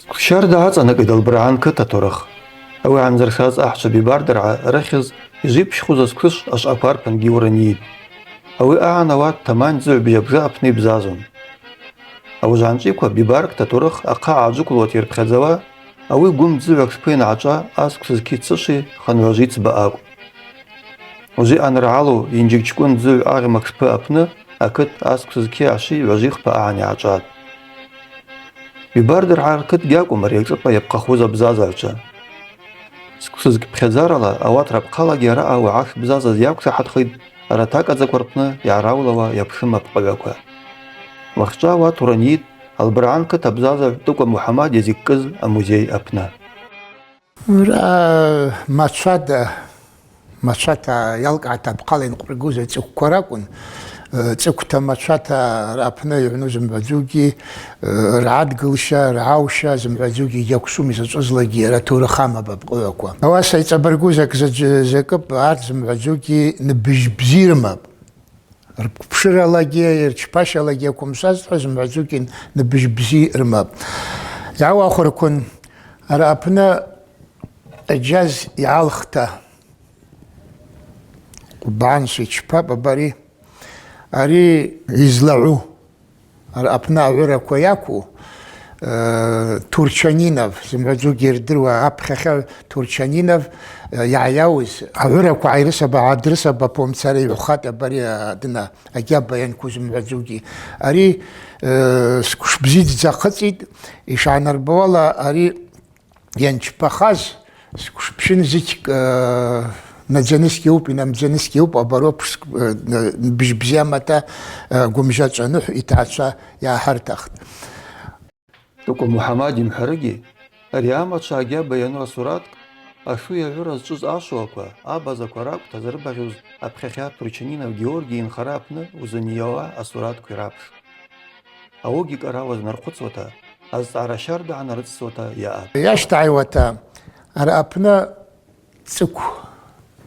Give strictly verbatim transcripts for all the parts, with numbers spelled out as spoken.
Сквшы щарда ацӏанакӏитӏ Албыргӏан кыт атурых. Ауи гӏанзыршаз ахча бибардыргӏа рыхьыз йжвипщхуз асквыш ашвъаква рпынгьи уранийитӏ. Ауи агӏан ауат таман дзыгӏвбыжьапӏ апны йбзазун. Ауи жванчӏиква бибаркта турых ахъа гӏаджвыквлуата йырпхьадзауа, ауи гвым дзыгӏвакӏ шпы йангӏачӏва асквш зки цышви хынгӏважв йыцба акӏвпӏ. Ужвы йъаныргӏалу йынджьыгчкӏвын дзыгӏв агъьмакӏ шпы апны акыт асквш зки ашви гӏважви хпа агӏан йгӏачӏватӏ. Бибардыргӏа ркыт гьакӏвым ари ашӏыпӏа йапхъахуз абзазагӏвчва. Сквшызкь пхьадзарала ауат рапхъалагьи араъа уагӏа шбзазаз йаквшахӏатхитӏ, арат акӏадзаква рпны йгӏараулауа йапшым апкъыгӏваква. Уахьчӏва ауат уранийитӏ Албыргӏан кыт абзазагӏв Тӏуква Мухӏамад йазикӏкӏыз амузей апны. Ра-, мачвата, мачвата йалкӏгӏата апхъала йынкъвыргуз ацӏыквква ракӏвын, э, цӏыквта мачвата рапны йгӏвну зымгӏвадзугьи, э, ргӏадгылща, ргӏауща зымгӏвадзугьи йгьаквшвум, йзачӏвызлакӏгьи йара турых амапӏ апкъыгӏваква. Ауаса йцӏабыргуз акӏ-, закӏыпӏ, арт зымгӏвадзугьи ныбыжьбзи рымапӏ. Рпшыралагьи, рчпашалагьи аквымшвазтӏхӏва зымгӏвадзугьи ныбыжьбзи рымапӏ. Йгӏауахвырквын, ари апны Ӏиджаз йгӏалхта, Къвбан швичпапӏ абари, ари йызлагӏву. Ари апны агӏвыраква йакву, э, Турчанинов, зымгӏвадзугьи йырдыруа апхьахьагӏв Турчанинов, э, йгӏайауыз, агӏвыраква гӏайрысаба, гӏадрысаба помцара йгӏвхатӏ абари, э, дына агьаба йанкву зымгӏвадзугьи. Ари, э, сквш бзидздза хъыцӏитӏ, йшгӏанарбауала, ари йанчпахаз, сквш пщын зыкь, э, надзаныскӏ йаупӏ, йнамдзаныскӏ йаупӏ, абари апш, э, быжь бзиамата, э, гвымжа чӏваныхӏв йтгӏачва йгӏахӏыртахтӏ. Тӏуква Мухӏамад йымхӏварыгьи, ари амачва агьаба йану асураткӏ, ашу йагӏвыра зчӏвыз ашвуаква, абазаква ракӏвта зрыбагъьуз апхьахьа Турчанинов Георгий йынхара апны узынйауа асураткви рапш. Ауыгьи кӏарауа знархъвыцуата, азцӏгӏара щардагӏа нарыцӏцӏуата йаъапӏ. Йащтагӏайуата, ари апны цӏыкв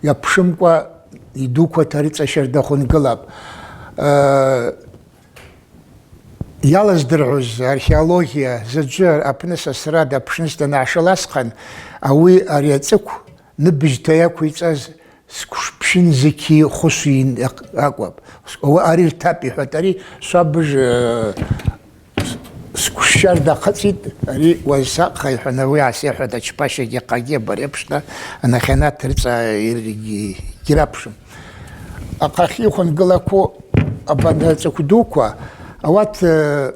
йапшымкӏва йдуквата рыцӏа щарда хвынгылапӏ. Э, йалаздыргӏвуз археология заджвы апны сасра дапшныс данашыл асхъан, ауи ари ацӏыкв ныбыжьта йаквицӏаз сквш пщын зыкьи хвышви акӏвапӏ. Ауи ари ртапӏ йхӏватӏ, ари швабыж, э, сквш щарда хъыцӏитӏ, ари уазсакъха йхӏван, ауи гӏасайхӏватӏ ачпашагьи ахъагьи абари апшта анахьанат рыцӏа йыр-, йгьрапшым. Ахъахьи хвынгылакву абан ацӏыкв дуква, ауат, э,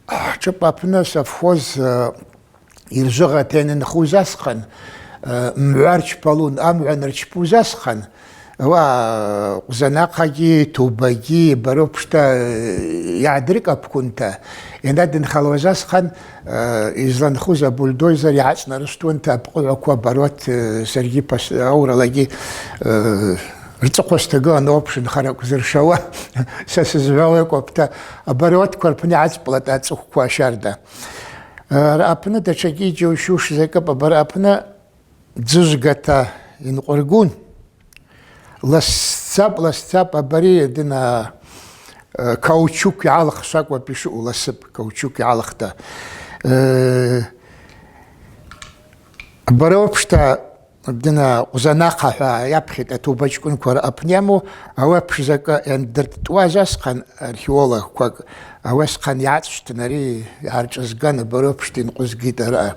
хӏшыпӏ апны совхоз, э, йыржвыгъата йанынхуз асхъан, э, мгӏва рчпалун, амгӏва анырчпуз асхъан, ауаъа, э, Къвзанахъагьи, Тубагьи, абари апшта, э, йгӏадрыкӏапквунта, йанадынхалуаз асхъан, э, йызланхуз абульдозер йгӏацӏнарышвтуанта апкъыгӏваква абари, э, саргьи пос-, ауралагьи, э, рцӏыхъва стагыла анапӏ шынхара акӏвзыршауа, са сызгӏвауа акӏвпӏта, абари аратква рпны йгӏацӏпӏлатӏ ацӏыхвква щарда. Ари апны датшагьи йджьаущуш закӏыпӏ, абари апны дзыжвгата йынкъвыргун. Ласцапӏ, ласцапӏ абари дына, э, каучук йгӏалх швакӏвапӏ йшаъу, ласыпӏ, каучук йгӏалхта. Э, абари апшта Дина Къвзанахъа хӏва йапхьитӏ атубачкӏвынква рапны йаму, ауи апш закӏы йандыртӏтӏуаз асхъан археологква, ауи асхъан йгӏацӏцӏтӏ, ари йгӏаршӏызган, абари апшта йынкъвызгитӏ араъа.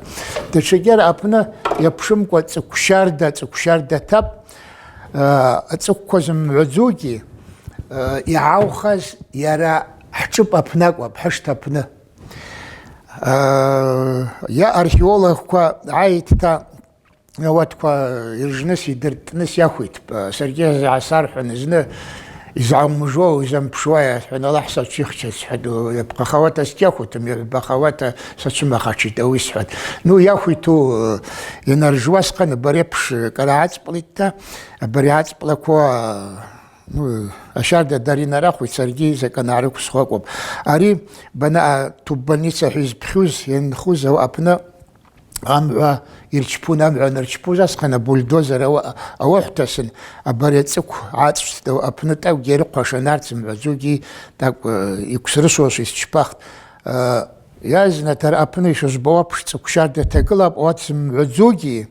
Датшагьи ари апны йапшымкӏва цӏыкв щарда, цӏыкв щарда тапӏ, а, ацӏыквква зымгӏвадзугьи, а, йгӏаухаз йара хӏшыпӏ апны акӏвпӏ, хӏышт апны. А, йа археологква гӏайтта, ауатква йыржныс, йдыртӏтӏныс йахвитпӏ. Саргьи йгӏасархӏвын, зны йызгӏаумыжвуа, йызгӏампшуа йасхӏван, Аллахӏ сачвихчатӏ схӏватӏ, йапхъахауата сгьахвитым, йгӏвбахауата сачвымахачитӏ ауи схӏватӏ. Ну, йахвиту йанаржуа асхъан, абари апш кӏара гӏацӏпӏлитӏта, абари ацӏпӏлаква, ну, ащарда дари нарахвитӏ, саргьи закӏ анарыквсху акӏвпӏ. Ари бана туббольница хӏва йызпхьуз, йанхуз, ауи апны амгӏва йырчпун, амгӏва анырчпуз асхъан абульдозер ауа-, ауахвтасын, абари ацӏыкв гӏацӏцӏтӏ, ауи апны тӏакӏвгьи йарыхъвашан, арт зымгӏвадзугьи тӏакӏв, э, йыквсрысуашйа йсчпахтӏ. Э, Йазна тара апны йшызбауа пшцӏыкв щарда тагылапӏ, ауат зымгӏвадзугьи,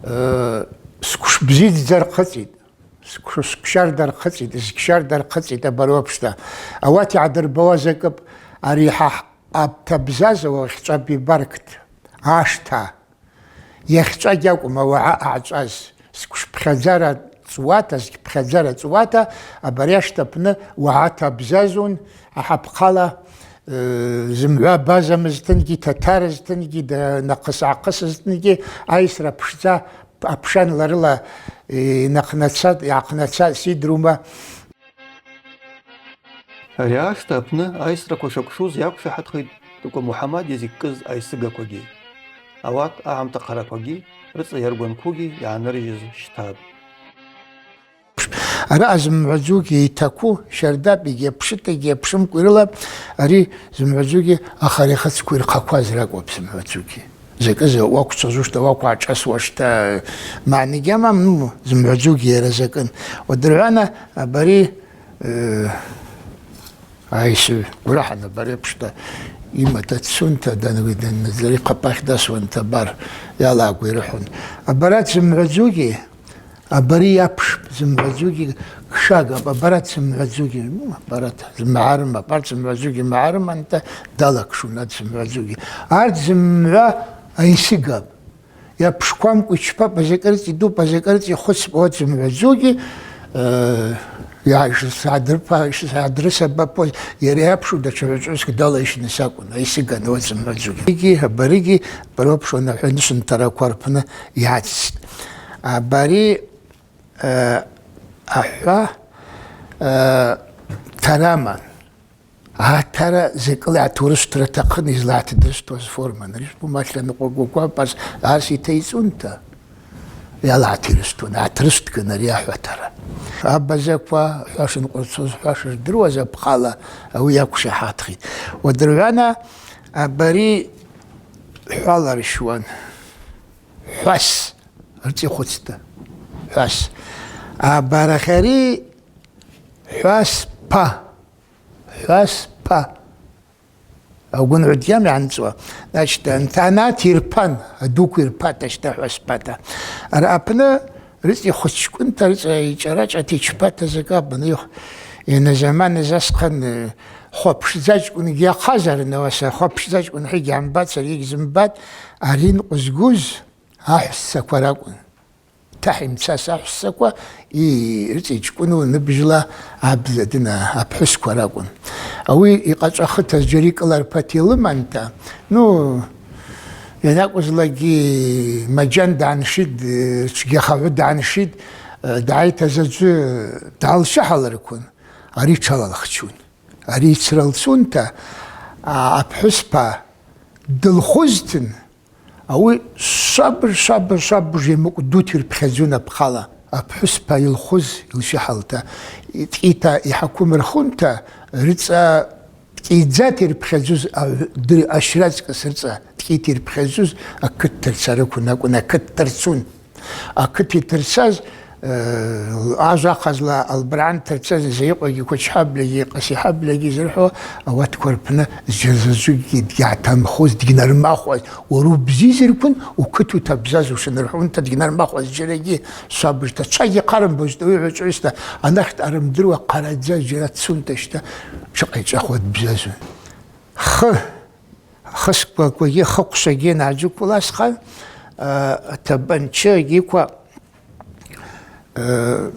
э, сквш-, бзидздза рхъыцӏитӏ, сквш-, сквщарда рхъыцӏитӏ, зквщарда рхъыцӏитӏ абаруапшта. Ауат йгӏадырбауа закӏыпӏ, ари хӏа абта бзазауа хчӏва бибаркт, ашта. Йахьчӏва гьакӏвым ауагӏа ъагӏчӏваз, сквшпхьадзара цӏуата, зкьпхьадзара цӏуата, абари ашта апны уагӏата бзазун, ахӏапхъала, э, зымгӏва базамызтынгьи, татарызтынгьи, да-, нахъыс-гӏахъысызтынгьи, айсра пшдза апшанла рыла, э, йнахънацатӏ, йгӏахънацатӏ, сидрума. Ари ашта апны айсраква шакӏвшуз йаквшахӏатхитӏ Тӏукӏва Мухӏамад йазикӏкӏыз айсыгаквагьи. Ауат агӏамта хъараквагьи рыцӏа йаргванквугьи йгӏаныржьыз щтапӏ. Араъа зымгӏвадзугьи йтаку щардапӏ, йгьи апшытагьи апшымкӏва йрылапӏ, ари зымгӏвадзугьи ахарихъыцква йырхъакваз ракӏвапӏ зымгӏвадзугьи. Закӏы-закӏ уаквчважвушта, уаквгӏашӏасуашта, магӏны гьамам, ну, зымгӏвадзугьи йара закӏын. Уадыргӏвана абари, э, айсыгӏв гврахӏан абари апшта йымата дцунта, дан-, дан-, дари хъапахь дасуанта абар йалагу йрыхӏун. Абарат зымгӏвадзугьи, абари йапшпӏ, зымгӏвадзугьи кшагапӏ, абарат зымгӏвадзугьи, ну, абарат зымгӏварым, абарат зымгӏвадзугьи магӏарыманта далакшун, ат зымгӏвадзугьи. Арт зымгӏва айсыгапӏ. Йапшквамкӏва йчпапӏ, азакӏырцӏи дупӏ, азакӏырцӏи хвыцпӏ, уат зымгӏвадзугьи, э, йа-, йшсагӏдырпа-, йшсагӏдрысабапуаз, йара йапшу датша гӏвычӏвгӏвыскӏ далайшныс акӏвын, айсыган уат зымгӏвадзугьи. Йгьи, абаригьи, баропшуана хӏванышвынтараква рпны йгӏацӏцӏтӏ. Абари, э, ахӏва, э, тараман. Атара закӏыла йгӏатурыстра атахъын йызлатдырстуаз форма. Ари бумахла ныкъвагваква пӏаз арс йтайцӏунта йалагӏатирыстун, гӏатырстгын ари ахӏватара. Абазаква хӏва шынкъвырцуз, хӏва шырдыруаз апхъала ауи йаквшахӏатхитӏ. Уадыргӏвана абари хӏваларщуан. Хӏвас рцӏи хвыцта. Хӏвас. Абарахьари хӏваспа. Хӏваспа. Агвынгӏвыд йамгӏанцӏуа, значит, антанат йырпан, адуква йырпата, щта хӏваспата. Араъа апны рыцӏа йхвыцчкӏвынта, рыцӏа йчӏарачӏата йчпата закӏы абан йух-, йана заман азасхъан, э, хва пшдзачкӏвынгьи йахъазарын, ауаса хва пшдзачкӏвын хӏи гьамбацар, йыгьзымбатӏ, ари нкъвызгуз ахӏвссаква ракӏвын. Тахь йымцас ахӏвссаква, и-, рыцӏа йчкӏвыну ныбжьла абза дына апхӏвысква ракӏвын. Ауи йкъачӏвахыта зджьара йкӏыларпата йлыманта, ну, йанакӏвызлакӏгьи маджан дгӏаншитӏ, чвгьахагӏвы дгӏаншитӏ, дгӏайта заджвы дгӏалшахӏалырквын, ари тшалалхчун. Ари йцралцунта, а, апхӏвыспа дылхузтын, ауи швабыж, швабыж, швабыж йамукӏ дути йырпхьадзун апхъала. Апхӏвыспа йылхуз йылшахӏалта, ткӏита йхӏаквым рхунта, рыцӏа ткӏийдзата йырпхьадзуз агӏв-, дыр-, ащра цкӏыс рыцӏа ткӏита йырпхьадзуз акыт дырцарыквын акӏвын, акыт дырцун. Акыт йтырцаз, э, ажва ахъазла албыргӏан дтырцаз, Зайкъвагьи Квачхабльагьи Къасихабльагьи зырхӏвуа, ауатква рпны зджьазаджвыкӏгьи дгьгӏатамхуз, дгьнармахуаз, уара убзизырквын, укыт утабзазушын рхӏвунта, дгьнармахуаз зджьарагьи швабыжта. Чвагьи хъарымбузтӏ ауи гӏвычӏвгӏвыста, анахь дъарымдыруа хъарадза зджьара дцунта щта, тшакъайчӏвахуа дбзазун. Хы. Хысквагьи хыквшвагьи йангӏаджвыквла асхъан, а, атабанччагьиква, а,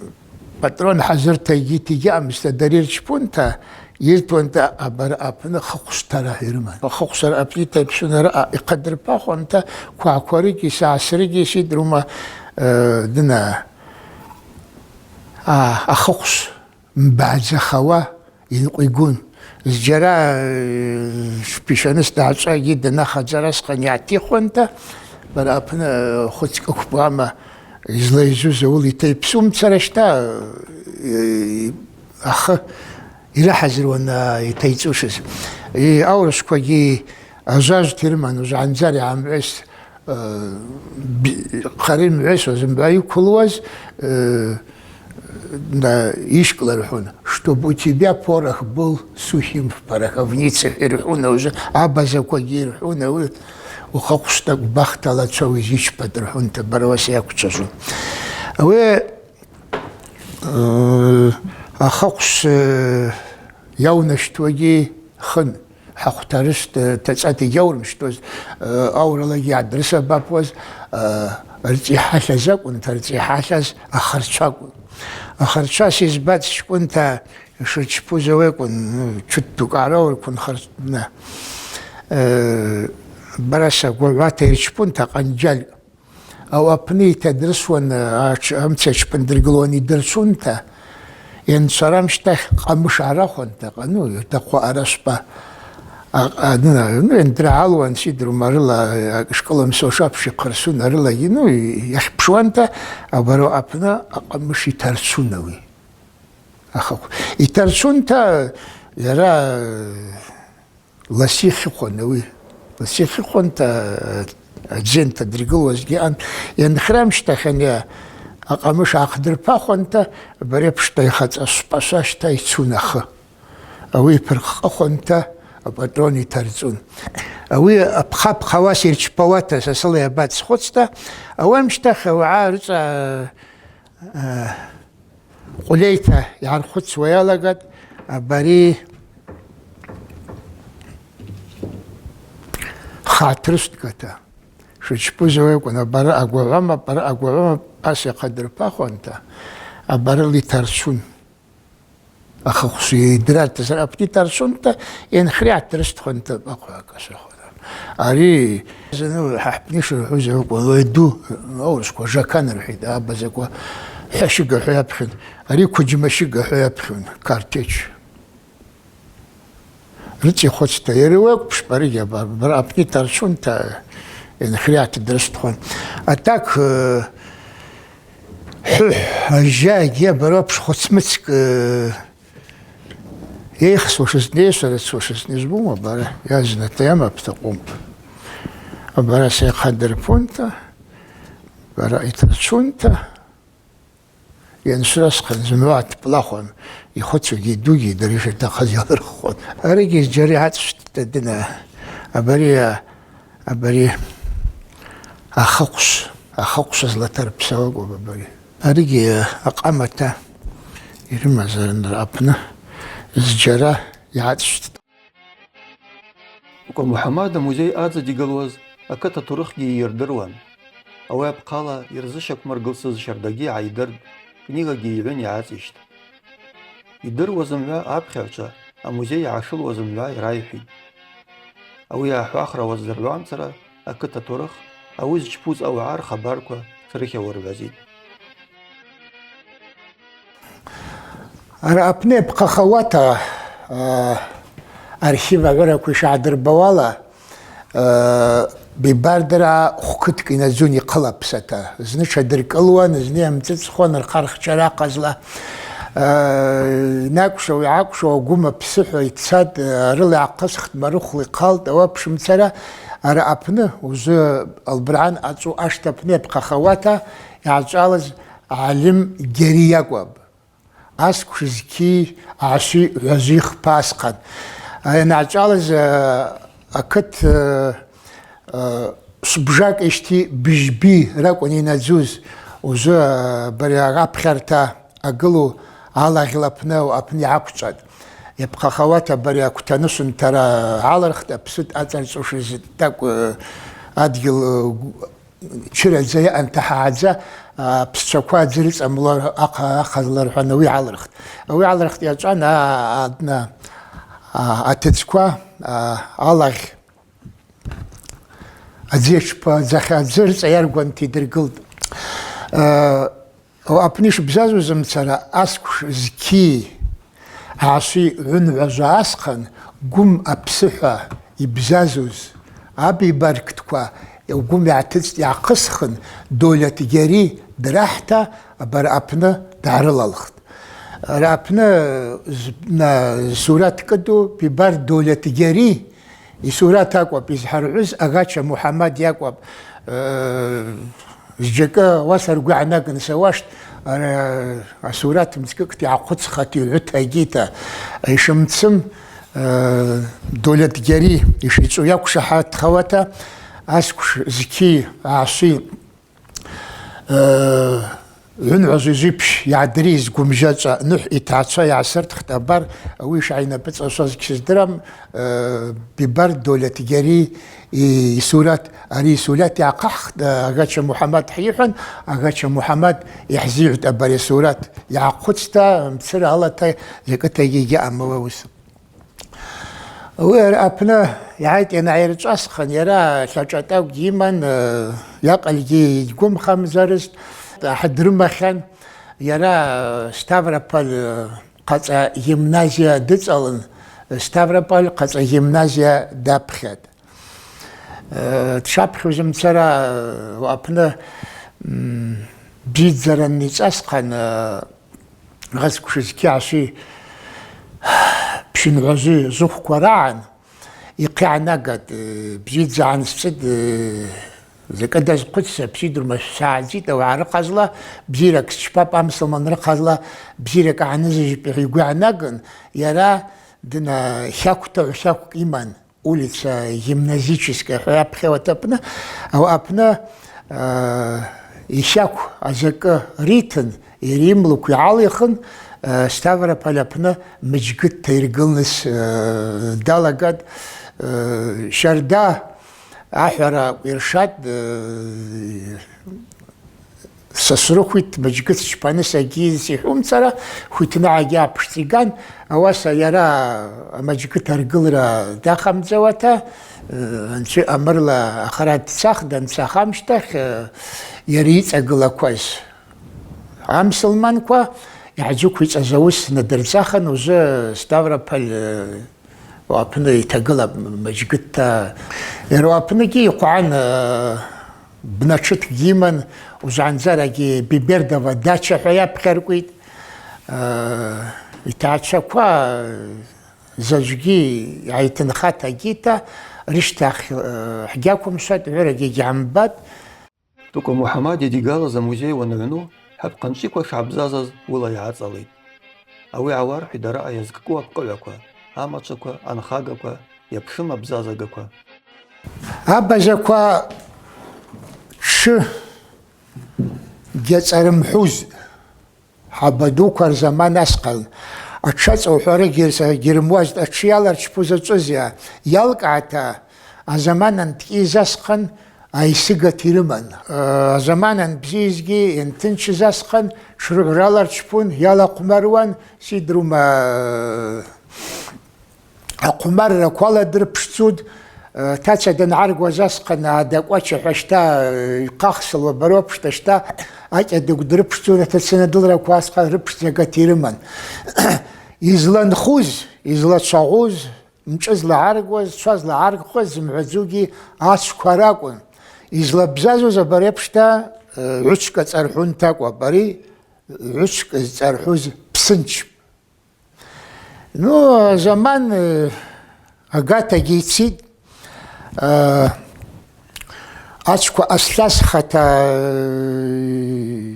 патрон хӏазырта йгьи тигьаъмызта, дари рчпунта, йызтуанта абар апны хыквшвтара йрыман. Хыквшвара апны йтайпсунара а-, йхъадырпахуанта, квакварыгьи, сагӏсрыгьи сидрума, а, дына, а, ахыквш мбадзахауа йынкъвигун. Зджьара, э, пишаныс дгӏачӏвагьи дана хадзара асхъан йгӏатихуанта, бара апны, э, хвыцкӏ ыквпӏама йызлайзуз ауи йтайпсумцара щта, э, ахы йрыхӏазыруан, а, йтайцӏушыз. И аурышвквагьи ажважвта йрыман, ужвгӏандзар йгӏамгӏвайс, э, би-, хъари мгӏвайсуаз, мгӏва йыквылуаз, э, На, ишкӏла рхӏвун, чтобы у тебя порох был сухим в пороховнице, рхӏвун, уже абазаквагьи рхӏвун, ауи ухахъвшта бахтала цо изичпатӏ рхӏвунта, барабас йаквчважвун. Ауи, э, ахахъвш, э, йаунащтуагьи хын. Хӏахъвтарышвта, тацӏата йгьаурымщтуаз, э, ауралагьи йгӏадрысабапуаз, э, рцӏи хӏалъаз акӏвынта, рцӏи хӏалъаз ахырчва акӏвын. Ахырчва сизбацӏ чкӏвынта шырчпуз ауи акӏвын, ну, чвыт дукӏ гӏарауырквын хырчвна. Э, бараса гвагӏвата йырчпунта къанджьаль. Ауи апны йтадрысуан, ач-, амца чпындыргылуан йдырцунта, йанчвара амщтахь къамыш гӏарахванта, къа-, ну, йатахъу арашвпа, а-, а-, ну, ну, йандыргӏалуан, сидрум арыла, а, школам сошапш йхъырсун арылагьи, ну, йахьпшуанта, абари апны акъамыш йтарцун ауи. Ахахъв. Йтарцунта, йара, Ласихъ йхъван ауи. Ласихъ йхъванта, адзента дыргылуазгьи ан-, йанхра амщтахь ани акъамыш гӏахъдырпахуанта, абари апшта йхъацӏа швпӏа шващта йцун ахы. Ауи йпырхъхъыхуанта апӏатӏрон йтарцӏун. Ауи апхъа-пхъауа сырчпауата сасыла йабацӏсхъвыцта, ауи амщтахь ауагӏа рыцӏа, а, Къвльайта йгӏархъвыцуа йалагатӏ, абари хатыршвтгата. Шучпуз ауи акӏвын, абари агвагӏвама, абари агвагӏвама, ас йахъадырпахуанта, абарила йтарцун. Ахахъвш йдыргӏатӏ, сара апны йтарцунта, йанхри гӏатыршвтхуанта, бакъвакъ ашахвара. Ари, зны хӏа хӏпны йшырхӏвуз акӏвын, уай ду, аурышвква, жакан рхӏвитӏ, абазаква хӏващыга хӏва йапхьун, ари квыджьмащыга хӏва йапхьун, картечь. Рыцӏа йхъвыцта, йари уакӏвпӏ, шпаригьи абар, бара апны йтарцунта, йанхри гӏатыдрышвтхуан. А так, э, хӏвы, ажьа, йгьи абари апш хъвыцмыцкӏ, э, Йайхсуашызтӏни, йшварацуашызтӏни йызбума, бара, йазната йамапӏта къвымп. Абара сайхъадырпунта, бара йтарцунта, йаншвра схъан зымгӏва тпӏлахуан, йхъвыцугьи йдугьи дара йшатахъыз йалырххуан. Аригьи зджьара йгӏацӏшвтта дына, абари, абари ахахъвш, ахахъвш златарпсауа акӏвпӏ абари. Аригьи акъамата йрымазарнра апны зджьара йгӏацӏшвттӏ. Кӏвба Мухӏамад амузей адза дигылуаз акыт атурыхгьи ййырдыруан. Ауи апхъала йырзыщаквмыргылсыз щардагьи гӏайдыртӏ, книгагьи йгӏвын йгӏацӏищт. Йдыруа зымгӏва апхьагӏвчва амузей йгӏашылуа зымгӏва йрайхӏвитӏ. Ауи ахӏвахра уаздзыргӏвуамцара акыт атурых, ауи зчпуз ауагӏа рхабарква црыхь ауыргӏвазитӏ. Араъа апны йапхъахауата, а, архив агӏвыраква йшгӏадырбауала, а, Бибардыргӏа хвкыткӏ йнадзун йхъылапсата. Зны тшадыркӏылуан, зны йамцӏыцӏхуан, рхъа-рхча рахъазла. А, йнакӏвшауа, йгӏакӏвшауа, гвым апсыхӏва йцатӏ, арыла йгӏахъысхтӏ, марыхвла йхъалтӏ, ауи апшымцара араъа апны, ужвы Албыргӏан ацӏу ашта апны йапхъахауата йгӏачӏвалыз Гӏалим Гьари йакӏвпӏ. Асквш зкьи гӏаши гӏважви хпа асхъан. Йангӏачӏвалыз, а, акыт, а, а, швбжакӏ йщти быжьби ракӏвын йнадзуз. Ужвы, а, бари агӏапхьарта агылу алагъьла апны, апны йгӏаквчӏватӏ. Йапхъахауата бари аквтанышвынтара гӏалырхтӏ, апсыт ацӏарцӏушыз тӏакӏв, а, адгьыл, а, чырадза йаъан тахӏагӏадза, а, псчваква дзы рыцӏа млуа ахъа-, ахъазла рхӏван ауи гӏалырхтӏ. Ауи гӏалырхтӏ йачӏван, а, а, а, атыдзква, а, алагъь адзычпа дзахьа дзы рыцӏа йаргванта йдыргылтӏ. А, Ауи апны йшбзазуз мцара асквш зкьи гӏаши гӏвынгӏважва асхъан гвым апсыхӏва йбзазуз абибаркдква гвым йгӏатыцӏтӏ, йгӏахъысхын, Довлет Гьари драхӏта, абар апны дгӏарылалхтӏ. Араъа апны з-, на-, сурат кӏыду Бибард Довлет Гьари йсурат акӏвпӏ йызхӏыргӏвыз, Агъача Мухӏамад йакӏвпӏ, э, зджьакӏы ауаса ргвы гӏанагын сауаштӏ, Ара асурат мцкӏыкӏта йгӏахъвыцхата йгӏвыта йгита йшымцым, э, Дольатгьари йшицӏу йаквшахатхауата асквш зки гӏаши, э, гӏвынгӏважви зипш йгӏадриз гвымжьачӏва Нухӏ йтгӏачва йгӏасыртхтӏ абар, ауи йшгӏайнапӏыцӏашваз гьсыздырам, э, Бибард Дольатгьари йсурат, ари йсурат йгӏахъахӏхтӏ, э, Агача Мухӏамад хӏйыхӏван, Агача Мухӏамад йхӏзигӏвтӏ абари асурат йгӏахъвыцта, мцыра алата закӏытагьи гьаъам ауи ауыс. Ауи ари апны йгӏайтӏ йанайырчӏвасхын, йара лъачӏва тӏакӏв гьиман, э, йакъыльгьи йгьгвымхамзарызтӏ, ахӏ дрымахьан, йара, э, Ставрополь, э, хъацӏа гимназия дыцӏалын, Ставрополь хъацӏа гимназия дапхьатӏ. Э, дшапхьуз мцара, э, апны, м, бзидздзара анйицӏасхъан, э, асквш зки гӏаши пщынгӏважви зухвква рагӏан, йхъа йгӏанагатӏ, э, бзидздза гьансцӏыд, э, Закӏы дазхъвыцта, апсидрума швсагӏадзитӏ, ауагӏа рыхъазла бзиракӏ счпапӏ, амсылман рыхъазла бзиракӏ гӏанызыжьпӏ, йгвы йгӏанагын, йара дына хаквта гӏвсаквкӏ йыман, улица Гимназическая хӏва йапхьауата апны, ауи апны, э, йхакв азакӏы ритын, йримлыкв йгӏалихын, э, Ставрополь апны мыжгытта йыргылныс, э, далагатӏ, э, щарда Ахӏвара йыршатӏ, э, Сосрыкъвит мыжгыт чпаныс агьийыз йхӏвумцара, хвитныгӏагьи апшцӏа йган, ауаса йара амыжгыт аргылра дахамдзауата, э, анцӏи амырла ахырат дцахтӏ, данцах амщтахь, э, йара йыцӏагылакваз амсылманква йгьджыквицӏаз ауыс надырцахын, ужвы Ставрополь, э, Апны йтагылапӏ мыжгытта. Йара апныгьи йхъван, э, бна тшытгьи йыман, ужванзарагьи Бибердова дача хӏва йапхьаркӏвитӏ. Э, йтагӏчваква заджвгьи гӏайтынхата агьита, рыщтахь, э, хӏгьаквымшватӏ, гӏвырагьи гьгьамбатӏ. Тӏукӏва Мухӏамад йадигалыз амузей уангӏвну, хӏапхъанчӏвиква шгӏабзазаз уыла йгӏацӏалитӏ. Ауи гӏауархӏвитӏ араъа йазкӏкӏу апкъыгӏваква, амачваква, анхагаква, йапшым абзазагаква. Абазаква тшы гьацӏарымхӏвуз. Хӏаба дуква рзаман асхъан, атшацӏа ухӏвара гьирса гьирмуазтӏ, атшы йаларчпуз ачӏвызйа, йалкӏгӏата, азаманан дкӏийыз асхъан, айсыгата йрыман. Э, азаманан бзийызгьи йантынчыз асхъан, тшрыгӏв раларчпун, йалахъвмаруан, сидрума, э, Ахъвмарраква аладырпшдзуд, э, тача дангӏаргуаз асхъан, адакӏвача хӏва щта, э, йхъахсылуа баропшта щта, акӏьадыгв дрыпшдзуд, атацанадылраква асхъан рыпшдзагата йрыман. Йызланхуз, йызлачвагъуз, мшӏы злагӏаргуаз, чва злагӏаргхуаз зымгӏвадзугьи ачвква ракӏвын. Йызлабзазуз абарепшта, э, гӏвычвкӏ ацӏархӏвунта акӏвпӏ, ари гӏвычвкӏ зцӏархӏвуз псынчпӏ. Ну, заман, э, агатагьи йцитӏ, э, ачвква асласхата, э,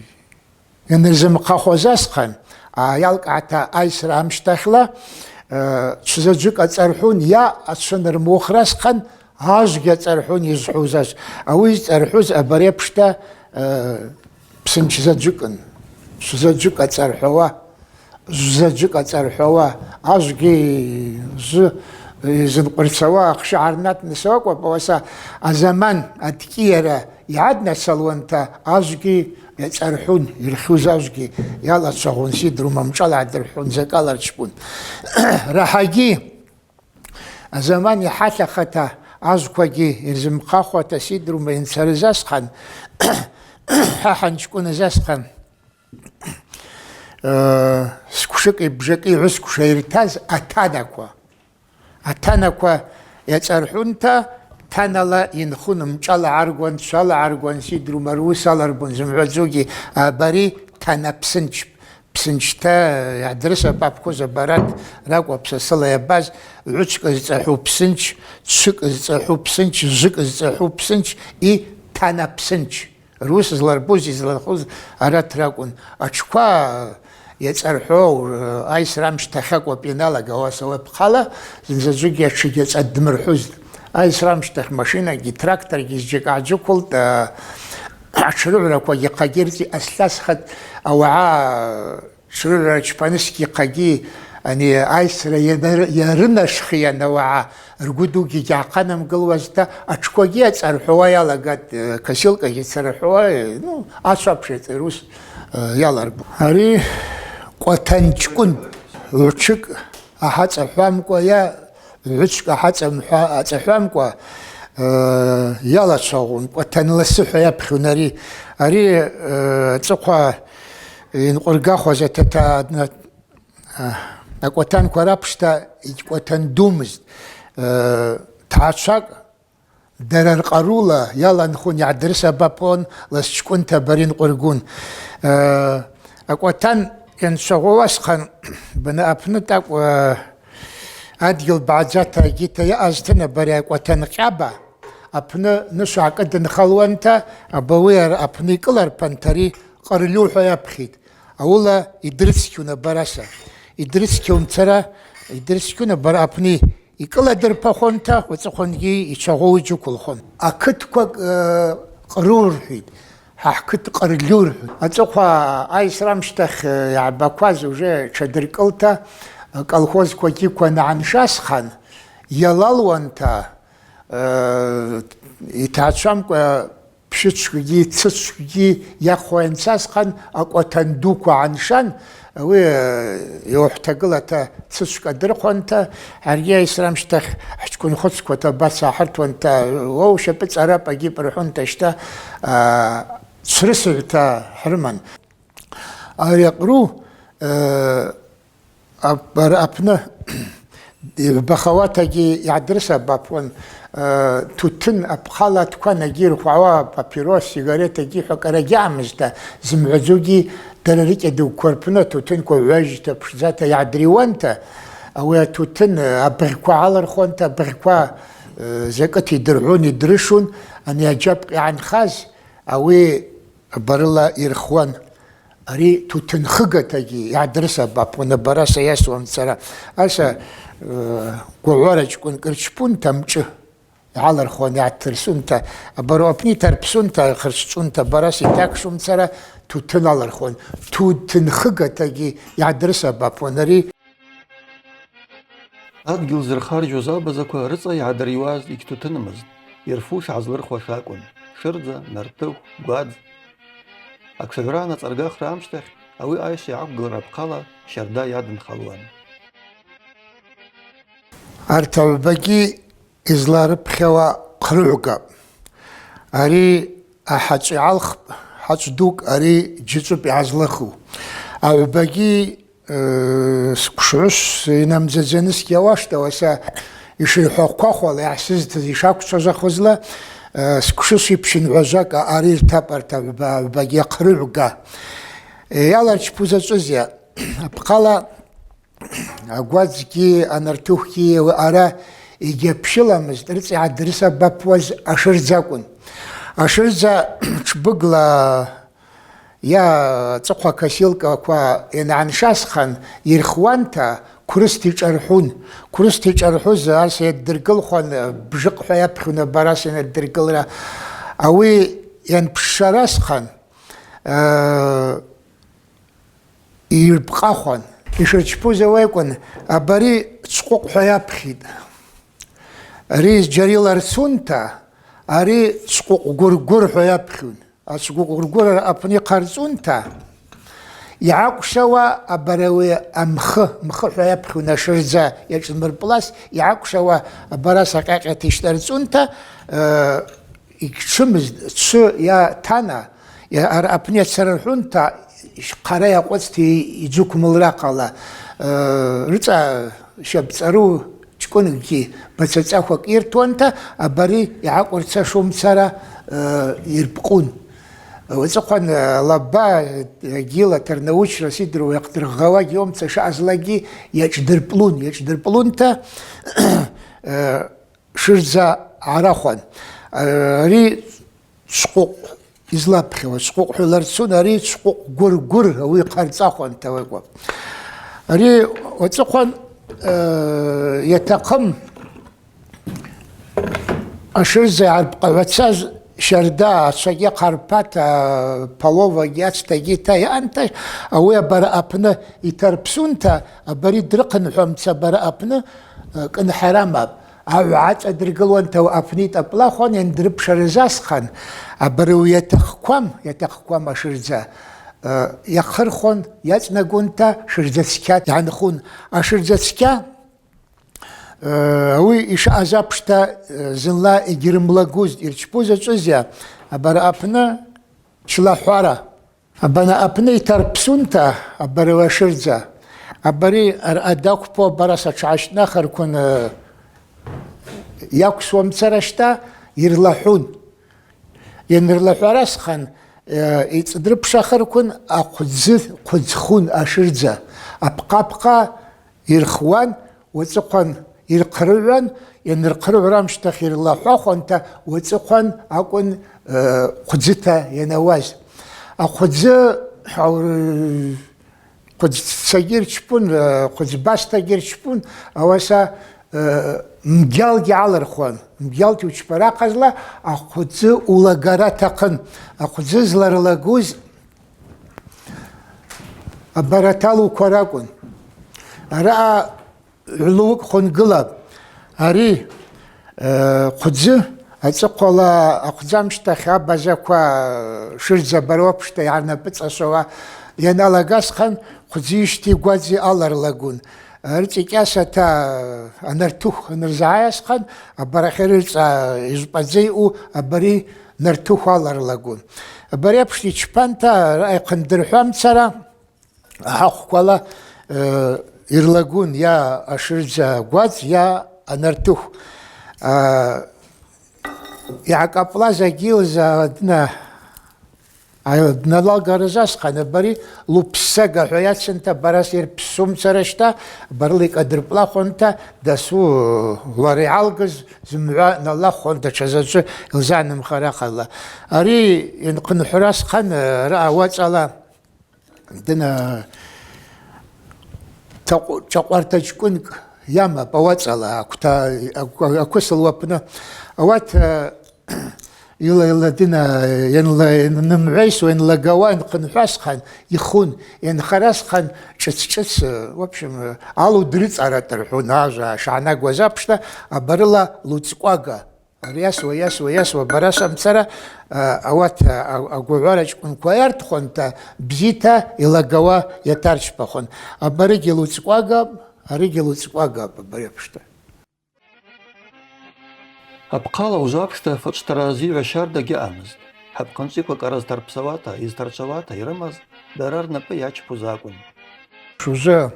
йанырзымхъахуаз асхъан, а, йалкӏгӏата айсра амщтахьла, э, чвзаджвыкӏ ацӏархӏвун, йа ачвы анырмуыхра асхъан, ажвгьи ацӏархӏвун йызхӏвуз ачв. Ауи зцӏархӏвуз абарепшта, э, псынч заджвыкӏын. Чвзаджвыкӏ ацӏархӏвауа. Жвзаджвыкӏ ацӏархӏвауа, ажвгьи жвы йзынкъвырцауа ахъща гӏарнатныс акӏвпӏ, ауаса азаман адкӏийара йгӏаднацалуанта ажвгьи йацӏархӏвун, йырхьуз ажвгьи йалачвагъун, сидрума мшӏала йгӏадырхӏвун, закӏ аларчпун. Рахӏагьи азаман йхӏалахата ажвквагьи йырзымхъахуата сидрума йанцарыз асхъан, хӏа хӏанчкӏвыныз асхъан. Э, сквшакӏи бжакӏи гӏвысквша йыртаз атанаква. Атанаква йацӏархӏвунта, танала йынхун мшӏала гӏаргуан, чвала гӏаргуан, сидрума руыс аларбун зымгӏвадзугьи, абари тана псынчпӏ. Псынчта йгӏадрысапӏ, апхуз абарат ракӏвпӏ сасыла йабаз, гӏвычвкӏ зцӏахӏву псынч, чвыкӏ зцӏахӏву псынч, жвыкӏ зцӏахӏву псынч, и тана псынч. Рус зларбуз, йызлархъуз арат ракӏвын. Атшква йацӏархӏвуа, айсра амщтахь акӏвпӏ йаналагауа, ауаса ауи апхъала зынзаджвыкӏгьи атшы гьацӏа дымырхӏвузтӏ. Айсра амщтахь машинагьи, тракторгьи зджьакӏ гьаджвыквылтӏ, а, атшрыгӏвраквагьи хъагьи рыцӏа йъасласхатӏ, ауагӏа тшрыгӏвра чпанысгьи хъагьи, ани айсра йанар-, йарынашхйан, ауагӏа ргвы дугьи гьгӏахъанамгылуазта, атшквагьи ацӏархӏвуа йалагатӏ, э, косилкагьи цархӏвуа, э, ну, ачвапш йацӏархӏвуз, э, йаларбу. Ари Къватан чкӏвын, гӏвычвкӏ ахӏацӏахӏвамкӏва йа гӏвычвкӏ ахӏацӏамхӏва-, ацӏахӏвамкӏва, э, йалачвагъун, Къватан ласы хӏва йапхьун ари. Ари, э, ацӏыхъва йынкъвыргахуаз атата-, адна-, а, акъватанква рапшта йгькъватан думызт. Э, тгӏачвакӏ дара ркъарула йаланхун йгӏдырсабапуан ласчкӏвынта барин къвыргун. Э, акъватан йанчвагъвауа асхъан, бна апны тӏакӏв, э, адгьыл багӏдзата агита йаъазтын, абари акъватан кьаба апны нышв гӏакӏыдынхалуанта, абари апны йкӏыларпанта ари къарльу хӏва йапхьитӏ. Ауыла йдрыцкьуна бараса. Йдрыцкьумцара, йдрыцкьуна бара апны йкӏыладырпахуанта, уацӏыхъвангьи йчвагъвауи джвыквылхуан. Акытква, э, кърурхӏвитӏ, хӏа хӏкыт къарльурхӏвитӏ. Ацӏыхъва айсра амщтахь, э, йгӏбакваз уже тшадыркӏылта, э, колхозквагьи кван йгӏаншасхъан, йалалуанта, э, йтгӏачвамкӏва пщычкӏвагьи цычкӏвагьи йахъвуа йанцасхъан, акъватан дуква гӏаншан, ауи, э, йухӏтагылата цычкӏ адырхъуанта, гьаргьи айсра амщтахь хӏчкӏвынхвыцквата бац ахӏыртуанта, уау, щапӏы цӏарапӏ агьи пӏырхӏунта, щта, а, чврысыгӏвта хӏрыман. Ари акъру, э, Абар апны йгӏбахауатагьи йгӏдырсабапуан, э, тутын апхъала туквангьи йырхвгӏауа, папирос, сигаретагьи хӏва кӏара гьаъамызта, зымгӏвадзугьи дара рыкӏьадыгвква рпны атутынква гӏважьта, пшдзата йгӏдриуанта, ауи атутын, э, абыгъьква гӏалырхуанта, абыгъьква, э, закӏыт йдыргӏун, йдрышвун, ани аджьапкъ йгӏанхаз, ауи абарыла йырхуан. Ари тутынхыгатагьи йгӏдырсабапуан, абараса йасуамцара. Аса, э, гвагӏвара чкӏвынкӏ рчпунта, мшӏы йгӏалырхуан йгӏатырсунта, абару апны йтарпсунта, хъырччӏвунта, абараса йтаквшумцара тутын алырхуан. Тутынхыгатагьи йгӏдырсабапуан ари. Адгьыл зырхарджьуаз абазаква рыцӏа йгӏадырйуаз йгьтутынмызт, йырфуш йгӏазлырхуаш акӏвын, шырдза, нартыхв, гвадз. Атшыгӏвра анацӏаргахра амщтахь ауи айшва йгӏаквгылра апхъала щарда йадынхалуан. Арт агӏвбагьи йызларыпхьауа хърыгӏвгапӏ. Ари ахӏачӏв йгӏалхпӏ, хӏачӏв дукӏ ари джьычӏвыпӏ йгӏазлыху. Агӏвбагьи, э, сквшгӏвыш йнамдзадзанысгьи ауаштӏ, ауаса йшырхӏвахъвахуала йгӏасызтыз йшаквчважвахуазла, э, сквшгӏвыш йпщынгӏважвакӏ ари ртапӏ арт агӏвба-, агӏвбагьи ахърыгӏвга. Э, йаларчпу зачӏвызйа? Апхъала агвадзгьи, анартыхвгьи ауи аъара йгьапщыламызт, рыцӏа йгӏадрысабапуаз ашырдзакӏвын. Ашырдза тшбыгла йа цӏыхъва косилкаква йангӏаншасхъан йырхуанта, кврыста йшӏархӏун. Кврыста йшӏархӏуз арса йаддыргылхуан, бжыкъ хӏва йапхьун абараса йанаддыргылра. Ауи йанпшшарасхъан, э, йырпкъахуан. Йшырчпуз ауи акӏвын, абари чвкъвукъв хӏва йапхьитӏ. Ари зджьарила рцунта, ари чвкъвукъв гвыргвыр хӏва йапхьун. Ачвкъвукъв гвыргвыр апны йхъарцӏунта, йгӏакӏвшауа абари ауи амхы, мхы хӏва йапхьун ашырдза йашӏнмырпӏлас, йгӏакӏвшауа абараса кьакьата йщтӏарцӏунта, э, йгьчвымызт, чвы йа тана, йа ар апны йацарархӏунта, хъара йакъвацӏта йджвыквмылрахъала, э, рыцӏа щапӏ цӏару чкӏвынкӏгьи бацацӏахвакӏ йыртуанта, абари йгӏакъвырцашумцара, э, йырпкъун. Уацӏыхъван, э, лаба, э, гила, Тарнаучра, Сидоровра йахъдыргъгъауа гьомца шаъазлагьи йашӏдырпӏлун, йашӏдырпӏлунта, э, шырдза гӏарахван. Ари чвкъвукъв йызлапхьауа швкъвыкъ хӏваларцун, ари швкъвыкъ гвыр-гвыр, ауи хъарцӏахуанта акӏвпӏ. Ари уацӏыхъван, э, йатахъым ашырдза йгӏарбкъагӏвацаз щарда, ачвагьи хъарпата, половагьи ацтагьи та йаъанта, ауи абара апны йтарпсунта, абари дрыхъынхӏвуамца абара апны, э, кӏынхӏара амапӏ. Агӏв гӏацӏадыргылуанта апны йтӏапӏлахуан, йандрыпшарыз асхъан, абари йатахъквам, йатахъквам ашырдза, э, йахъырхуан, йацӏнагунта шырдза цкьа йгӏанхун. Ашырдза цкьа, э, ауи йшаъаз апшта, э, зынла йгьрымлагузтӏ, йырчпуз ачӏвызйа, абара апны члахвара. Абана апны йтарпсунта, абари ашырдза, абари ар-, адаквпо абараса тшгӏащтӏнахырквын, э, йаквсуамцара щта йырлахӏун. Йанрылахӏвара асхъан, э, йцӏдрыпшахырквын ахъвдзы хъвыдзхун ашырдза. Апхъапхъа йырхуан, уацӏыхъван йырхъыргӏвуан, йанырхъыргӏвуа амщтахь йырлахӏвахуанта, уацӏыхъван акӏвын, э, хъвдзыта йанауаз. Ахъвдзы, хӏаур-, хъвыдзцагьи рчпун, э, хъвыдзбастагьи рчпун, ауаса, э, мгьалгьи алырхуан. Мгьалти учпара ахъазла, ахъвдзы улагара атахъын, ахъвдзы зларлагуз абарат алуква ракӏвын. Араъа гӏвлуыкӏ хвынгылапӏ. Ари, э, хъвдзы ацӏыхъвала ахъвдза амщтахь абазаква, э, шырдза баруапшта йгӏарнапӏыцӏашвауа йаналага асхъан, хъвдзи йышти гвадзи аларлагун. Рыцӏа йкъьасата, э, анартыхв анырзгӏай асхъан, абарахьы рыцӏа йыжвпӏадза йаъу абари нартыхв аларлагун. Абари апшта йчпанта, райхъындырхӏвамцара, ахӏахъвквала, э, йырлагун йа ашырдза гвадз, йа анартыхв. А, йгӏакӏапӏлаз агьи лза дна-, а, дналалгарыз асхъан, абари лупссага хӏва йацынта, абараса йырпссумцара щта, абарила йкӏадырпӏлахуанта, дасу, э, лара йгӏалгыз зымгӏва налахвуан, датша заджвы йылзанымхара ахъазла. Ари йанхъынхӏвра асхъан, э, араъа уацӏала Дына такъу-, чакъварта чкӏвынкӏ йамапӏ ауацӏала, аквта-, акв-, аквысла апны. Ауат, э, йла, йла дына, йанла-, йанымгӏвайсуа, йанлагауа, йанхъынхӏвасхъан, йхун, йанхарасхъан, чӏыц-чӏыц, э, в общем, э, алу дрыцӏарата рхӏвун, ажва шагӏнагуаз апшта, абарыла луцкъвага. Йасуа, йасуа, йасуа, барасамцара, а, ауат, а, а, агвгӏвара чкӏвынква йартхуанта, бзита йлагауа йатарчпахуан. Абаригьи луцкъвагапӏ, аригьи луцкъвагапӏ, абари апшта. Апхъала ужвакӏста фачӏвтара зигӏва щарда гьаъамызтӏ. Хӏапхъанчӏвиква кӏара зтарпсауата, йызтарчӏвауата йрымаз дара рнапӏы йачпуз акӏвын. Ужвы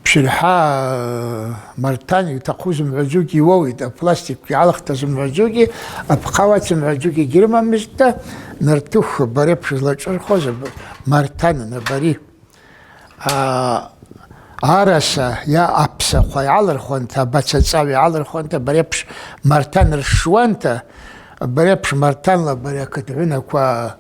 пщырхӏа, э, мартан йтахъу зымгӏвадзугьи йуаутӏ, апластик йгӏалхта зымгӏвадзугьи, апхъала зымгӏвадзугьи гьрымамызтӏта, нартыхв барепш злачӏвырхуаз аб-, мартан абари. А, араса йа апсахъва йгӏалырхуанта, абацацӏав йгӏалырхуанта, барепш мартан ршшуанта, барепш мартанла баракат гӏвынаква,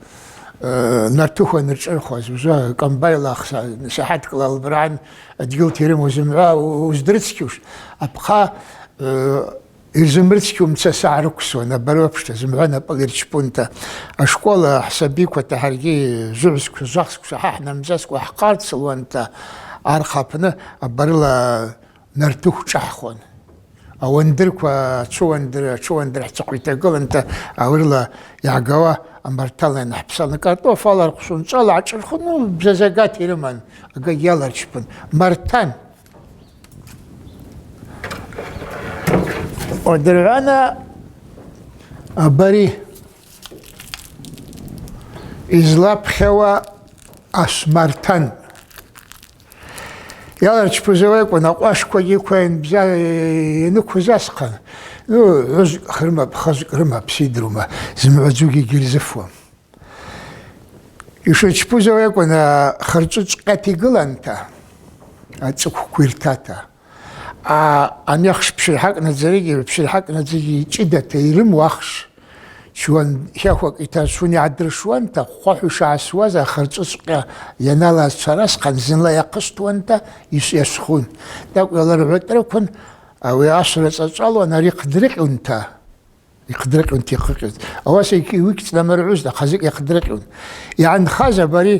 э, нартыхв анырчӏвырхуаз, ужвы комбайнла ахса-, сахӏаткӏла албыргӏан адгьылта йрыму зымгӏва у-, уздырцкьуш. Апхъа, э, йырзымрыцкьумца сагӏрыквсуан, абари апшта, зымгӏва напӏыла йырчпунта. Ашкъвала хӏсабиквата гьаргьи жвыгӏвсква, жвахсква, хӏа хӏнамзасква хӏхъарцлуанта архъа апны, абарыла нартыхв шӏахӏхуан. Ауандырква, ачвыуандыр, ачвыуандыр хӏцӏыхъва йтагыланта, ауи рла йгӏагауа амартанла йанхӏпсалын, кӏартӏоф алархъвшвун, чӏвала гӏачӏвырхуну, бзазагат йрыман, ага йаларчпун. Мартан. Удыргӏвана абари йызлапхьауа асмартан. Йаларчпуз ауи акӏвын, акъвашквагьи йква йанбза-, йаныквыз асхъан. Ну, гӏвыжвкӏ рымапӏ, хыжвкӏ рымапӏ, сидрума, зымгӏвадзугьи гьырзыфуам. Йшырчпуз ауи акӏвын, а, хырчӏвы чӏкъьата йгыланта, ацӏыкв квиртата. А, анахш пщырхӏакӏ надзаригьи, пщырхӏакӏ надзаригьи йчӏыдата йрыму ахш, Чуан хахвакӏ йтарчван йгӏадыршуанта, хъахӏв йшгӏасуаз ахырчӏвычкъа йаналаз чарасхъан зынла йахъыстуанта йаш-, йашвхун. Тӏакӏв йаларгӏватӏрыквын, ауи ашвра цӏачӏвалуан, ари хъдрыкъьунта, йхъдрыкъьунта йхъыкъьуз. Ауаса йки-, йуикӏ цӏнамыргӏвузтӏ, ахъазыкӏ йахъдрыкъьун. Йгӏанхаз абари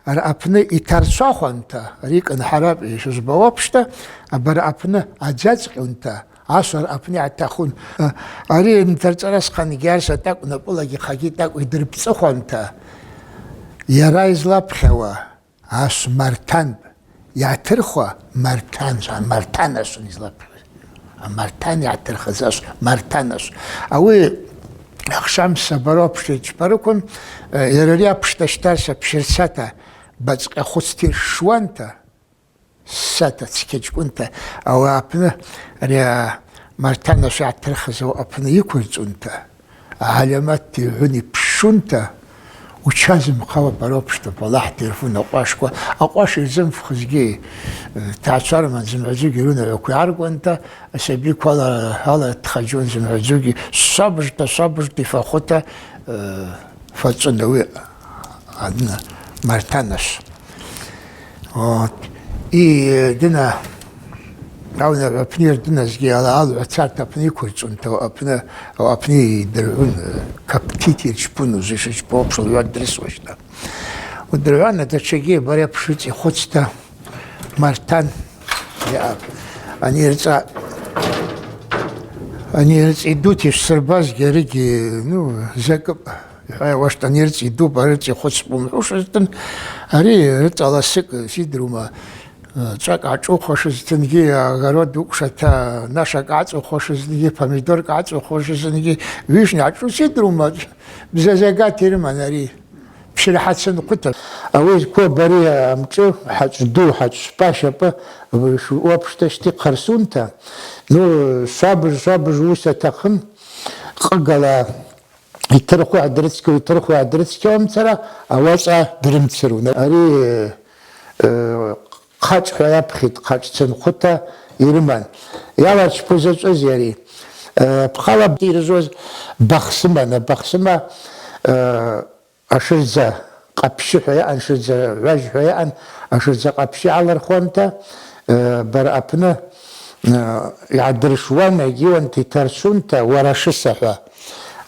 Ари апны йтарчвахуанта, ари кӏынхӏарапӏ йшызбауа апшта, абари апны аджачкъьунта, ашвара апны йгӏатахун. Ари йантарчӏварасхъангьи арса тӏакӏв напӏылагьи хъагьи тӏакӏв йдырпцӏыхуанта, йара йызлапхьауа ашв мартанпӏ, йгӏатырхуа мартан, мартан ашвын йызлапхьауа. Амартан йгӏатырхыз ашв, мартан ашв. Ауи ахшамсса бару апшта йчпарыквын, э, йара ари апшта щтарса пщырцата бацкъьа хвыцта йыршшуанта, ссата цкьачкӏвынта, ауи апны ари, а, мартан ашв йгӏатырхыз ауи апны йыквырцӏунта, гӏальаматта йгӏвын йпшшунта, уча зымхъауа бару апшта палахӏта йырфун акъвашква, акъваш йырзымфхызгьи, э, тгӏачварман зымгӏвадзугьи рунагӏваква йгӏаргуанта, асабиква ала, ала дхъаджун зымгӏвадзугьи, швабыжта, швабыжта йфахута, э, фачӏвын ауи адна мартан ашв. Вот. И, э, дына, ауи апны йырдыназгьи ала алгӏвацарта апны йыквырцӏунта, апны, апны йдыргӏвун, э, коптить йырчпун, ужвы йшычпу апш лгӏва дрысуашта. Удыргӏвана датшагьи бари апш рыцӏа йхвыцта мартан йаъапӏ. Ани рыцӏа, ани рыцӏа йдута йшсырбазгьи аригьи, ну, закӏыпӏ. Йхӏвайуаштӏ, ани рыцӏа йдупӏ, ари рыцӏа йхвыцпӏ умхӏвушызтын, ари рыцӏа ласыкӏ сидрума, э, чӏвакӏ гӏачӏвухуашызтынгьи, огород укӏвшата, нашакӏ гӏацӏухуашызтынгьи, помидоркӏ гӏацӏухуашызтынгьи, вишня гӏачӏву сидрума, бзазагат йрыман ари, пщырхӏа цынхъвыта. Ауи зкву бари амшӏы, хӏачӏвду, хӏачӏвшвпа щапӏы, уапшта щти хъарсунта, ну, швабыж, швабыж уыс атахъын, къыгала, Йтырху йгӏадрыцкьу, йтырху йгӏадрыцкьамцара, ауацӏа дрымцарун. Ари, э, хъачӏ хӏва йапхьитӏ, хъачӏ цынхъвыта йрыман. Йалачпу зачӏвызи ари? Э, пхъала йрызуаз бахсыман, абахсыма, э, ашырдза къапщы хӏва йаъан, шырдза гӏважь хӏва йаъан, ашырдза къапщы алырхуанта, э, бара апны, э, йгӏадыршуан, йгьиуанта йтарчвунта, Уарашыса хӏва.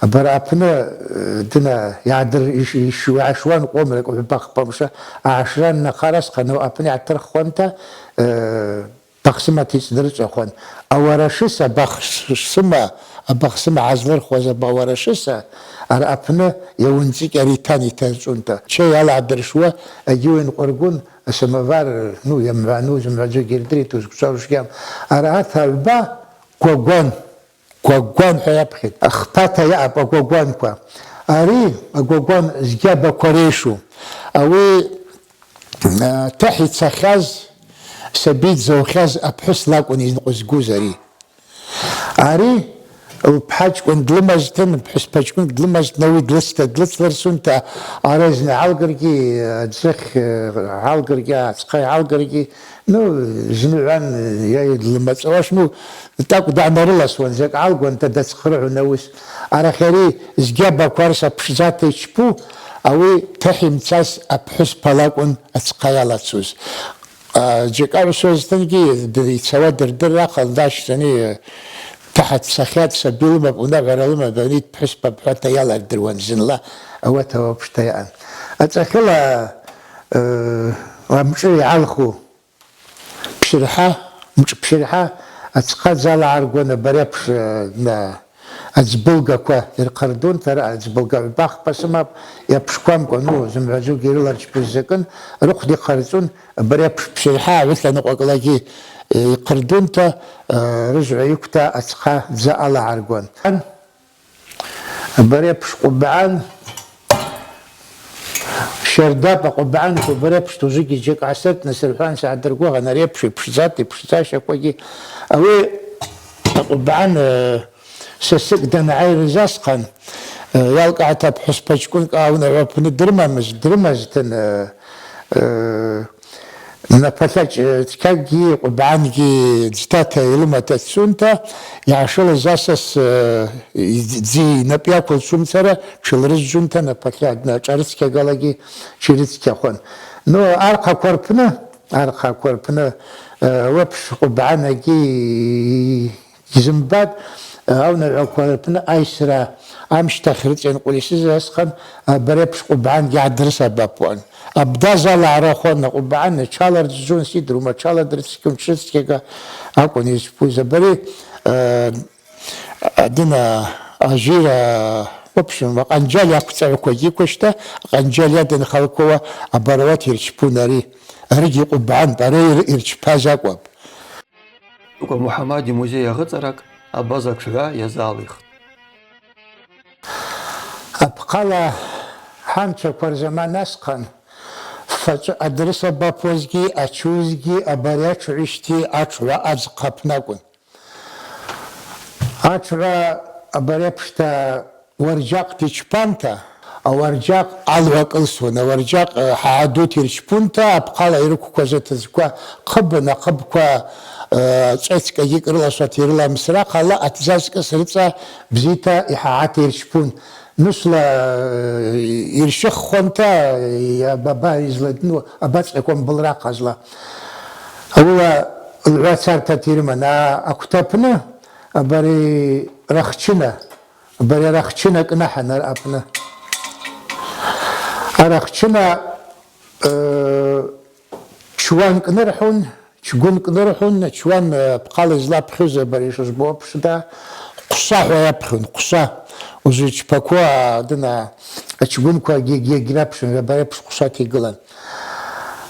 Бара апны, э, дына йгӏадыр-, йш-, йш-, йгӏашуан къомракӏ гӏвба-хпа мшы агӏашран нахъарасхъан, ауи апны йгӏатырххуанта, э, Бахсымат йцӏдрычӏвахуан. Ауарашыса, абахсыма, абахсыма гӏазлырхуаз аба-, ауарашыса, ари апны йауынцӏыкӏьа ритан йтарчӏвунта. Чай алагӏдыршуа, агьи йынкъвыргун, асамовар, ну, йамгӏвану, зымгӏвадзугьи йырдыритӏ, узквчӏварушгьам. Арат агӏвба гвагван, гвагван хӏва йапхьитӏ. Хпата йаъапӏ агвагванква. Ари агвагван згьабаква рейшу. Ауи Тахь йцахьаз, саби дзаухьаз апхӏыс лакӏвын йынкъвызгуз ари. Ари лпхӏачкӏвын длымазтын, лпхӏвыспачкӏвын длымазтын, ауи длыста, длыцлырсунта, аразна гӏалгыргьи, аджвыкъ гӏалгыргьи, ацхъай гӏалгыргьи, ну, зымгӏван йай длымацӏауаш, ну, Тӏакӏв дгӏанарыласуан, закӏ гӏалгуанта дацхърыгӏун ауыс. Арахь ари згьабаква рса пшдзата йчпу, ауи тахь йымцаз апхӏвыспа лакӏвын ацхъа йалацуз. А, джакӏа йсуазтынгьи, д-, йцауа дырдырра, ахъа дащтани, тахӏ дцахьатӏ, саби лымапӏ, унагӏвара лымапӏ, ани дпхӏвыспа бхӏвата йалардыруан зынла, ауат ауапшта йаъан. Ацӏахьыла, э, амшӏы йгӏалху. Пщырхьа, мшӏ пщырхьа ацхъа дзалагӏаргван абари апш, э, на, аӡбылгаква йырхъырдунта, араъа аӡбылга гӏвба-хпа сымапӏ, йапшквамкӏва, ну, зымгӏвадзугьи йрыларчпуз закӏын, рыхъвда йхъарцӏун, абари апш пщырхьа агӏвытланыкъвакӏлагьи, э, йхъырдунта, э, рыжвгӏва йыквта ацхъа дза алагӏаргван. Абари апш къвбан, щардапӏа къвбан, абари апш тужигьи джек гӏасыртӏ, насырхӏван сагӏдыргвагъан, ари апш йпшдзата, йпшдзащаквагьи. Ауи акъвбан, э, сасыкӏ дангӏайрыз асхъан, э, йалкӏгӏата апхӏвыспачкӏвынкӏ аунагӏва апны дрымамыз-, дрымазтын, э, э, напахьа чӏ-, чкьакӏгьи къвбгӏангьи дтата йлымата дцунта, йгӏашылыз асас, э, йдзи йнапӏ йаквылцумцара тшылрызджьунта напахьа дна-, чӏарыцкьагалагьи тширыцкьахуан. Ну, архъаква рпны, архъаква рпны, э, уапш къвбгӏанагьи гьзымбатӏ, аунагӏваква рпны айсра амщтахь рыцӏа йанкъвлисыз асхъан, абари апш къвбгӏангьи гӏадрысабапуан. Абдазала арахван къвбгӏан тшаларджьун, сидрума тшаладрыцкьун, тшрыцкьага акӏвын йызпуз. Абари, э, адына ажира, в общем, акъанджьаль аквцӏагӏвквагьи квашта, акъанджьаль йадынхалквауа абаруат йырчпун ари. Аригьи къвбгӏан, ари йыр-, йырчпаз акӏвапӏ. Тӏукӏва Мухӏамад ймузей агъыцӏаракӏ абаза тшгӏва йазалихтӏ. Апхъала хӏанчаква рзаман асхъан, фачӏвы адрысабапуазгьи, ачузгьи абари атшгӏвищти атшгӏва адзхъа апны акӏвын. Атшгӏва абари апшта уарджакъ дичпанта, ауарджакъ алгӏва кӏылсуан, ауарджакъ, э, хӏагӏадут йырчпунта, апхъала йрыквкваз атыдзква хъыбын, ахъыбква, э, цӏвецкӏагьи кӏрылашвата йрыламсрахъала, атдза зкӏыс рыцӏа бзита йхӏагӏата йырчпун. Нусла, э, йырщыххуанта, э, йа баба йызладну, абацӏаква мбылра хъазла. Ауыла лгӏвацарта тирман, а, аквта апны, абари рахчына. Бари арахчына кӏнахӏан араъа апны. Арахчына, э, чуан кӏнырхӏун, чгвын кӏнырхӏун, чуан, э, пхъала йызлапхьуз бари шажбу апшта, хъвса хӏва йапхьун, хъвса. Ужвы чпаква, адына, ачгвынква ги-, ги-, гьрапшын, бари апш хъвсата йгылан.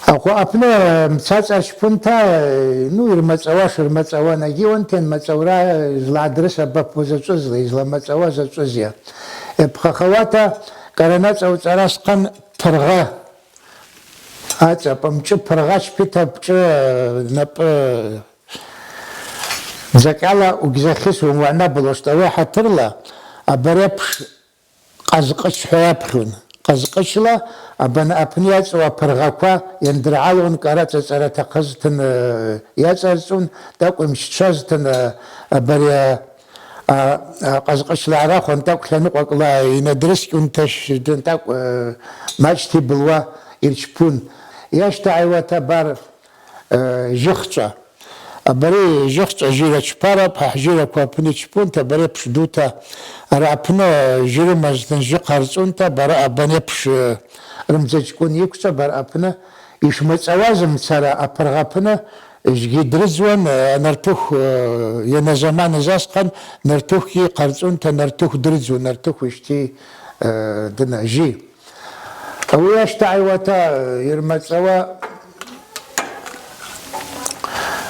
Акъван апны мцацӏа рчпунта, ну, йырмацӏауа шырмацӏауа, нагьи уантен мацӏаура, йызлагӏдрысабапуаз ачӏвызла, йызламацӏауаз ачӏвызйа. Йапхъахауата, кӏарана цӏа уцӏара схъан пыргъа. Ацӏа пӏымчӏы пыргъа чпита пчӏы, напӏы дзакъала угьзахьысуан уагӏнабылуашта, ауи хӏатырла, абари апш Къазкъыч хӏва йапхьун. Къазкъычла абан апны йацӏуа пыргъаква йандыргӏалгъун кӏара цӏацӏара атахъызтын, э, йацӏарцӏун, тӏакӏв йымччвазтын, э, абари, а, а, къазкъычла арахван тӏакӏв лъаныкъвакӏла йнадрыскӏьунта щ-, дын тӏакӏв, э, мачӏта йбылуа йырчпун. Йащтагӏайуата бар, э, жьыхчӏва. Абари жьыхчӏва жира чпарапӏ, хӏа хӏжьыраква апны йчпунта, абари апш дута, араъа апны жьырымазтын жьы хъарцӏунта, бара абари апш, э, рымдзачкӏвын йыквчӏва, бара апны йшмацӏауаз мцара апыргъа апны жьгьи дрыдзуан, э, нартыхв, э, йаназаманыз асхъан, нартыхвгьи хъарцӏунта, нартыхв дрыдзуан, нартыхв йшти, э, дына жьи. Ауи йащтагӏайуата, э, йырмацӏауа,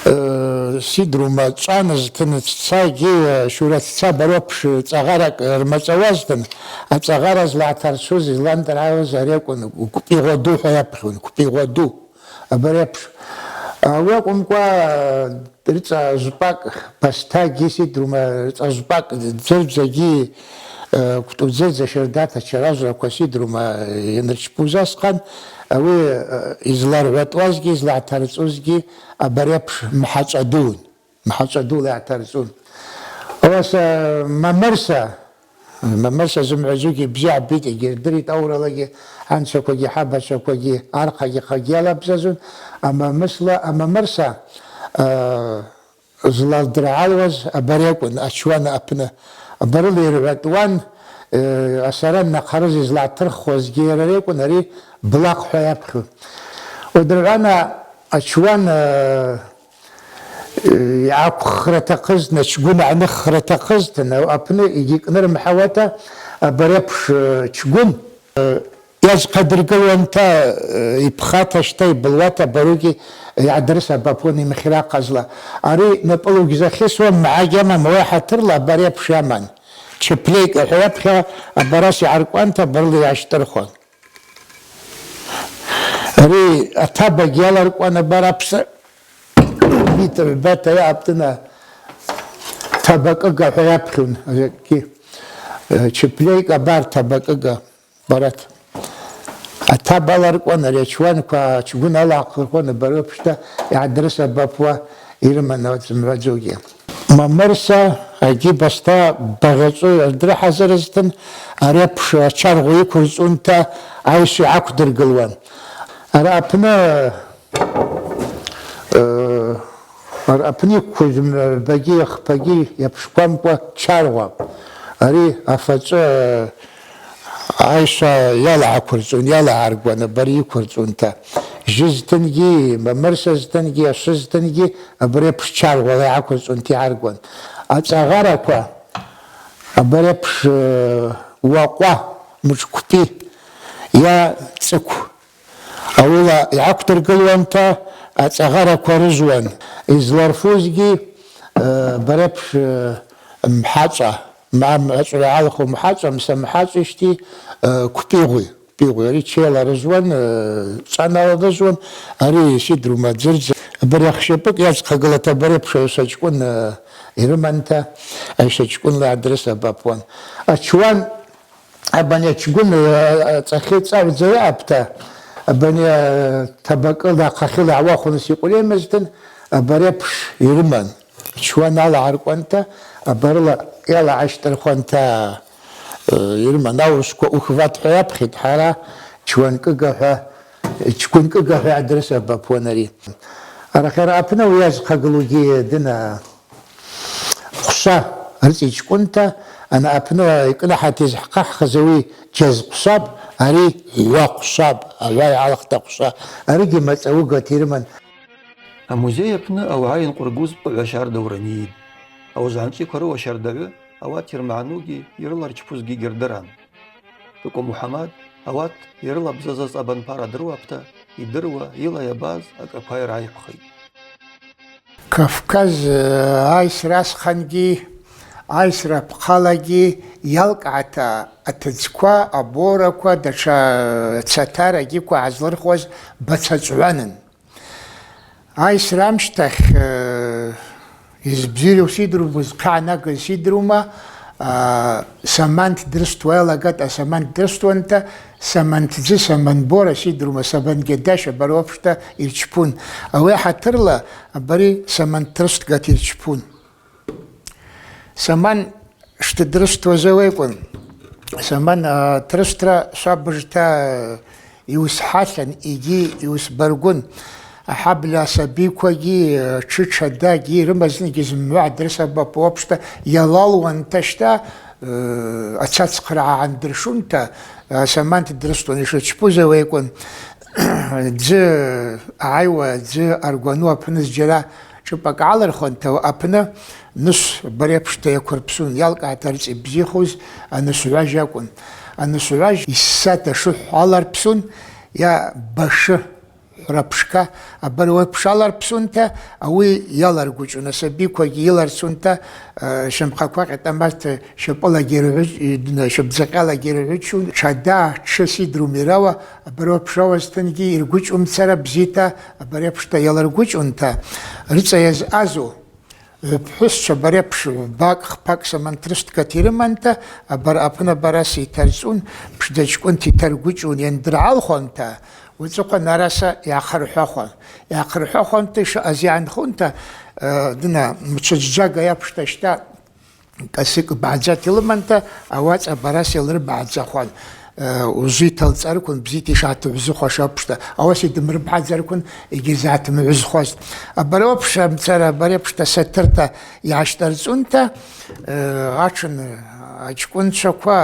э, сидрума чӏван зтын ццагьи, э, щура цца баропш цӏагъаракӏ рмацӏауазтын, ацӏагъара злагӏтарцуз, йызландыргӏауз ари акӏвын, квпӏигъваду хӏва йапхьун, квпӏигъваду. Абари апш. Ауи акӏвымкӏва, э, Рыцӏа жвпӏакӏ, пастагьи сидрума, рыцӏа жвпӏакӏ дзырбзагьи, э, квтӏудзырдза щардата чаражвраква сидрума, э, йанырчпуз асхъан, ауи, э, йызларгӏватӏуазгьи, йызлагӏтарцӏузгьи абари апш мхьачӏвадун, мхьачӏвадула йгӏатарцӏун. Ауаса Мамырса, Мамырса зымгӏвадзугьи бзи гӏбитӏ, йгьирдыритӏ ауралагьи, хӏанчаквагьи, хӏабачаквагьи, архъагьи, хъагьи алабзазун, амамысла, амамырса, а, злалдыргӏалуаз абари акӏвын, ачуана апны. Абарыла йыргӏватӏуан, э, асаран нахъарыла йызлатырхуазгьи йара ари акӏвын, ари Блакъ хӏва йапхьун. Уадыргӏвана ачуан, э, Йгӏаквхра атахъызтын, ачгвын гӏаныхра атахъызтын, апны йгьикӏнырмхӏауата, абари апш, э, чгвын, э, йазхъадыргылуанта, э, йпхата щта йбылуата абаругьи йгӏадрысабапуан йымхра хъазла. Ари напӏыла угьзахьысуан, магӏа гьамам, ауи хӏатырла абари апш йаман. Чеплейкӏа хӏва йапхьа абараса йгӏаркӏванта абарыла йгӏащтӏырхуан. Ари атаба гьаларкӏван абар апсра битӏа гӏвбата йа апӏтӏына таба кӏыга хӏва йапхьун, ари, э, чеплейкӏа абар таба кӏыга, барат. атаба аларкъван, ари ачуанква ачгвын алагӏахъырхуан, абари апшта йгӏадрысабапуа йрыман ауат зымгӏвадзугьи. Мамырса, Агибасда, Багъьачӏвы андрыхӏазырызтын, ари апш ачаргъва йыквырцӏунта айшва йгӏаквдыргылуан. Ари апны, э, ари апны йыквуз багьи хпагьи йапшквамкӏва чаргъвапӏ. Ари афачӏвы, э, айшва йалагӏаквырцӏун, йалагӏаргван абари йыквырцӏунта. Жьызтынгьи, мамырсазтынгьи, ашвызтынгьи абари апш чаргъвала йгӏаквырцӏунта йгӏаргван. Ацӏагъараква абари апш, э, уакъва, мучквпӏи йа цӏыкв. Ауыла йгӏаквдыргылуанта ацӏагъараква рызуан. Йызларфузгьи, э, абари апш, э, мхьачӏва, ма-, мгӏвачӏвара йгӏалаху мхьачӏва, мса мхьачӏвищти, э, квпӏигъви. Квпӏигъви. Ари чейла рызуан, э, чӏванала рызуан, ари йсидрума дзырдз. Абари ахщапӏыкӏ йадзхъагылата абари апш айшва чкӏвын, э, йрыманта, айшва чкӏвынла йгӏадрысабапуан. Ачуан Абани ачгвын, э, цӏахи цӏагӏвдза йаъапӏта, абани, э, табакъыла, хъахьыла гӏауахвныс йкъвлемызтын, абари апш йрыман. Чуан алагӏаркӏванта, абарыла йалагӏащтӏырхуанта, э, йрыман. Аурысква ухват хӏва йапхьитӏ, хӏара чуан кӏыга хӏва, чгвын кӏыга хӏва йгӏадрысабапуан ари. Арахьара апны ауи йазхъагылугьи дына. Хъвша рыцӏичкӏвынта, ана апны йкӏныхӏата йызхӏхъахӏхыз ауи джаз хъвшапӏ, ари гӏва хъвшапӏ, агӏва йгӏалхта хъвша, аригьи мацӏауыгата йрыман. Амузей апны ауагӏа йынкъвыргуз къвыгӏва щардала йрынйитӏ. Ауызгӏанчӏвиква рыуа щардагӏвы ауат йырмагӏнугьи йрыларчпузгьи гьырдыран. Тӏукӏва Мухӏамад ауат йрылабзазаз абанпара дыруапӏта, йдыруа, йыла йабаз акӏаква йрайхӏвхитӏ. Кавказ, э, айсра асхъангьи, айсра апхъалагьи йалкӏгӏата атыдзква, абораква, датша, э, цатарагьиква гӏазлырхуаз бацачӏванын. Айсра амщтахь, э, йызбзиру сидрума, йызхъа йанагыз сидрума, а, самант дрыстуа йалагатӏ, асамант дрыстуанта, самант дзы, самант бора сидрума, самант гьадаш, абари апшта йырчпун. Ауи ахӏатырла абари самант трыстгата йырчпун. Саман шта дрыстуаз ауи акӏвын. Саман, а, трыстра швабыжта, а, йуысхӏатлан йгьи йуысбаргвын. Ахӏабльа асабиквагьи, а, тшы тшадагьи рымазынгьи зымгӏва гӏадрысабапуа апшта йалалуанта щта, а, ацацхърагӏа гӏандыршунта, а, саманта дрыстуан йшырчпуз ауи акӏвын. Дзы гӏайуа, дзы аргвану апны зджьара чӏыпӏакӏ гӏалырхуанта, апны нус абари апшта йаквырпсун, йалкӏгӏата рыцӏа йбзихуз анусгӏважь акӏвын. Анусгӏважь йссата шыхв аларпсун, йа башы хӏврапшка, абари апш аларпсунта, ауи йаларгвычӏвун, асабиквагьи йыларцунта, э, щымхъаква къитӏамазта щапӏылагьи йыргӏвы-, э, щабдзакъьалагьи йыргӏвычун, тшада, тшы сидрум йрауа, абари апш ауазтынгьи йыргвычӏвумцара бзита, абари апшта йаларгвычӏвунта, рыцӏа йазъазу, гӏвпхӏвысчва абари апш гӏвбакӏ, хпакӏ самант трыстгата йрыманта, абар апны абараса йтарцӏун, пшдачкӏвынта йтаргвычӏвун йандыргӏалхуанта, уацӏыхъван араса йгӏахъырхӏвахуан. Йгӏахъырхӏвахуанта йшаъаз йгӏанхунта, э, дына мчваджвджвага йапшта щта, кӏасыкӏ багӏдзата йлыманта, ауацӏа абараса йалрыбагӏдзахуан. Э, ужвы йталцӏарыквын бзита йшгӏатыгӏвзыхуаш апшта, ауаса йдымрыбагӏдзарыквын йгьизгӏатымгӏвызхуаз. Абари апш амцара, абари апшта сатырта йгӏащтӏарцӏунта, э, гъатшын ачкӏвынчваква,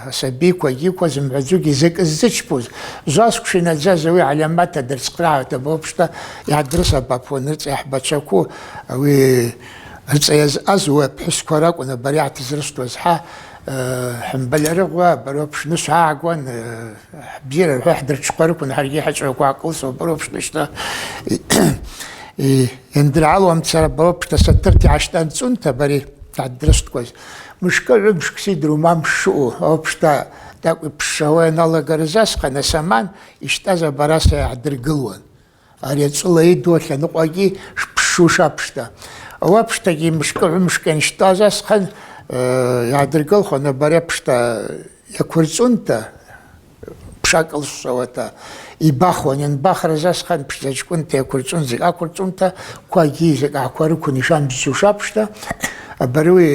э, асабиква, йгьиква зымгӏвадзугьи закӏы ззычпуз, заз квшинадзаз ауи гӏальамата дырцхърагӏата, абари апшта йгӏадрысабапуан рыцӏа йахӏбачвакву, ауи рыцӏа йазъаз ауи апхӏвысква ракӏвын абари йгӏатызрыстуаз хӏа, э, Хӏымбальарыгъва, абари апш нус гӏагван, э, хӏбзира рхӏвы хӏдырчвква рыквын, хӏаргьи хӏачӏваква гӏакӏылсуа, абари апш нышта, э, йандыргӏалуамцара, абари апшта сатырта йгӏащтӏарцӏунта, абари йгӏадрысткваз. Мышкӏы гӏвымшкӏ сидрума амш шаъу, апшта тӏакӏв йпшшауа йаналагарыз асхъан, асаман йщтӏаз абараса йгӏадыргылуан. Ари ацӏла йдуа лъаныкъвагьи шпшуш апшта. Ауи апштагьи мышкӏы гӏвымшкӏ йанщтӏаз асхъан, э, йгӏадыргылхуан, абари апшта йаквырцӏунта, Шакӏылшвшвауата йбахуан, йанбахрыз асхъан пшдзаджвкӏвынта йаквырчӏвун, закӏ аквырчӏвунта, квагьи закӏ гӏакварыквын йшамбзу шапшта, абаруи,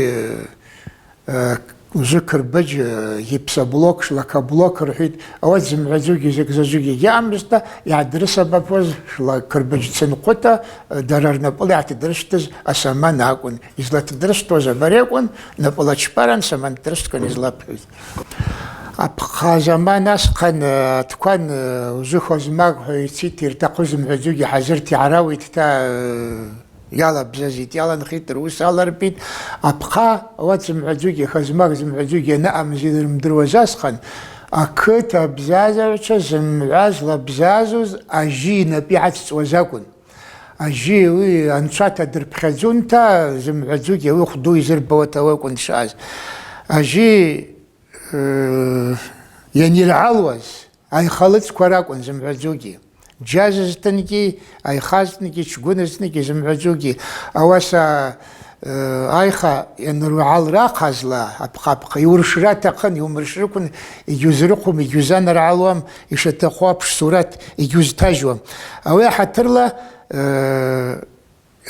э, ужвы кырбыджь, э, гипсоблок, шлакоблок рхӏвитӏ, ауат зымгӏвадзугьи закӏ заджвыгьи гьаъамызта, йгӏадрысабапуаз шла кырбыджь цынхъвыта, э, дара рнапӏыла йгӏатыдрышвтыз асаман акӏвын. Йызлатыдрышвтуаз абари акӏвын, напӏыла чпаран саман ддрышвткан йызлапхьуз. Апхъа заман асхъан, э, аткван, э, ужвы хвазмаг хӏва йцитӏ, йыртахъу зымгӏвадзугьи хӏазырта йгӏарауитӏта, э, йалабзазитӏ, йаланхитӏ, рус аларпитӏ. Апхъа ауат зымгӏвадзугьи, хвазмаг зымгӏвадзугьи йанаъамыз йырымдыруаз асхъан, акыт абзазагӏвчва зымгӏва злабзазуз ажьи йнапӏи гӏацӏцӏуаз акӏвын. Ажьи ауи анчвата дырпхьадзунта, зымгӏвадзугьи ауи хвду йзырбауата ауи акӏвын дшаъаз. Ажьи, э, йанйыргӏалуаз, айха лыцква ракӏвын зымгӏвадзугьи. Джьазызтынгьи, айхазтынгьи, чгвынызтынгьи зымгӏвадзугьи. Ауаса, э, айха йаныргӏалра ахъазла, апхъапхъа йуршра атахъын, йумыршрыквын, йгьузрыхъум, йгьузаныргӏалуам, йшатахъу апш сурат йгьузтажьуам. Ауи ахӏатырла, э,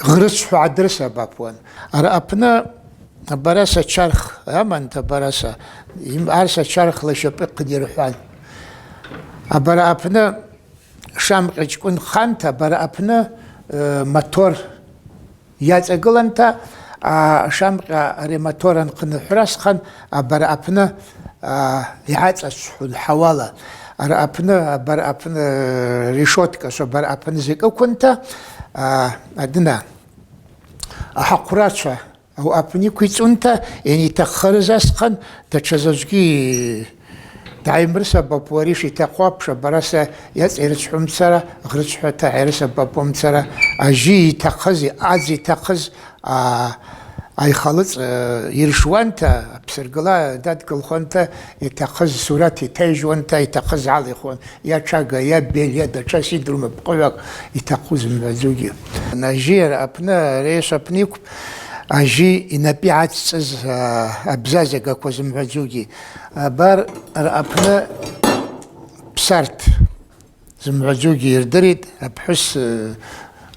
гърычхӏва гӏадрысабапуан. Араъа апны абараса чарх аманта, абараса, им-, арса чархла щапӏы хъынйырхӏван. Абараъа апны шамкъа чкӏвын хъанта, абараъа апны, э, мотор йацӏагыланта, а, шамкъа ари мотор анхъынхӏвра асхъан, абараъа апны, а, йгӏацӏачвхун хӏавала. Араъа апны, абараъа апны, э, решетка, шо абараъа апны закӏ ыквунта, а, адына, ахӏахъврачва ауи апны йыквицӏунта, йанитахъхарыз асхъан, датша заджвгьи дгьайымрысабапуа, ари шитахъу апш абараса йацӏайрычхӏумцара, гърычхӏвата гӏайрысабапуамцара, ажьи йитахъыз, адз йитахъыз, а, айха лыцӏ, э, йыршуанта, апсаргала дадгылхуанта, йтахъыз сурат йтайжьуанта, йтахъыз гӏалихуан. Я чага, я бель, я датша сидрума пкъыгӏвакӏ йтахъу зымгӏвадзугьи. Ажьи араъа апны, рейс апны йыквпӏ, ажьи йнапӏи гӏацӏцӏыз, а, абзазагаква зымгӏвадзугьи. Абар араъа апны псарт зымгӏвадзугьи йырдыритӏ, апхӏвыс, э,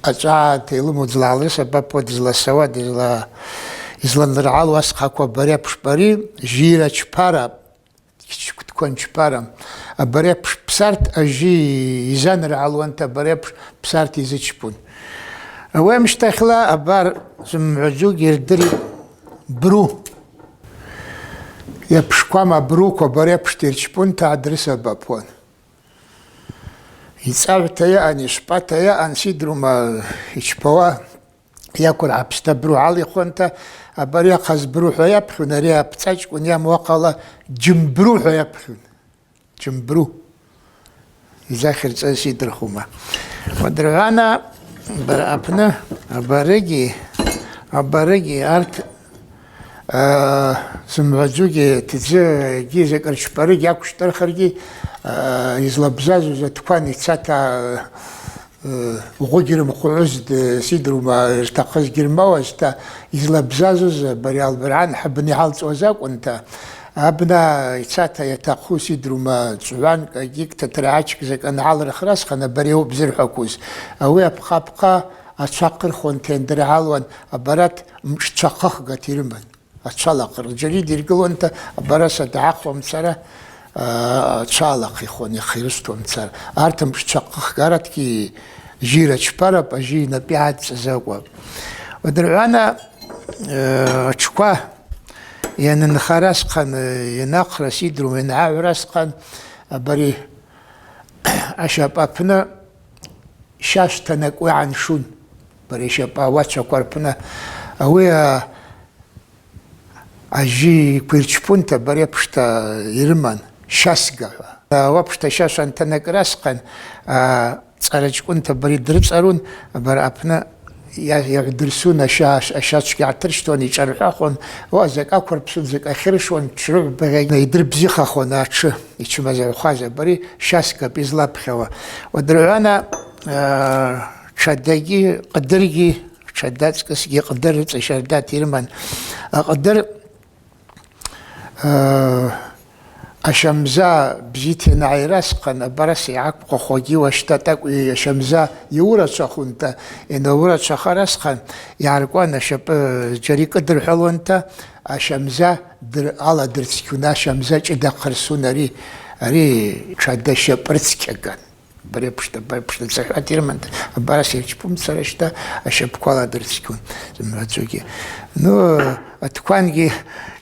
ачӏвагӏата йлыму дызлагӏалрысабапуа, дызласауа, дызла-, йызланыргӏалуа асхъаква абари апш бари, жьира чпара, Кьыткван чпара. Абари апш псарт ажьи йзаныргӏалуанта абари апш псарт йзычпун. Ауи амщтахьла абар зымгӏвадзугьи йырдыритӏ бру. Йапшквама бруква абари апшта йырчпунта гӏадрысабапуан. Йцӏагӏвта йаъан, йшвпӏата йаъан, сидрума йчпауа. Йаквыргӏапста бру гӏалихуанта, абари ахъаз бру хӏва йапхьун, ари апцӏачкӏвын йаму ахъала джьымбру хӏва йапхьун. Джьымбру. Йзахьырцаз йдырхума. Уадыргӏвана, абар апны, абарыгьи, абарыгьи арт, а, зымгӏвадзугьи, тдзы, гьи закӏ рчпарыгьи, аквшвтӏырхыргьи, а, йызлабзазуз аткван йцата, Э, угъу гьирмхъугӏуз, д-, сидрума йыртахъыз гьирмауазта, йызлабзазуз, э, бари албыргӏан хӏыбын йгӏалцӏуаз акӏвынта, абна йцата йатахъу сидрума чӏван кӏагьикӏ татаргӏачкӏ закӏ ангӏалрыхра асхъан абари ауи бзырхӏваквуз. Ауи апхъа-апхъа ачва хъырхуанта йандыргӏалуан, абарат мшӏ чва хъыхгата йрыман. Ачвала хъыргъджьарид йыргылуанта, абараса дгӏахъуамцара, а, ачвала хъихуан, йахъирыстуамцара. Арт мшӏ чва хъыхгатагьи жьира чпарапӏ, ажьи йнапӏи гӏацӏцӏыз акӏвапӏ. Уадыргӏвана, э, ачвква йанынхара асхъан, э, йанахъра сидрума йангӏагӏвра асхъан, абари ащапӏ апны щас танакӏуа йгӏаншун, бари щапӏа уачваква рпны. Ауи, а, Ажьи йквирчпунта бари апшта йрыман, щасга хӏва. Ауи апшта щас антанакӏра асхъан, а, цӏарачкӏвынта бари дрыцӏарун, абар апны йа-, йагӏвдырсун, аща-, ащачвгьи гӏатырщтуан, йшӏархӏвахуан, уа закӏ аквырпсун, закӏ ахьыршуан, тшрыгӏвбагъьагьи йдырбзихахуан атшы, йчмазагӏвхаз абари щасгапӏ йызлапхьауа. Уадыргӏвана, а, тшадагьи, къадыргьи, Тшада ацкӏысгьи кьадыр рыцӏа щардата йрыман. Акъадыр, э, Ащамза бзита йанайрасхъан, абараса йгӏаквхъахуагьи уащта тӏакӏв ащамза йаурачвахунта, йанаурачвахара асхъан, йгӏаркӏван ащапӏы, джьара йкӏыдырхӏвалуанта, ащамза дыр-, аладырцкьун, ащамза чӏыда хъырсун ари, ари тшада щапӏ рыцкьаган. Баре пшта, баре пшта цахӏвата йрыман, абараса йырчпумцара щта, ащапӏква аладырцкьун, зымгӏвадзугьи. Ну, атквангьи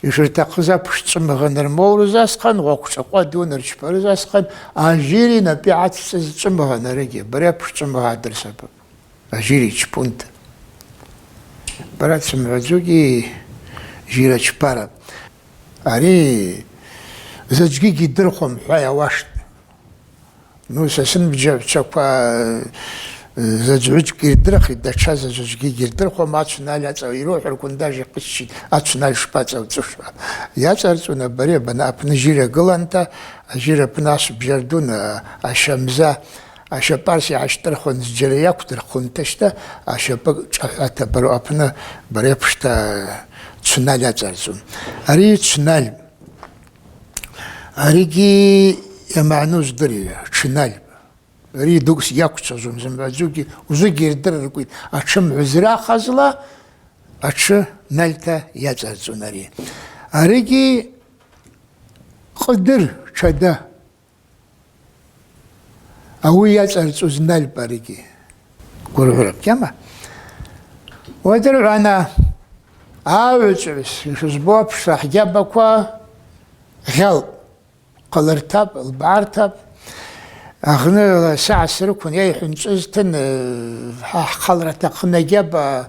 йшыртахъыз апш чӏвымгъаныр моурыз асхъан, гъвакъ чӏакъва дуныр чпарыз асхъан, ажьири напӏи гӏацӏцӏыз чӏвымгъаныргьи, баре апш чӏвымгъа адырсапӏ. Ажьири чпунта. Барат зымгӏвадзугьи жьира чпара. Ари заджвгьи гьидырхуам хӏва йауаштӏ. Ну, са сынбжьагӏвчваква, э, заджвгьи гьирдырхитӏ, датша заджвгьи гьирдырхуам, ацу наль ацӏа йрухӏварквын даже йхъыччитӏ, ацу наль шпацӏа уцӏушра. Йацӏарцӏун абари, абана апны жьира гыланта, ажьира апны асу бжьардун, а, ащамза, ащапӏарс йгӏащтӏырхуан зджьара йаквдырхъунта щта, ащапӏы чӏахӏвата бару апны, баре пшта цуналь ацӏарцӏун. Ари цуналь. Аригьи йамагӏну здырйа, тшыналь. Ари дукӏ йаквчважвум зымгӏвадзугьи, ужвыгьи йырдырыркӏвитӏ, атшы мгӏвазрахазла, атшы нальта йацӏарцӏун ари. Аригьи кьыдыр тшада. Ауи йацӏарцӏуз нальпӏ аригьи. Гвыргӏвырапӏ, гьама. Уадыргӏвана, агӏвычӏвгӏвыс йшызбу апшта хӏгьабаква гъьалтӏ. Хъалыртапӏ, лбгӏартапӏ. Агъны сагӏа срыквын йайхӏвынчӏвызтын, э, хӏа хъалра атахъын агьаба,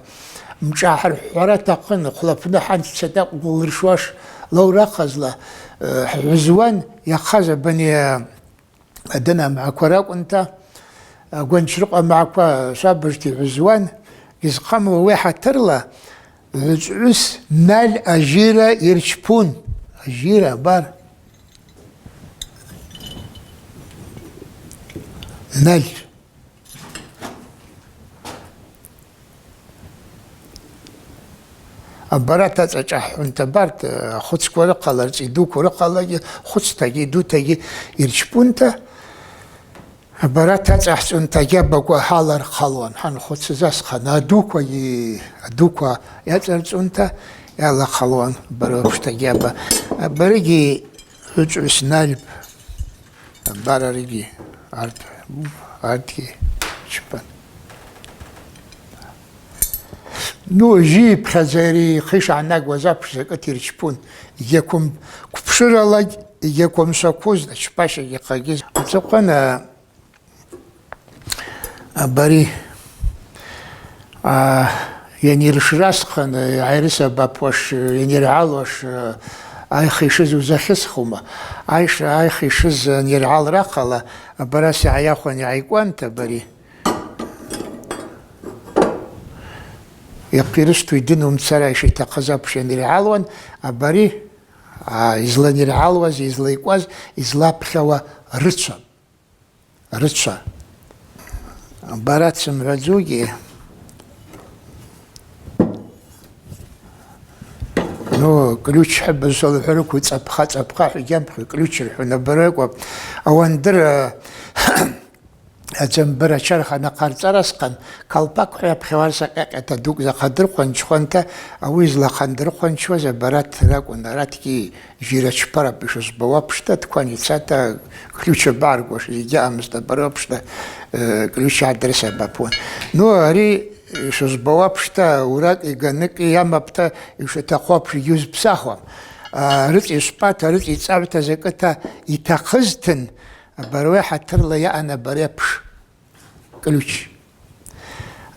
мшӏа хӏырхӏвара атахъын, хъвлапны хӏанцӏцӏа тӏакӏв гвлыршуаш лаура ахъазла, э, хӏгӏвызуан, йахъаз абани, э, адын амгӏаква ракӏвынта, агванчрыкъва амгӏаква швабыжта йгӏвызуан, йызхъамлу ауи хӏатырла, гӏвычӏвгӏвыс наль ажьира йырчпун. Ажьира, абар. Наль. Абарат ацӏа чӏахӏхӏунта абарт, хвыцква рыхъала, рцӏи дуква рыхъалагьи, хвыцтагьи дутагьи йырчпунта, абарат ацӏахӏцӏунта агьабаква гьала рхъалуан, хӏанхъвыцыз асхъан, адуквагьи, адуква йацӏарцӏунта йалахъалуан, абари апшта агьаба. Абаригьи гӏвычӏвгӏвыс нальпӏ, абаригьи арт, артгьи чпан. Ну, жьи йпхьадза йри йхъа йшгӏанагуаз апш закӏыта йырчпун, йгьаквым квпшыралагь, йгьаквым шваквуз, ачпащагьи йхъагьи. Ацӏыхъван, а, Абари, а, йаниршра асхъан, йгӏайрысабапуаш, йаниргӏалуаш, айха йшыз узахьысхума? Айша, айха йшыз аниргӏалра ахъала, абараса йгӏайахвын йгӏайкӏуанта абари. Йахъирысту йдынумцара йшитахъыз апш йаниргӏалуан, абари, а, йызланиргӏалуаз, йызлайкӏуаз, йызлапхьауа рыцва. Рыцва. Барат зымгӏвадзугьи, ну, ключ хӏыбызшва лхӏварыкву цӏапха, цӏапха хӏвигьамхъви, ключ рхӏвун абаракӏвапӏ. Ауандыр, а, адзамбыр ачарх анахъарцӏара асхъан, калпак хӏва йапхьауарса къьакъьата дукӏ захъадырхъванчхуанта, ауи злахъандырхъванчуаз абарат ракӏвын, аратгьи Жьира чпарапӏ йшызбауа апшта, ткван йцата, ключ абагӏаргуаш йгьаъамызтӏ, абари апшта, э, ключ гӏадырсабапуан. Ну, ари йшызбауа апшта, уракӏи ганыкъи йамапӏта, йшатахъу апш йгьуызпсахуам. А, рыцӏа йшвпата, рыцӏа йцӏагӏвта закӏыта йтахъызтын, абари хӏатырла йаъан абари апш. Ключ.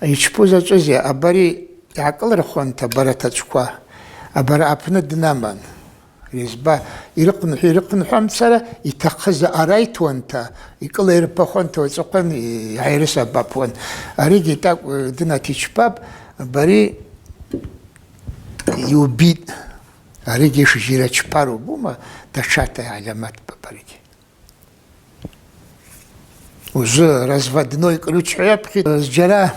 Йчпу зачӏвызйа, абари йгӏакӏылрхуанта абарат ачӏвква, абари апны днаман. Резьба йрыхъынхӏвы, йрыхъынхӏвамцара, йтахъыз арайтуанта, йкӏыла йырпахуанта уацӏыхъван йгӏайрысабапуан. Аригьи тӏакӏв дынат йчпапӏ, абари йубитӏ. Аригьи шжира чпару бума, датшата гӏальаматпа абаригьи. Ужвы разводной ключ хӏва йапхьитӏ. Зджьара,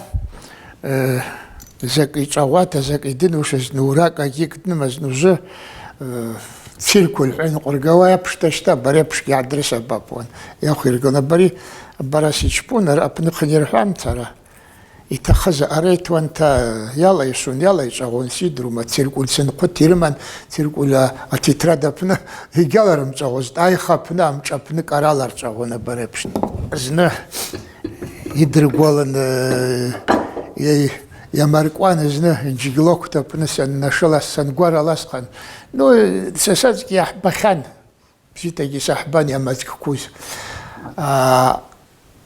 э, закӏ йчӏвагъвата, закӏ йдынушыз, ну, уракӏ агьикӏтӏнымызтӏ, ужвы Э, циркуль хӏван къвыргауа йапшта щта, абари апшгьи гӏадрысабапуан. Йахвиргун абари, абараса йчпун, ар апны хъынирхӏвамцара. Йтахъыз аъара йтуанта йалайшвун, йалайчӏвагъвун, сидрума, циркуль сынхъвыт йрыман, циркуль а, атетрад апны йгьаларымчӏвагъвузтӏ, айха апны, амшӏ апны кӏарала рчӏвагъвун абари апшта. Зны йыдрыгвалын, э, йай-, йамаркӏван зны Инджигилокт апны саннашылас, сангвараласхъан. Ну, са сацӏгьи йахӏбахьан. Бзитагьи сахӏбан йамацӏкӏквуз. А,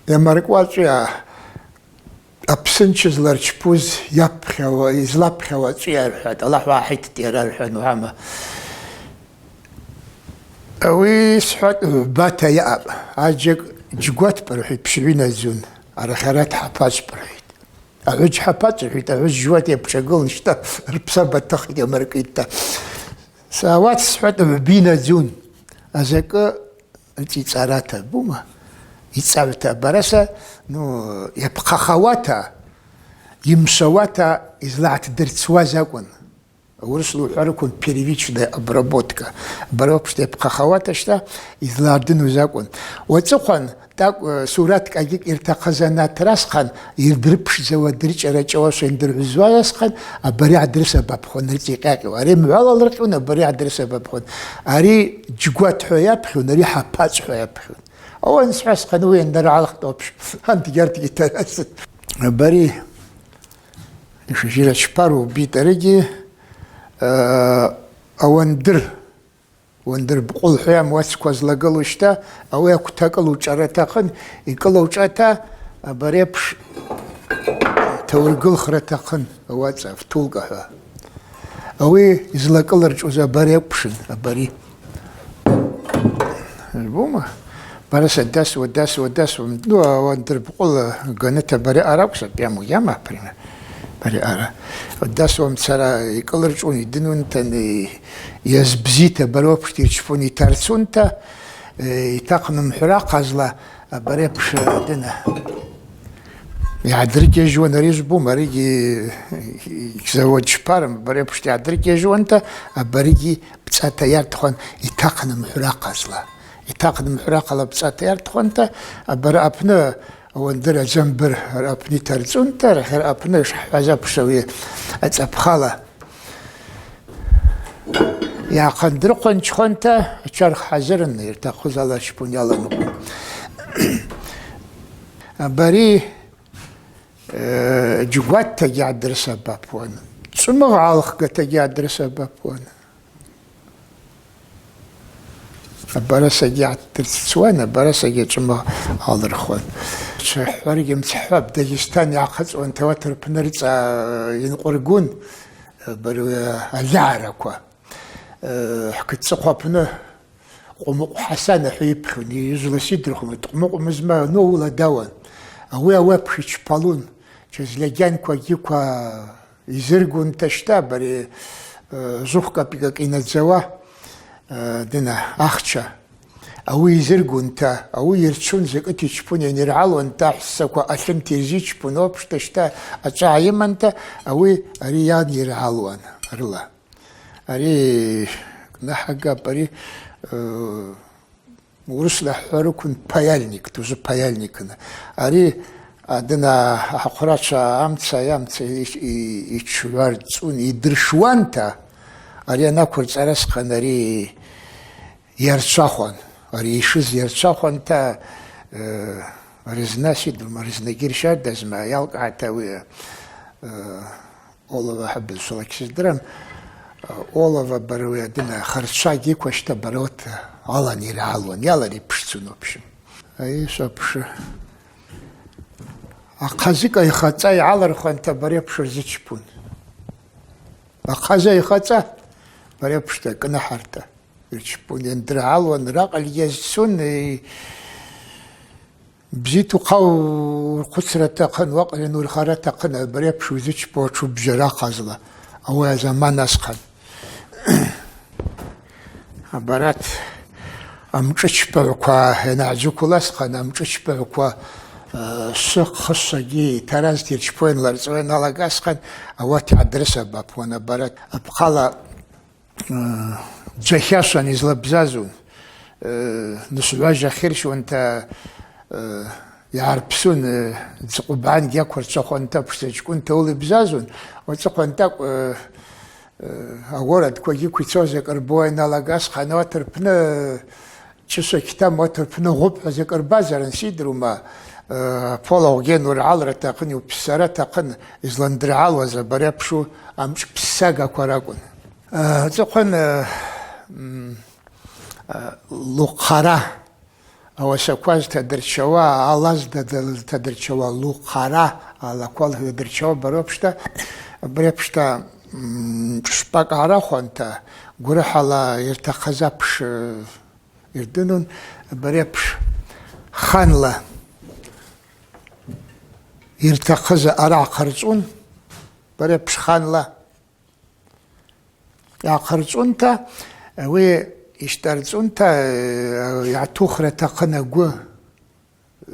йамаркӏвачӏвгьи апсынчӏвы зларчпуз йапхьауа, йызлапхьауа ачӏвгьи рхӏватӏ, Аллахӏ уагӏахӏититӏ йара рхӏван угӏама. Ауи схӏватӏ, гӏвбата йаъапӏ, аджьакӏ джьгватпӏ рхӏвитӏ, пщгӏвинадзун, арахьарат хӏапачӏвпӏ рхӏвитӏ. Агӏвыджь хӏапачӏвпӏ рхӏвитӏ, агӏвыджь джьгват йапшӏагылын щта, рпсаба тахитӏ йамаркӏитӏта. Са ауат схӏватӏ, гӏвбинадзун, азакӏы рцӏицӏарата, бума, йцӏагӏвта, абараса, ну, йапхъахауата, йымшвауата йызлагӏтдырцуаз акӏвын. Урысла ухӏварыквын первичная обработка. Абари апшта йапхъахауата щта йызлардынуз акӏвын. Уацӏыхъван тӏакӏв, э, сураткӏ агьикӏ йыртахъыз анат расхъан, йырдрыпшдзауа, дырчӏарачӏвауа швайндыргӏвызуа расхъан, абари гӏадрысабапхуан рыцӏа йкъьакъьуа. Ари мгӏвала лыркъьун, абари гӏадрысабапхуан. Ари джьгват хӏва йапхьун, ари хӏапачӏв хӏва йапхьун. Ауи ансхӏвасхъан, ауи йандаргӏалхтӏ, в общем, андгьартгьи тарасхъан. Абари Ишажьира чпару битӏарыгьи, э, ауандыр, уандыр бкъвыл хӏва йамуацква злагылу щта, ауи аквтакӏ лучӏара атахъын, йкӏылаучӏвата абари апш таургылхра атахъын, ауацӏа втулка хӏва. Ауи йызлакӏылырчӏвуз абари акӏвпшын, абари. Альбома. Бараса дасуа, дасуа, дасуа. Ну, ауандыр бкъвыл ганыта абари аъара акӏвзапӏ йаму, йама, например. Абари аъара. Дасуамцара йкӏылырчӏвун, йдынунта, йазбзита, абари апшта йырчпун, йтарцунта, э, йтахъын мхӏвра ахъазла, абари апш дына. Йгӏадрыгьажьуан ари жвбум, аригьи, э, завод чпарым, абари апшта йгӏадрыгьажьуанта, абаригьи пцӏата йартхуан, йтахъын мхӏвра ахъазла. Йтахъын мхӏвра ахъазла пцӏата йартхуанта, абари апны ауандыр азамбыр апны йтарцунта, арахьара апны шхӏваз апш ауи ацӏапхала йгӏахъандырхъванчхуанта, ачарх хӏазырын, йыртахъыз ала чпун йаланкъвун. Абари, э, джьгваттагьи гӏадрысабапуан, чӏвымагъ гӏалхгатагьи гӏадрысабапуан. Абарасагьи гӏатдырццуан, абарасагьи ачӏвымагъ алырхуан. Чахӏваргьи мцхӏвапӏ, Дагъистан йгӏахъыцӏуанта ауат рпны рыцӏа йынкъвыргун, абари алыгӏараква. Э, хӏкытцӏыхъва апны Къвмыкъв Хӏасан ахӏва йыпхьун, йыжвла сидырхума, къвмыкъв мызма, ну, ауыла дауан. Ауи ауи апш йчпалун, чаз льагьанква гьиква йзыргунта щта, абари, э, жвых капикакӏ йнадзауа, э, дына, ахча. Ауи йзыргунта, ауи йырчун, закӏыта йчпун, йанйыргӏалуанта, ахӏссаква алымта йырзичпун, апшта щта ачӏагӏа йыманта, ауи ари йанйыргӏалуан рыла. Ари кӏнахӏагапӏ, ари, э, урысла хӏварыквын паяльник, тӏужвы паяльникна. Ари, а, дына ахъврачва амца, амца ич-, и-, йчгӏварцӏун, йдыршуанта, ари анаквырцӏара схъан ари йарчвахуан, ари йшыз йарчвахуанта, э, рызна сидрума, рызнагьи рщардазма, йалкӏгӏата ауи, э, олово хӏыбызшвала гьсыздырам, э, олово баруи адына харчвагьи квашта барот алан йыргӏалуан, йалан йпшцун, в общем. Ай, швапшы. Ахъазыкӏ айхацӏа йгӏалырхуанта бари апш рзычпун. Ахъаза айхацӏа бари апшта кӏнахӏарта йырчпун, йандыргӏалуан, ракъыль йазцун, ай, бзита ухъа урхъвыцра атахъын, уакъыль анурхара атахъын, абари апш узычпу атшубжьара ахъазла, ауи азаман асхъан. Абарат амшӏычпагӏвква йангӏаджвыквла асхъан, амшӏычпагӏвква, э, швы, хъышвагьи таразта йырчпуа йанларцӏуа йаналага асхъан, ауат йгӏадрысабапуан абарат. Апхъала, э, Джахьашван йызлабзазун, э, нышвгӏважь ахъырщуанта, э, йгӏарпсун, э, дзкъвбан гьаквырчвахуанта, пшдза чкӏвынта уылибзазун, уацӏыхъван тӏакӏв, э, э, агородквагьи квицо закӏ рбуа йаналагаз хъануат рпны, э, чӏысу китам уат рпны гъвыпӏ хӏва закӏ рбазарын сидрума, э, полагъвгьи анургӏалра атахъын, йупссара атахъын, йызландыргӏалуаз абари апшу амшӏ пссагаква ракӏвын. Э, цӏыхъван, э, м, э, лухъара, ауасаква зтадырчауа, ала зда-, зтадырчауа, лухъара, алаква зтадырчауа барапшта, барапшта, м, шпакӏ гӏарахванта, гврахӏала йыртахъыз апш, э, йырдынун, барапш ханла йыртахъыз аъара гӏахъырчӏвун, барапш ханла. Йгӏахъырчӏвунта, ауи йщтӏарцӏунта, э, йгӏатухра атахъын агвы, э,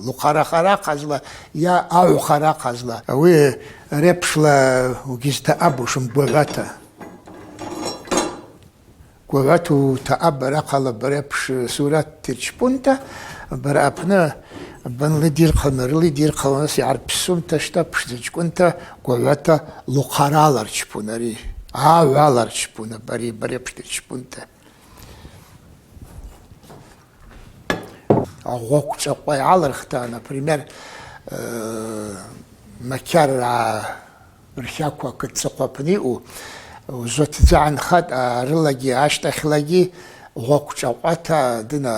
лухъара хъара хъазла, йа агӏв хъара хъазла. Ауи репшла угьизтаъабушым гвагӏвата. Гвагӏвата утаъаб арахъала барепш сурат йырчпунта, бара апны Банлы дирхъалын, рылы дирхъалын, ас йгӏарпсунта, щта пшдза чкӏвынта, гвагӏвата лухъарала рчпун ари, агӏвала рчпун абари, барепш дырчпунта. Агъвакъв чӏакъва йгӏалырхта, например, э, макьарра рхаква кыдцӏыхъва апны йаъу, ужвы атдзы гӏанхатӏ, арылагьи ащтахьлагьи гъвакъв чӏакъвата дына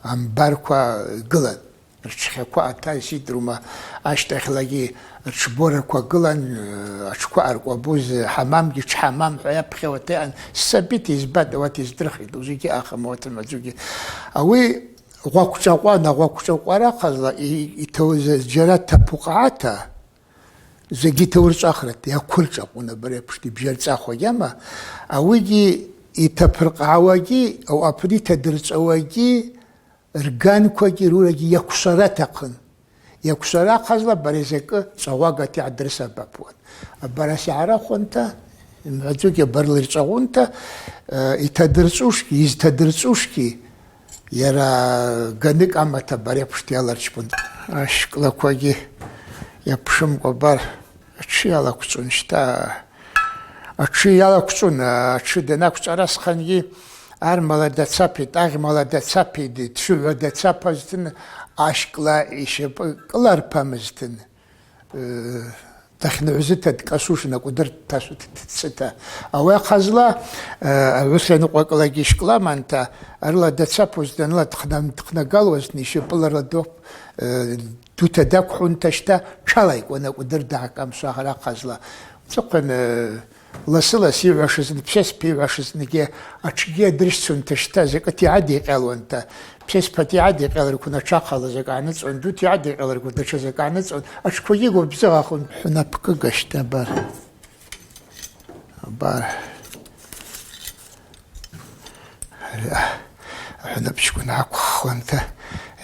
амбарква гылан. Рчхьаква атайситӏ рума, ащтахьлагьи ртшбораква гылан, э, атшква ъаркъвабуз, хӏамамгьи тшхӏамам хӏва йапхьауата йаъан, сабит йызбатӏ, ауат йыздырхитӏ, ужвыгьи ахъам ауат рмадзугьи. Ауи гъвакъв чӏакъва, на гъвакъв чӏакъвара хъазла, и-, йтауз зджьара тапукъгӏата, закӏгьи таурчӏвахрата, йаквырчӏвахуна барепшти бжьарцӏахуа гьама, ауигьи йтапыркъгӏауагьи, ауи апны йтадырчӏвауагьи, рганквагьи рурагьи йаквшвара атахъын. Йаквшвара хъазла бари закӏы чӏвагвагата йгӏадырсабапуан. Абараса йгӏарахвунта, йымгӏвадзугьи абарла йырчӏвагъвунта, э, йтадырчӏвушгьи, йызтадырчӏвушгьи, йара ганыкӏ амата барепшта йаларчпун. Ащкӏлаквагьи йапшымкӏва бар, атшы йалаквчӏвун щта. Атшы йалаквчӏвун, атшы данаквчӏвара асхъангьи, армала дацапи, тӏагъьмала дацапи, ди-, тшыгӏва дацапазтын, ащкӏла йщапӏы кӏыларпамызтын, э, дахьныгӏвзыта дкӏашвушын акӏвдыр дташвт-, дтцӏыта. Ауи ахъазла, э, агӏвысльа ныкъвакӏлагьи йщкӏламанта, арыла дацапуз данла дхъна-, дхънагалуазтын, йщапӏыла рла доп, э, дута даквхӏунта щта, тшалайкӏуан акӏвдыр дгӏакӏамшвахра хъазла. Цӏыхъван, э, ласы-ласы йыгӏвашызтын, псеспа йыгӏвашызтынгьи, атшгьи адырщцунта щта, закӏыта йгӏадикъьалуанта, псеспата йгӏадикъьалырквун атшахъала закӏ гӏаныцӏуан, дута йгӏадикъьалырквун датша закӏ гӏаныцӏуан, атшквагьи гвыбзыгъахун. Хӏвынапкӏыга щта бар. Бар. Ахӏвынапчкӏвын гӏаквххуанта,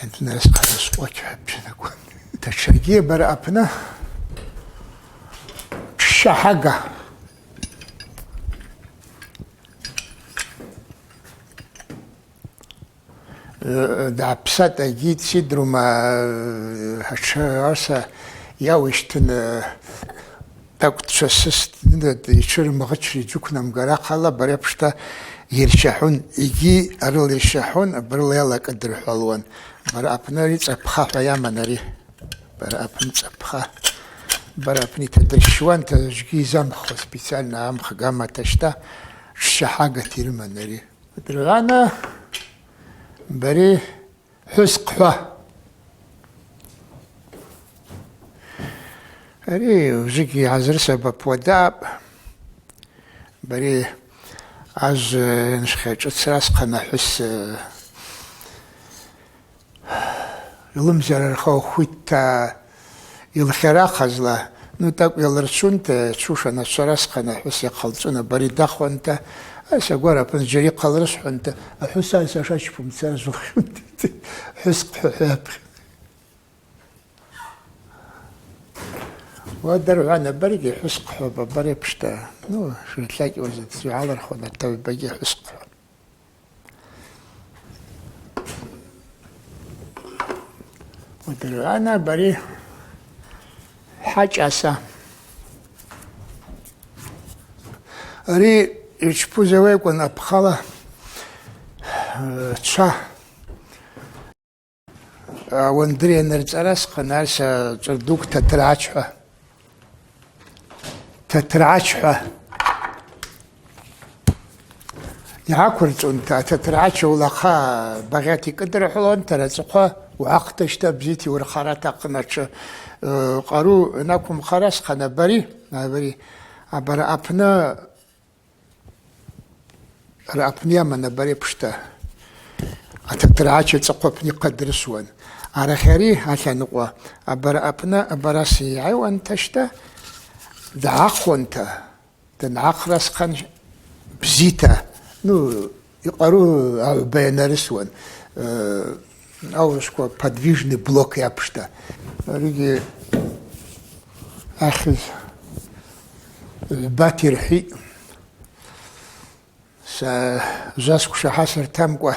йантынарыс хъазла швкъвача гӏапчанакӏван. Датшагьи бара апны тшщахӏага. Э, дгӏапсатӏ агьи дсидрума, э, атшы арса йауищтын, э, тӏакӏв дшвасыст, йтшырымгъычри джвыквнамгара хъала барепшта йырщахӏун, йгьи арыла йырщахӏун, абарыла йалакӏыдырхӏвалуан. Бара апны ари цӏапха хӏва йаман ари. Бара апны цӏапха. Бара апны йтадырщуан, та жьгьи йзамхуа специально амх гамата щта, тшщахӏагата йрыман ари. Дыргӏана бари хӏвыс хъхӏва. Ари ужвыгьи йгӏазырсабапуа даъапӏ. Бари ажв, э, ншхъа шӏыцра схъана хӏвыс, э, Йылымзарархауа хвитта йылхьара хъазла, ну, тӏакӏв йалырчунта, чуша начвара схъана хӏвыс йахъалцӏуна, бари дахванта, аса гвара апны джьари хъалрысхӏванта, ахӏвыс аса шачпумца зухьунта, хӏвыс хъхӏвапхьа. Уадыргӏвана баригьи хӏвысхъхӏвапӏ, абари апшта, ну, шыртлакьуаз атдзу гӏалырхуан атавбагьи хӏвысхъхӏва. Уадыргӏвана бари хӏачӏаса. Ари йчпуз ауи акӏвын апхъала, э, чва. Ауандыр йанырцӏарасхъан, арса Чӏырдуг Татыргьач-хӏва. Татыргьач-хӏва. Йгӏаквырцӏунта, Татыргьач улахъа багъьата йкӏыдырхӏвулунта, рацӏахъва угӏахътыжьта, бзита йуырхара атахъын атшы, э, къару йанаквымхарасхъан, абари, абари, абара апны Ара апны йаман абари апшта. Ататыргьач ацӏыхъва апны йхъа дрысуан. Арахьари алъанкъва абара апны абараса йгӏайуанта щта, дгӏахъуанта, дангӏахърасхъан бзита, ну, йкъару агӏвба йанарысуан. Э, аурышвква подвижный блок йапшта. Аригьи ахьыз гӏвбата йырхӏвитӏ. Са, жвасквша хӏасыртамкӏва,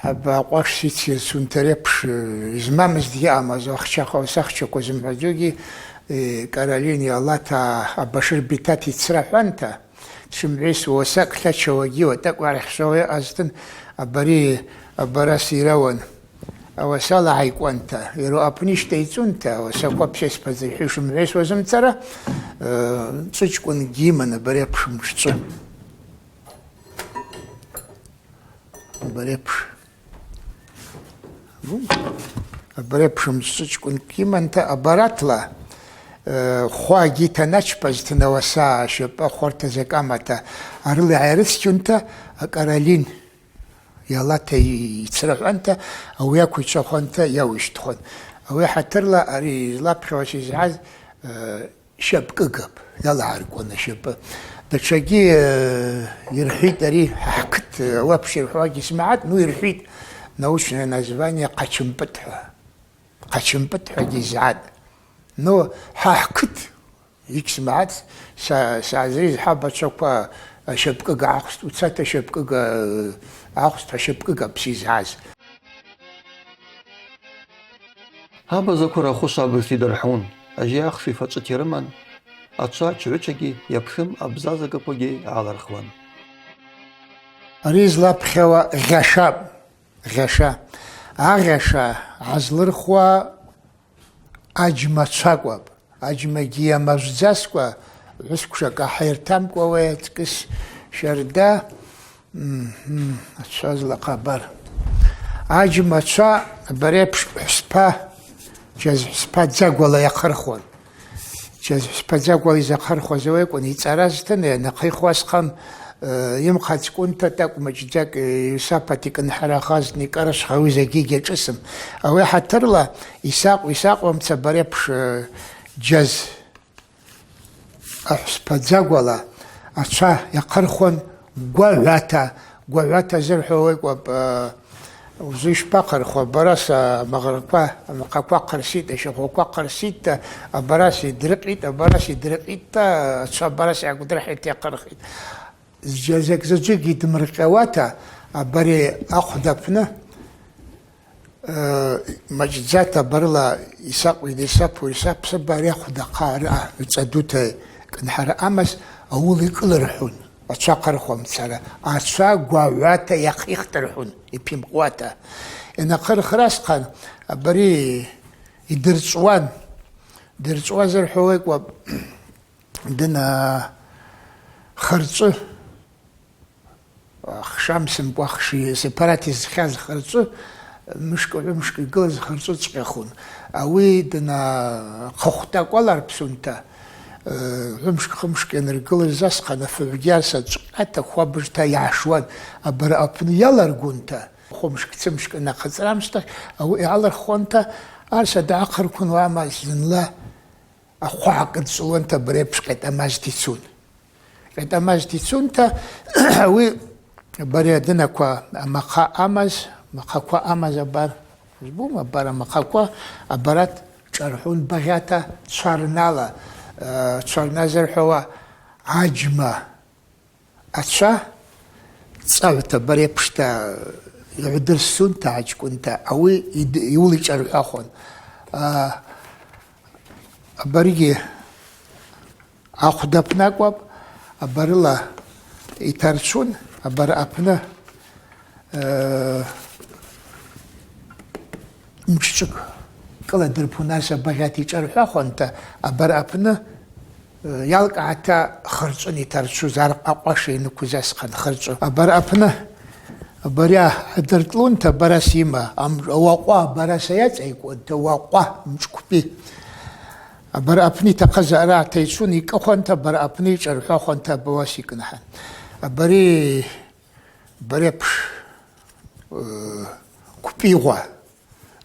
хӏаба акъваш сицйырцунта репш, э, йызмамыз дгьаъам, аза ахча-, ауаса ахчаква зымгӏвадзугьи, э, Каролин йалата Абашир Битат йцрахӏванта, дшымгӏвайсуа уаса Клячевагьи уатӏакӏв арахьшвауа йаъазтын, абари, абараса йрауан. Ауасала гӏайкӏуанта, йари апны йщтайцӏунта, ауаса квапщ айспадза йхӏвуш йымгӏвайсуазымцара, э, цӏучкӏвынгьи йыман абари апш мшчӏвы. Абари апш. Ну, абари апш мшчӏвычкӏвынгьи йыманта, абаратла, э, хвагьи таначпазтын, ауаса щапӏы хварта закӏамата, арыла гӏайрыцкьунта, акӏаралин. Йалата йцрахӏванта, ауи аквайчвахуанта йауищтхуан. Ауи хӏатырла ари злапхьауа сизгӏаз, э, щапӏкӏыгапӏ, йалагӏаркӏуан ащапӏы. Датшагьи, э, йырхӏвитӏ ари, хӏа хӏкыт, э, ауи апш йырхӏвуагьи йсмагӏатӏ, ну йырхӏвитӏ, научное название хъачымпӏытӏ-хӏва. Хъачымпӏытӏ-хӏвагьи йызгӏатӏ. Ну, хӏа хӏкыт. Йыгьсмагӏатӏ, са, сагӏзиз хӏаба чваква ащапӏкӏыга гӏахъвстӏ, уцата ащапӏкӏыга, э, гӏахъвстӏ, ащапӏкӏыга апш йызгӏаз. Абазаква рахвы швабыжта йдырхӏун, ажьа ахшви фачӏвыти рыман, ачва чгӏвычагьи йапхьым абзазагаквагьи гӏалырхуан. Ари злапхьауа гъьашапӏ, гъьаша. Агъьаша гӏазлырхуа аджьма чвакӏвапӏ. Аджьмагьи йамажвдзаскӏва, гӏвысквша кӏахӏыртамкӏва ауи ацкӏыс щарда, мгм, ачвазла хъабар. Аджьма чва абари апш хӏвспа, чаз хӏвспа дзагвала йахъырхуан. Чаз хӏвспа дзагвала йзахъырхуаз ауи акӏвын, йцӏаразтын, йанахъихуасхъан, Э, йымхъацкӏунта тӏакӏв мачӏдзакӏ, э, йсапат йкӏынхӏарахазтын, йкӏарашвха, ауи закӏгьи гьашӏысым. Ауи хӏатырла йсакъ-, йсакъуамца абари апш, э, джаз ахӏвспа дзагвала ачва йахъырхуан гвагӏвата, гвагӏвата зырхӏвауа акӏвапӏ, э, Ужвы йшпахъырхуа, абараса амагъраква, амахъаква хъырситӏта, ащахваква хъырситӏта, абараса йдрыкъитӏ, абараса йдрыкъитӏта, ачва абараса йгӏакӏвдырхӏитӏта йахъырхитӏ. Зджьа-, закӏ заджвыгьи дмыркъьауата, абари ахъвда апны, э, мачӏдзата абарла йсакъ-, йсапу, йсап-, сапса абари ахъвда ахъа араъа, цӏа дута кӏынхӏара амаз, ауыла йкӏылырхӏун. Ачва хъырхуамцара, ачва гвагӏвата йахъихтӏырхӏун, йпимкъуата. Йанахъырхра асхъан, абари йдырчӏван. Дырчӏваз рхӏвауа акӏвапӏ, дына хырчӏвы, хшамсымкӏва хши, сепарат йызхъаз хырчӏвы, мышкӏ-гӏвымшкӏ йгылаз хырчӏвы чӏкъьахун. Ауи дына хъахвтӏакӏва аларпсунта, э, гӏвымшкӏ-хымшкӏ йаныргылыз асхъан, афыгӏвгьи арса чӏкъьата хуабыжта йгӏашуан, абара апны йаларгунта, хвымшкӏ-цымшкӏ анахъыцӏрамшта, ауи йгӏалырхуанта, арса дгӏахъырквын уама зынла ахъвы гӏакъыдчӏвуланта абари апш къетӏамазта йцун. Къетӏамазта йцунта, ауи абари адынаква амахъа амаз, амахъаква амаз абар, збума абар амахъаква, абарат шӏархӏун багъьата, чварнала, э, чварназырхӏвауа аджьма ачва цӏагӏвта барепшта йгӏвдырсунта, гӏачкӏвынта, ауи йд-, йуыличӏархӏвахуан. А, абаригьи Ахъвда апны акӏвапӏ, абарыла йтарчун, абар апны, э, мшчӏыкӏ кӏыла дырпунарса багъьата йшӏархӏвахуанта, абар апны, э, йалкӏгӏата хырчӏвын йтарчуз, ар акъваш йаныквуз асхъан хырчӏвы. Абар апны Абари гӏадыртӏлунта, абараса йыма, ам-, уакъва абараса йацӏайкӏуанта, уакъва мшквпи. Абар апны йтахъыз аъара атайчвун, йкӏыхванта, абар апны йшӏархӏвахуанта, абари уаса йкӏынхӏан. Абари, абари апш, э, квпӏигъва.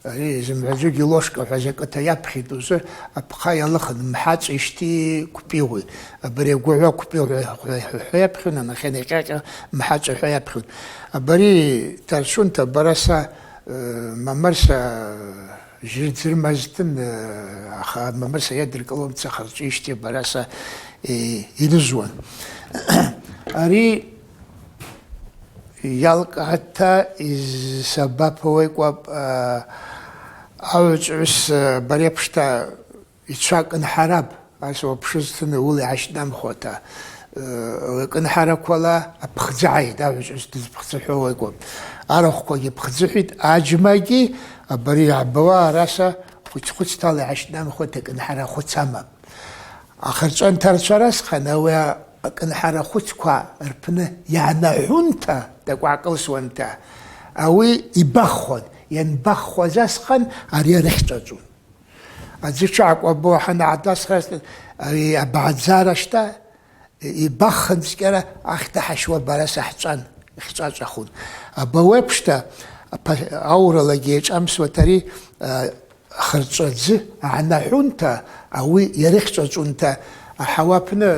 Ари зымгӏвадзугьи ложка хӏва закӏыта йапхьитӏ, ужвы апхъа йалыхын, мхӏачӏвищти квпӏигъви. Абари агвагӏва квпӏигъви хӏва, хӏва, хӏва йапхьун, анахьани акъьакъьа мхӏачӏвы хӏва йапхьун. Абари тарчунта абараса, э, мамырса жьырдзырмазтын, э, аха мамырса йадыркӏылуамца харчӏвищти абараса, э, йрыжвуан. Ари Йалкӏгӏата йсабапуа акӏвапӏ, а, агӏвычӏвгӏвыс, а, барепшта йчва кӏынхӏарапӏ, аса уапшызтын уыла йгӏащтӏнамхуата, а, кӏынхӏараквала апхдзы гӏайитӏ, агӏвычӏвгӏвыс дызпхдзыхӏвауа акӏвапӏ. Арахвквагьи пхдзыхӏвитӏ, аджьмагьи, абари йгӏбауа араса хвыц-хвыцтала йгӏащтӏнамхуата кӏынхӏара хвыц амапӏ. Ахырчӏван тарчвара асхъан ауи акӏынхӏара хвыцква рпны йгӏанахӏвунта, тӏакӏв гӏакӏылсуанта, ауи йбаххуан, йанбаххуаз асхъан ари арыхьчӏвачӏвун. Адзы тшгӏакӏвабу ахӏан гӏадасхра, ари абагӏдзара щта, йбаххын цкӏьара ахъта хӏащуа бараса хӏчӏван, йхьчӏвачӏвахун. Абауи апшта, апа-, ауралагьи йашӏамсуата ари, а, Хырчӏвадзы гӏанахӏвунта, ауи йарыхьчӏвачӏвунта, ахӏауа апны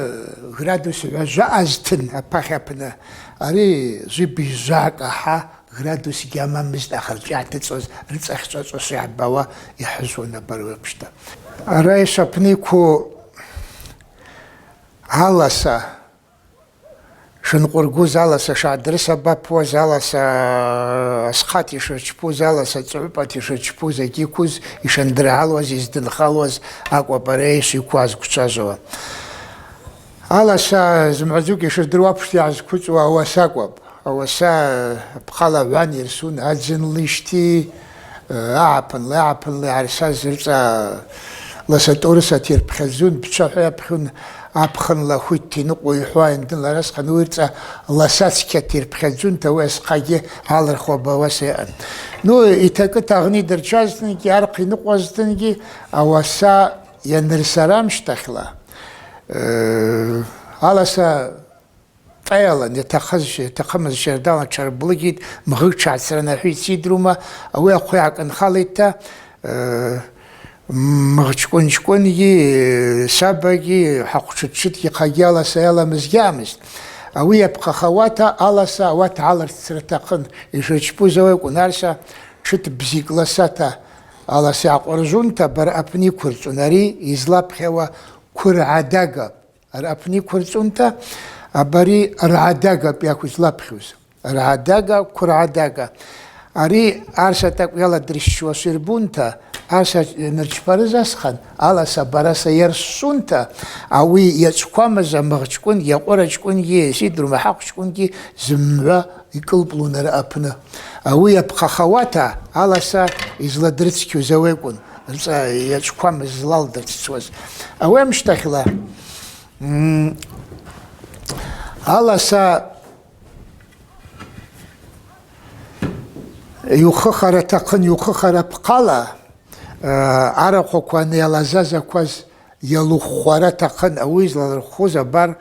градус гӏважва азтын апахь апны, ари жвибыжь-жвакӏ ахӏа градус гьамамызтӏ ахырчӏвы йгӏатыцӏуаз, рыцӏа хьчӏвачӏвашва йгӏбауа йхӏыжвуан абари апшта. Арайшв апны йкву аласа Шынкъвыргуз аласа, шагӏдрысабапуаз аласа, асхъат йшырчпуз аласа, цӏгӏвыпӏат йшырчпуз, агьиквуз йшандыргӏалуаз, йыздынхалуаз акӏвапӏ арайшв йкваз квчважвауа. Аласа зымгӏвадзукӏ йшырдыруа апшта йгӏазквыцӏуа ауаса акӏвапӏ. Ауаса апхъала гӏван йырсун, адзынлищти, Агӏапынла, агӏапынла йгӏарсаз рыцӏа ласа тӏурысата йырпхьадзун, бчва хӏва йапхьун, апхынла хвитта йныкъву йхӏва йандынла расхъан, уи рыцӏа ласа цкьата йырпхьадзунта, ауи асхъагьи гӏалырхуа абауаса йаъан. Ну, йтакӏыта агъни дырчвазтынгьи, архъ йныкъвазтынгьи, ауаса йанырсара амщтахьла, э, аласа Тӏайалын, йатахъыз-, йатахъымыз щардала тшарблыгьитӏ, мгъы тшгӏацранахӏвитӏ, сидрума, ауи ахъвы йгӏакӏынхалитӏта, э, мгъчкӏвын-чкӏвынгьи, сабагьи, хӏахъвтшытшытгьи хъагьи аласа йаламыз гьаъамызтӏ. Ауи йапхъахауата аласа ауат гӏалырцра атахъын, йшырчпуз ауи акӏвын, арса тшыт бзикӏ ласата аласа йгӏакъвыржвунта, бара апны йыквырцӏун, ари йызлапхьауа квыргӏадага. Ар апны йыквырцӏунта, абари ргӏадага апӏ йакву йызлапхьуз. Ргӏадага, квыргӏадага. Ари арса тӏакӏв йаладырщщуа швирбунта, арса йанырчпарыз асхъан, аласа бараса йарсунта, ауи йачӏвквамыз амыгъчкӏвын, йакъвырачкӏвынгьи, сидрума хӏахъвчкӏвынгьи зымгӏва йкӏылпӏлун ари апны. Ауи йапхъахауата, аласа йызладрыцкьуз ауи акӏвын, рыцӏа йачӏвквамыз злалдырццуаз. Ауи амщтахьла, М, аласа йухыхара атахъын, йухыхара апхъала, э, арахваква ани йалазазакваз йалуххвара атахъын, ауи йызлалырххвуз абар,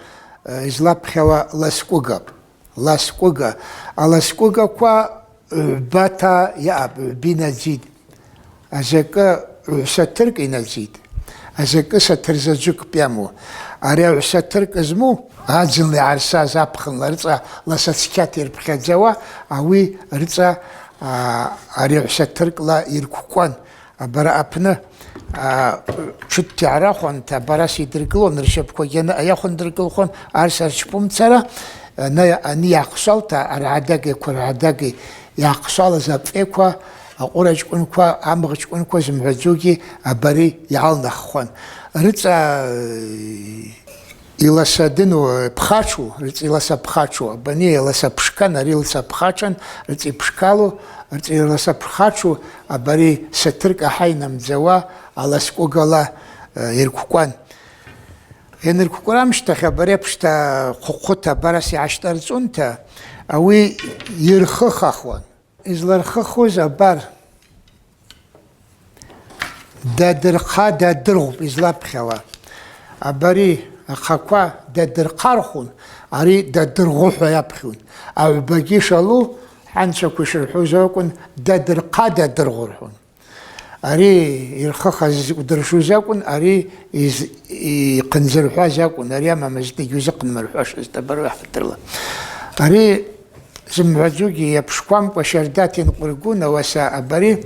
э, йызлапхьауа ласкӏвыгапӏ. Ласкӏвыга. Аласкӏвыгаква гӏвбата йаъапӏ, гӏвба йнадзитӏ. Азакӏы гӏвсатыркӏ йнадзитӏ. Азакӏы сатырзаджвыкӏ йаму. Ари агӏвсатыркӏ зму, адзынла йгӏарсаз апхынла рыцӏа ласа цкьата йырпхьадзауа, ауи рыцӏа, а, ари агӏвсатыркӏла йырквкӏван. Абара апны А, тшытта йгӏарахвуанта, абараса йдыргылуан, рщапӏква гьаны айахвын дыргылхуан, арса рчпумцара, ани, ани йгӏахъшвалта, аргӏадагиква ргӏадаги йгӏахъшвалаз апӏеква, акъвырачкӏвынква, амгъчкӏвынква зымгӏвадзугьи абари йгӏалнаххуан. Рыцӏа, э, Йыласа дыну, пхачу, рыцӏа йыласа пхачу, абани йыласа пшкан, ари йыласа пхачан, рыцӏа йпшкалу, рыцӏа йыласа пхачу, абари сатыркӏ ахӏа йнамдзауа, аласкӏвыгала, э, йырквкӏван. Йанырквкӏвра амщтахь, абари апшта хъвыхъвыта абараса йгӏащтӏарцӏунта, ауи йырхыхахуан. Йызлархыхуз абар, дадырхъа дадыргъвпӏ йызлапхьауа. Абари ахъаква дадырхъархун, ари дадыргъвы-хӏва йапхьун. Агӏвбагьи шалу, хӏанчаква йшырхӏвуз акӏвын, дадырхъа дадыргъвырхӏун. Ари йырхыхыз йкӏвдыршуз акӏвын, ари йыз-, йхъындзырхӏваз акӏвын, ари амамызтын йгьузыхъынмырхӏвашызтӏ, абари ахӏатырла. Ари зымгӏвадзугьи йапшквамкӏва щардата йынкъвыргун, ауаса абари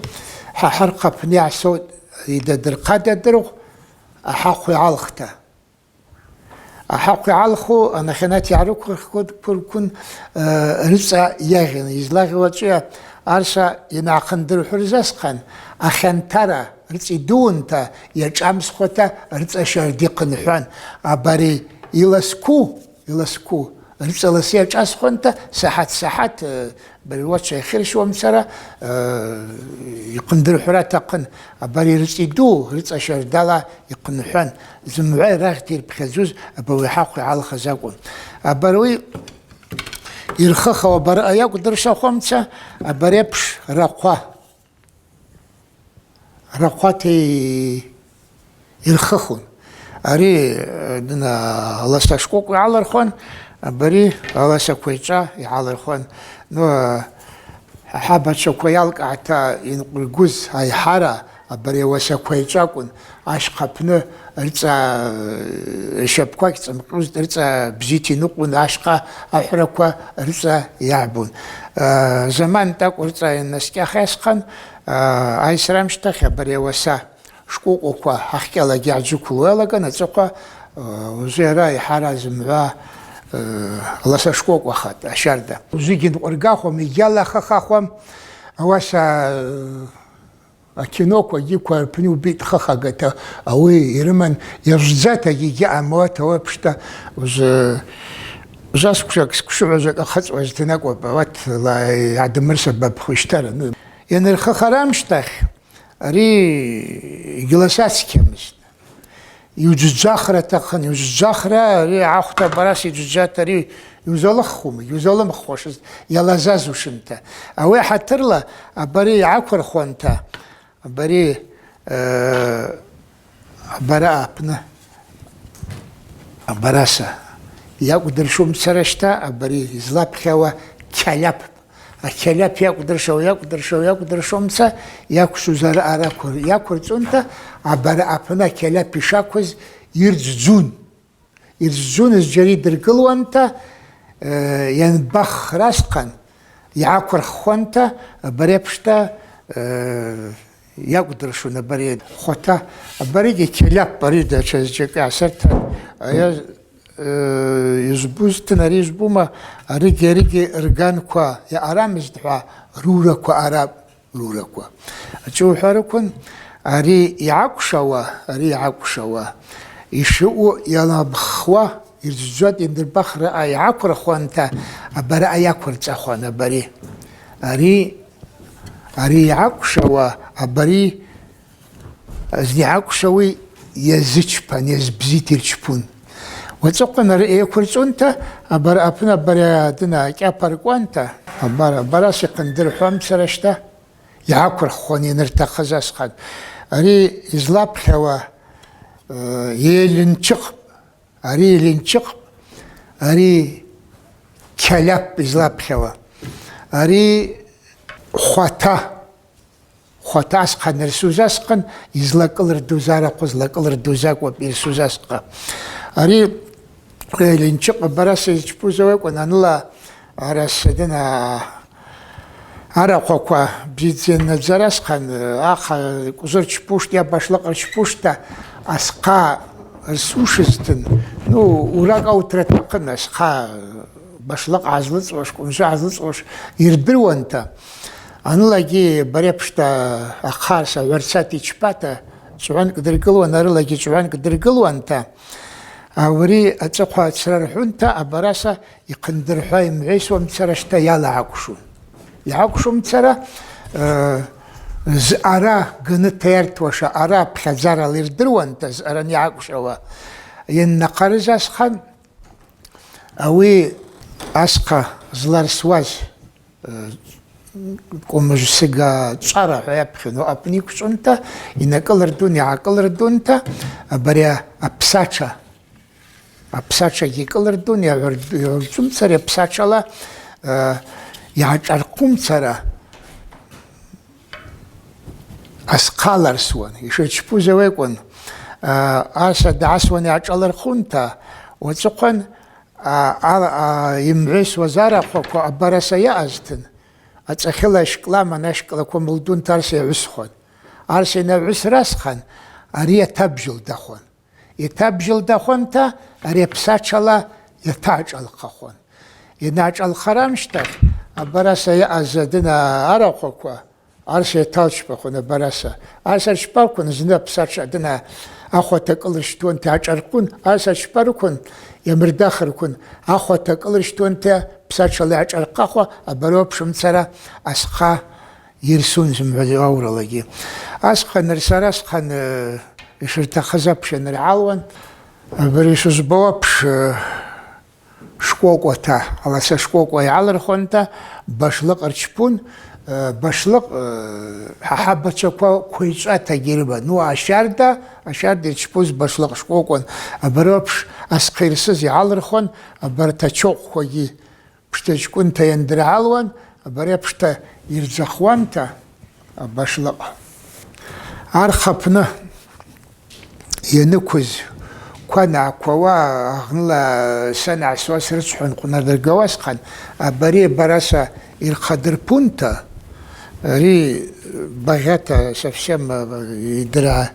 хӏахъа рхъа апны йгӏасаутӏ, йдадырхъа дадыргъв ахӏахъв йгӏалхта. Ахӏахъв йгӏалху, анахьанат йгӏарыквырквын, э, рыцӏа йагъьун. Йызлагъьу ачӏвыйа, арса йангӏахъындырхӏвырзасхъан, ахантара рыцӏа йдууынта, йашӏамсхуата рыцӏа щарда йхъынхӏван. Абари йыласку, йыласку, рыцӏа ласы йашӏасхуанта, сахьат-сахьат, э, Бари уачва йхъырщуамцара, э, йхъындырхӏвра атахъын, абари рыцӏа йду, рыцӏа щардала йхъынхӏван, зымгӏва йрагъьта йырпхьадзуз абари ахӏахъв йгӏалхыз акӏвын. Абари йырхыхауа абари айакӏвдыршахуамца, абари апш рахъва. Рахъвата йырхыхун. Ари, э, дна, аласа шкӏвокӏва йгӏалырхуан, абари аласа квайчӏва йгӏалырхуан. Ну, э, ахӏабачваква йалкӏгӏата йынкъвыргуз айхӏара абари ауаса квайчӏвакӏвын, ащхъа апны рыцӏа, э, щапӏква гьцӏымкъьузтӏ, рыцӏа бзита йныкъвун, ащхъа ахӏвраква рыцӏа йагӏбун. Э, заман тӏакӏв рыцӏа йаннаскӏьахайсхъан, А, айсра амщтахь абари ауаса шкӏвокӏваква ахкӏалагьи гӏаджвыквылуа йалаган ацӏыхъва, а, ужвы йара йхӏара зымгӏва, а, ласа шкӏвокӏвахатӏ, ащарда. Ужвыгьи нкъвыргахуам, йгьи алахахахуам, ауаса, а, акиноква, йгьиква рпны йубитӏ хыхагата, ауи йрыман йажвдзатагьи гьаъам, ауат ауи апшта ужвы, ужвы асквшакӏ, сквшигӏважвакӏ ахъыцӏуазтын акӏвпӏ, ауат ла йгӏадымырсабапхуштара. Ну, Йанырхыхара амщтахь, ари йгьласацкьамызтӏ. Йуджвджвахра атахъын, йуджвджвахра, ари ахвта абараса йуджвджвата, ари йузалыххума, йузалымхуашыз, йалазазушынта. Ауи ахӏатырла, абари йгӏаквырхуанта, абари, э, Абара апны, абараса йакӏвдыршумцара щта, абари йызлапхьауа кьальап. Акьальап йакӏвдыршауа, йакӏвдыршауа, йакӏвдыршумца, йаквшвуз араъа раквыр-, йаквырцӏунта, абара апны акьальап йшаквыз йырдздзун. Йырдздзун зджьара йдыргылуанта, э, йанбахрасхъан, йгӏаквырххуанта, абари апшта, э, йакӏвдыршун абари хвата. Абаригьи кьальап, ари датша зджьакӏы йгӏасыртан, айа, э, йызбузтын, ари йызбума, аригьи, аригьи рганква йаъарамызтӏхӏва, рураква аъарапӏ. Рураква. Ачӏи ухӏварыквын, ари йгӏакӏвшауа, ари йгӏакӏвшауа, йшаъу йанабххуа, йырдздзуата йандырбахра йгӏаквырхуанта, абара айаквырцӏахуан абари. Ари, ари йгӏакӏвшауа, абари зни йгӏакӏвшауи йазычпан, йазбзита йырчпун. Уацӏыхъван ари айаквырцӏунта, абара апны абари адына акьапа ркӏванта, абара, абараса йхъындырхуамцара щта. Йгӏаквырххуан йаныртахъыз асхъан. Ари йызлапхьауа, э, йелинчыкъпӏ, ари йелинчыкъпӏ, ари кьальапӏ йызлапхьауа. Ари хвата, хвата асхъан йырсуз асхъан, йызлакӏылырдуз арахъвы, злакӏылырдуз акӏвпӏ йырсуз асхъа. Ари йелинчыкъ абараса йызчпуз ауи акӏвын, аныла араса дына, а, Арахваква бзидздза йаннадзара асхъан, ахъа кӏвзы рчпушта, йа башлыкъ рчпушта, асхъа рсушызтын, ну, уракӏ аутра атахъын, асхъа башлыкъ гӏазлыцӏуаш, кӏвымжвы гӏазлыцӏуаш йырдыруанта, анылагьи бари апшта ахъарса гӏварцата йчпата, чӏвгӏванкӏ дыргылуан, арылагьи чӏвгӏванкӏ дыргылуанта, ауи ацӏыхъва ацрархӏвунта, абараса йхъындырхӏва йымгӏвайсуамцара щта йалагӏакӏвшун. Йгӏакӏвшумцара, э, зъара ганы тайартуаша ара пхьадзарала йырдыруанта, зъаран йгӏакӏвшауа йаннахъарыз асхъан, ауи асхъа зларсуаз, э, кӏвымжв сыга чӏвара хӏва йапхьуну апны йыквчӏвунта, йнакӏылырдун, йгӏакӏылырдунта, абари апсачва, апсачвагьи кӏылырдун, йагӏвыр-, йагӏвырцумцара, апсачвала, э, йгӏашӏархъумцара, асхъа аларсуан, йшырчпуз ауи акӏвын, а, арса дгӏасуан йгӏашӏалырхъунта, уацӏыхъван, а, а, а, йымгӏвайсуаз арахваква абараса йаъазтын, ацӏахьыла шкӏла мана шкӏлаква мылдунта арса йагӏвысхуан. Арса йанагӏвысра асхъан, ари йатабжьылдахуан. Йтабжьылдахуанта, ари апсачвала йатагӏашӏалхъахуан. Йанагӏашӏалхъара амщтахь, абараса йаъаз адына арахваква, арса йталчпахуан абараса. Арса рчпаквын, зны апсачва адына ахвата кӏылырщтуанта йгӏашӏархъун, арса рчпарыквын, йамырдахырквын, ахвата кӏылырщтуанта псачвала йгӏашӏархъахуа, абари апшымцара асхъа йырсун зымгӏва ауралагьи. Асхъан йырсара асхъан, э, йшыртахъыз апш йаныргӏалуан. Абари йшызбауа апш, э, шкӏвокӏвата, аласа шкӏвокӏва йгӏалырхуанта, башлыкъ рчпун, э, башлыкъ, э, хӏахӏабачваква квайчӏватагьи йрыман. Ну, ащарда, ащарда йырчпуз башлыкъ шкӏвокӏван. Абари апш асхъа йырсыз йгӏалырхуан, абарта чокъвквагьи пшдзачкӏвынта йандыргӏалуан, абари апшта йырзахуанта, абашлыкъ. Архъа апны йаныквыз, ква ангӏаквауа, агъныла санагӏсуа срыцхӏун къвнадыргауа асхъан, абари абараса йырхъадырпунта, ари багъьата совсем, э, йдыра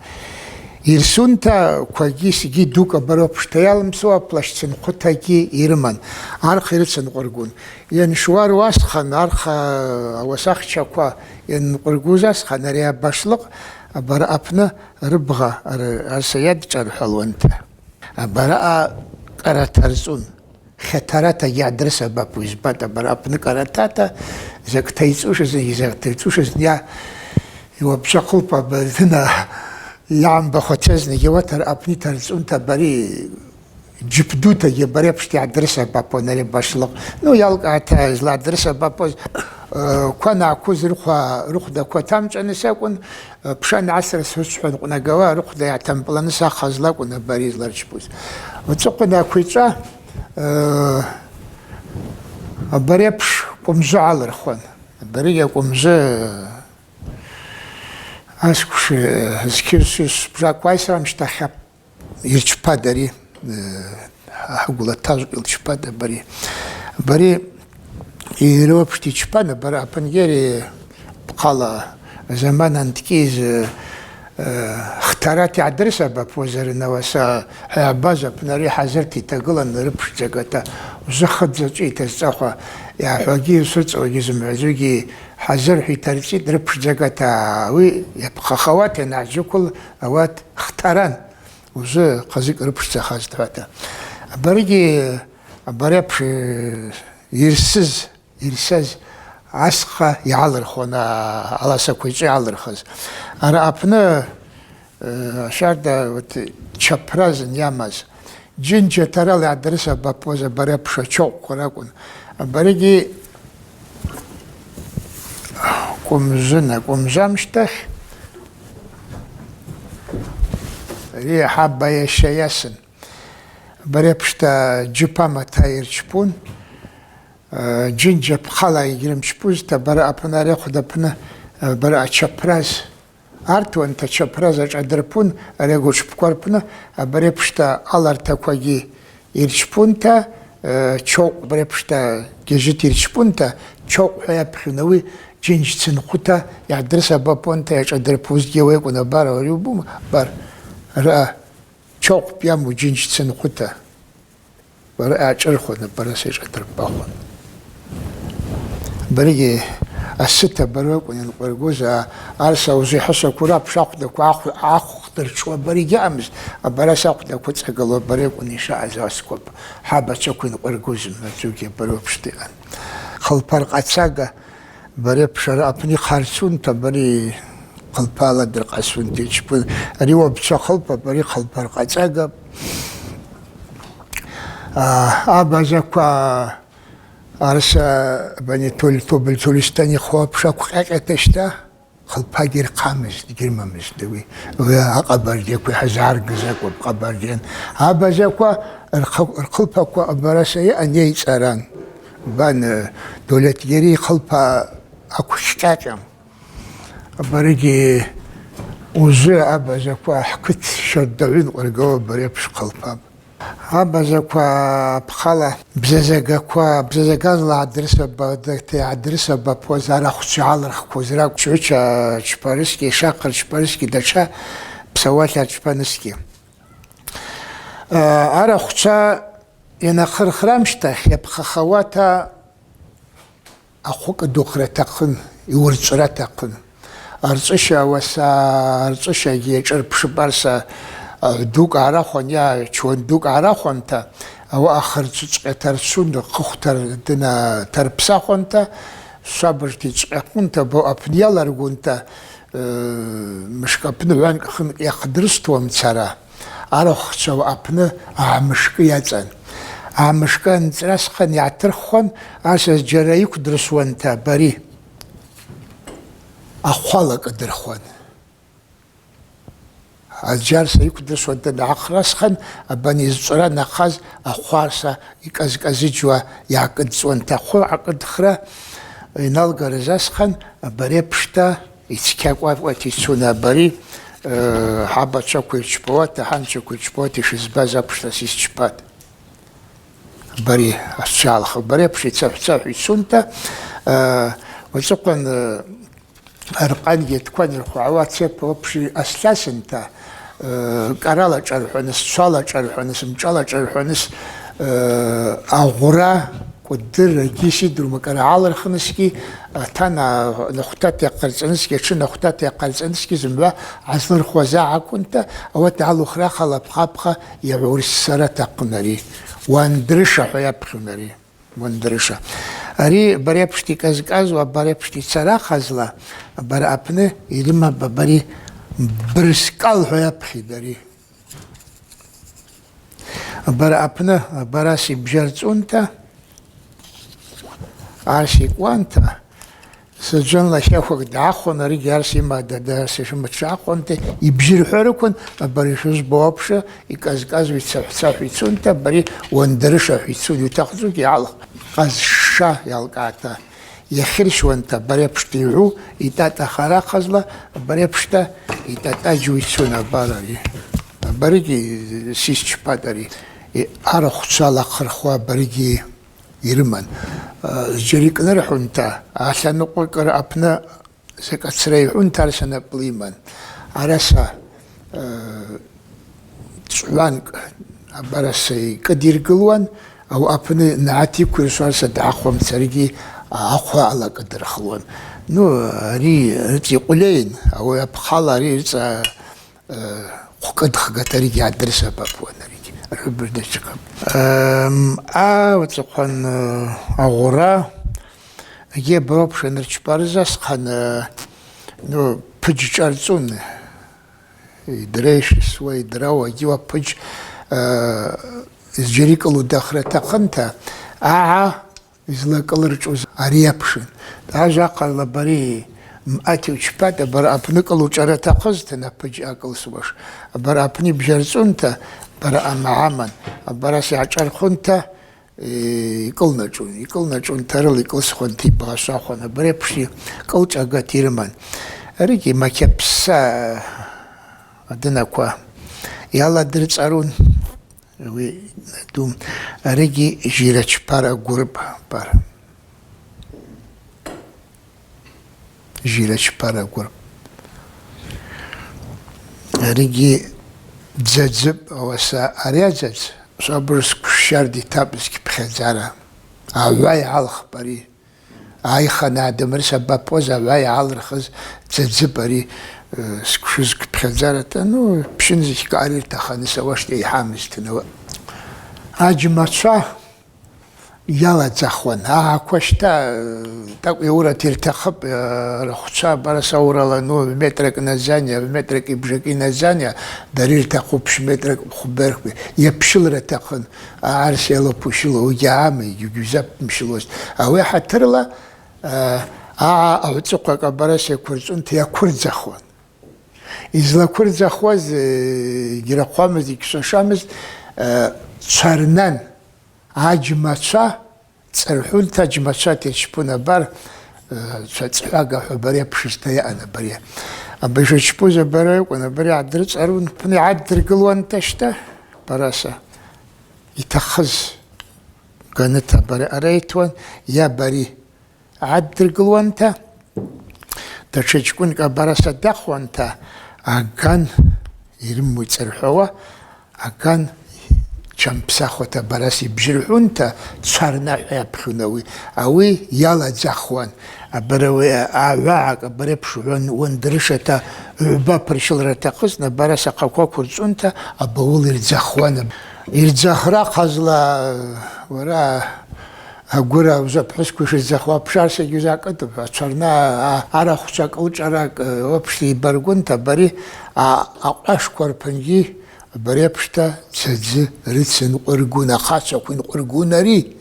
йырсунта, квагьи сгьи дукӏ абари апшта йалымсуа, плащ цынхъвытагьи йрыман. Архъа йрыцынкъвыргун. Йаншуару асхъан, архъа, а, ауасахчаква йаннкъвыргуз асхъан, ари абашлыкъ абари апны рыбгъа ар-, арса йадчӏвархӏвалуанта, абараъа кӏарата рцӏун. Хьатаратагьи йгӏадрысабапуа йызбата, абари апны кӏаратата закӏ тайцӏушызгьи, закӏ тайцӏушызгьи, йа, йуабжьахъылпа бадына йгӏамбахуа тезна, йауатар апны тарцӏунта, абари джьып дутагьи абари апшта йгӏадрысабапуан ари башлыкъ. Ну, йалкӏгӏата йызлагӏадрысабапуаз, э, ква ангӏаквуз рыхъва, рыхъвдаква тамчӏваныс акӏвн, э, пшан гӏасра срыцхӏун къвнагауа рыхъвда йгӏатампӏланыс ахъазла акӏвн абари йызларчпуз. Уацӏыхъван аквайчӏва, э, абари апш кӏвымжвы гӏалырхуан. Абаригьи акӏвымжвы, э, асквш, э, зкьысуз бжаква айсра амщтахь йырчпатӏ ари, э, агвла тажв йылчпатӏ абари. Абари йрыпшта йчпан, абари апынгьи ари пхъала заманан дкӏиз, э, хтарата йгӏадрысабапуазарын, ауаса хӏайабаз апны ари хӏазырта йтагылан рыпшдзагата, ужвы хыдза чӏвы йтазцӏахуа, йгӏахӏвуагьи йсырцӏуагьи зымгӏвадзугьи хӏазыр хӏва йтарцӏитӏ рыпшдзагата, ауи йапхъахауата йангӏаджвыквыл ауат хтаран. Ужвы хъазыкӏ рыпшдзахаз дхӏвата. Абаригьи, абари апш, э, йырсыз, йырсаз асхъа йгӏалырхуан, а, аласа квайчӏва йгӏалырхыз. Ари апны, э, ащарда, вот, чапразын йамаз. Джынджа тарала йгӏадрысабапуаз абари апш ачокъвква ракӏвын. Абаригьи кӏвымжвына, кӏвымжвы амщтахь, ари ахӏа байаща йасын. Абари апшта джьып амата йырчпун, э, джынджа пхъала йгьрымчпузтӏ, абари апны, ари ахъвда апны, э, абари ачапраз артуанта, ачапраз ашӏадырпун, ари агвчпква рпны, абари апшта алартаквагьи йырчпунта, э, чокъ, абари апшта гьажьыт йырчпунта, чокъ хӏва йапхьун, ауи джьынджь цынхъвыта йгӏадрысабапуанта йашӏадырпузгьи ауи акӏвын абар, ауи убума, абар, араъа чахъвпӏ йаму джьынджь цынхъвыта. Бара йгӏашӏырхуан, абараса йашӏадырпахуан. Баригьи асыта баракӏвын йынкъваргуз, а, арса узихӏвасаква рапш ахъвдаква ахъв-, ахъвдырчӏвуа баригьи аъамызтӏ, абараса ахъвдаква цӏагылуа баракӏвын йшаъаз аскваб хӏабачваква йынкъваргуз, мадзугьи барапшта йаъан. Хъылпа ркъацага Баре пшара апны йхъарцунта, бари хъылпала дыркъасунта йчпун. Ари уабчва хъылпа, бари хъылпа ркъацӏага. А, абазаква арса бани Тол-, Тобыл Толистани хъвапшакв къакъата щта, хъылпагьи рхъамызтӏ, гьирмамызтӏ ауи. Ауи акъабардаква йхӏызгӏаргыз акӏвпӏ, къабардин. Абазаква рхъ-, рхъылпаква абараса йаъан йайцӏаран. Бан, э, Долетгьари хъылпа аквкъьакъьам. Абаригьи ужвы абазаква хӏкыт щардагӏвы йынкъваргауа баре пш хъылпапӏ. Абазаква апхъала бзазагаква, бзазагазла йгӏадрысаба-, йгӏадрысабапуаз арахвчва йгӏалырхкваз ракӏвпӏ, чгӏвыча чпарысгьи, шахъыр чпарысгьи, датша псауалъа чпанысгьи. Э, арахвчва йанахъырхра амщтахь йапхъахауата ахъвы кӏыдухра атахъын, йуырчӏвра атахъын. Арчӏвыша, ауаса арчӏвышагьи йашӏырпшыпӏ арса, а, дукӏ гӏарахван йа чуан дукӏ гӏарахванта, ауаъа хырчӏвычкъьа тарчвунта, хъыхв тар-, дына тарпсахуанта, швабыжта йчкъьахунта, бо апны йаларгунта, э, мышкӏ апны гӏванкӏ хынкӏ йахъдырстуамцара. Арахвчва апны агӏмышкӏы йацӏан. Агӏмышкӏы анцӏрасхъан йгӏатырххуан, арса зджьара йыквдрысуанта бари ахъвала кӏыдырхуан. Аджьарса йыквдрысуанта дгӏахърасхъан, абани зчӏвара нахъаз ахъварса йкӏаз-кӏазыджьуа йгӏакӏыдцӏуанта, ахъвы гӏакӏыдхра йналгарыз асхъан, абари апшта йцкьакӏвакӏвата йцун, абари, э, хӏабачваква йырчпауата, хӏанчаква йырчпауата йшызбаз апшта сйызчпатӏ. Абари асчалх, абари апшта йцахӏв-цахӏв йцунта, э, уацӏыхъван, э, аркъангьи аткван йырхвгӏауа ацепь апшта асласынта, э, кӏарала шӏархӏваныс, чвала шӏархӏваныс, мшӏала шӏархӏваныс, э, агъвра, кӏвдыр, агьи сидрума кӏара гӏалырхнысгьи, атан, а, нахвтата йахъырцӏанысгьи, атшы нахвтата йахъырцӏанысгьи зымгӏва гӏазлырхуаз акӏвынта, ауат гӏалух рахъала апхъапхъа йагӏвурссара атахъын ари. Уандрыша хӏва йапхьун ари. Уандрыша. Ари баре пшта йкӏаз-кӏазуа, баре пшта йцара ахъазла, бара апны йрымапӏ, абари бырскӏал хӏва йапхьитӏ ари. Бара апны, бараса йбжьарцӏунта, арса йкӏуанта, саджанла хахвакӏ дгӏахван, аригьи арса йымада, арса йшымачвахванта, йбжьырхӏва рыквын, абари йшызбауа апшта, йкӏаз-кӏазуа йцахӏв-цахӏв йцунта, абари уандрыша хӏва йцун, йутахъдзугьи йгӏалх, къаз шша йалкӏгӏата. Йахьырщуанта, баре пшта йгӏу, йтӏатӏахара ахъазла, баре пшта йтӏатӏаджу йцун абар ари. Абаригьи сйызчпатӏ ари. Арахвчвала хъырхуа абаригьи йрыман. Зджьара йкӏнырхӏунта, алъаныкъвакӏра апны закӏ ацра йгӏунта арса напӏла йыман. Араса, э, чӏванкӏ абараса йкӏыдйыргылуан, ауи апны нагӏат йыквиршварса дгӏахвамцаргьи ахъвы алакӏыдырхлуан. Ну, ари рыцӏа йкъвльайын, ауи апхъала ари рыцӏа, э, хъвкӏыдхгатаригьи йгӏадрысабапуан аригьи. Архӏвы бырдачкъа. Эм, а, уацӏыхъван, э, агъвра, агьи барапш анырчпарыз асхъан, э, ну, пыдж шӏарцӏун. Йдрейшис уа, йдрауа, йгьи уа пыдж, э, зджьара йкӏылу дахра атахъынта, агӏа йызлакӏылырчӏвуз ари йапшын. Ажва ахъазла бари мъати учпата, бара апны кӏылу чӏара атахъызтын, апыдж акӏылсуаш. Бара апны йбжьарцӏунта, бара амагӏаман. Бара сагӏачӏархъунта, Э, йкӏылначӏвун, йкӏылначӏвун, тарыл йкӏылсхуан, йбгъашвахуан, абари апшти кӏылчӏвагата йрыман. Аригьи макьапса адынаква йаладырцӏарун, ауи ду, аригьи жира чпара гвырпӏ пара. Жьира чпара гвыр. Аригьи дзадзыпӏ, ауаса ари адзадз, швабыж сквшщарда йтапӏ зкьпхьадзара. Агӏва йгӏалхпӏ ари. Айхъа надымрыс абапӏуаз агӏва йгӏалырхыз дзадзыпӏ ари, э, сквшыз кьпхьадзарата, ну, пщын зыхькӏ ариртахъаныс ауаштӏ йайхӏамызтын ауи. Аджьмачва йаладзахуан. Агӏаква щта, э, тӏакӏв йаурата йыртахъыпӏ, э, рахвчва абараса аурала, ну, метракӏ назания, метракӏ йыбжакӏ йназания, дара йыртахъу пщ метракӏ хвберхпи, йапщылра атахъын, агӏарс йалапу щылу, угьагӏама, йгьугьузапмщылуаз. Ауи хӏатырла, э, агӏа агӏвцӏыхъвакӏ абараса йаквырцӏунта йаквырдзахуан. Йызлаквырдзахуаз, э, йгьрахъуамызт, йгьшвашамызт, э, чварнан. Аджьмачва цӏырхӏунта, аджьмачва тирчпун абар, э, чва цӏхӏвага хӏва бари апшызта йаъан абари. Абари чпуз абари акӏван, абари гӏадрыцӏарун, пны гӏаддыргылуанта щта, бараса йтахъыз ганыта абари арайтуан, йа бари гӏаддыргылуанта, датша чкӏвынкӏ абараса дахуанта, аган йрымуи цӏырхӏвауа, аган чампсахуата абараса йбжьырхӏвунта, чварна хӏва йапхьун ауи. Ауи йаладзахуан. Абари ауи агӏвагӏакӏ, абари апш гӏван-, уандырышата гӏвба пырщылра атахъызтын, абараса ахъаква квырцӏунта, абаул йырдзахуан. Йырдзахра ахъазла, уара, агвыра, ужвы апхӏвысква йшырдзахуа апшарсагьи закӏытӏ, ачварна, а, арахвчва кӏылчӏваракӏ, э, уапшта йбаргвынта, абари, а, акъвашква рпынгьи абари апшта дзадзы рыцынкъвыргун, ахъачваква йынкъвыргун ари.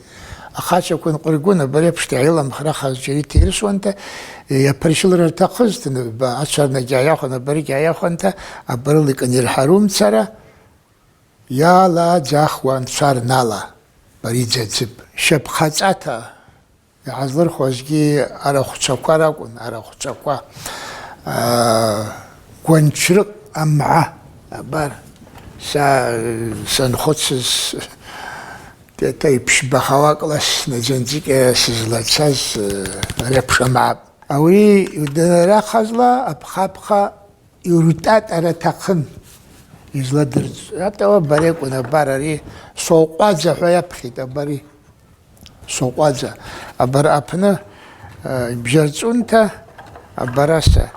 Ахъачваква йынкъвыргун, абари апшта йайламхра хазчӏварита йрысуанта, э, йапырщылра ртахъызтын, ба, ачварнагьи гӏайахван, абаригьи гӏайахванта, абарыла йкӏанйырхӏарумцара, йаладзахуан чварнала, бари дзадзыпӏ. Щапӏ хъацӏата йгӏазлырхуазгьи арахвчваква ракӏвын, арахвчваква. А, гванчрыкъ амгӏа, абар, са, санхъвыцыз, тета йпщбахауа класс, Надзандзикӏа сызлацаз, э, ари апш амгӏапӏ. Ауи йудынрахъазла апхъапхъа йуртӏатӏара атахъын. Йызладыртӏатӏауа бари акӏвын, абар ари Сокъвадза хӏва йапхьитӏ, абари. Сокъвадза. Абар апны, э, йбжьарцӏунта, абараса.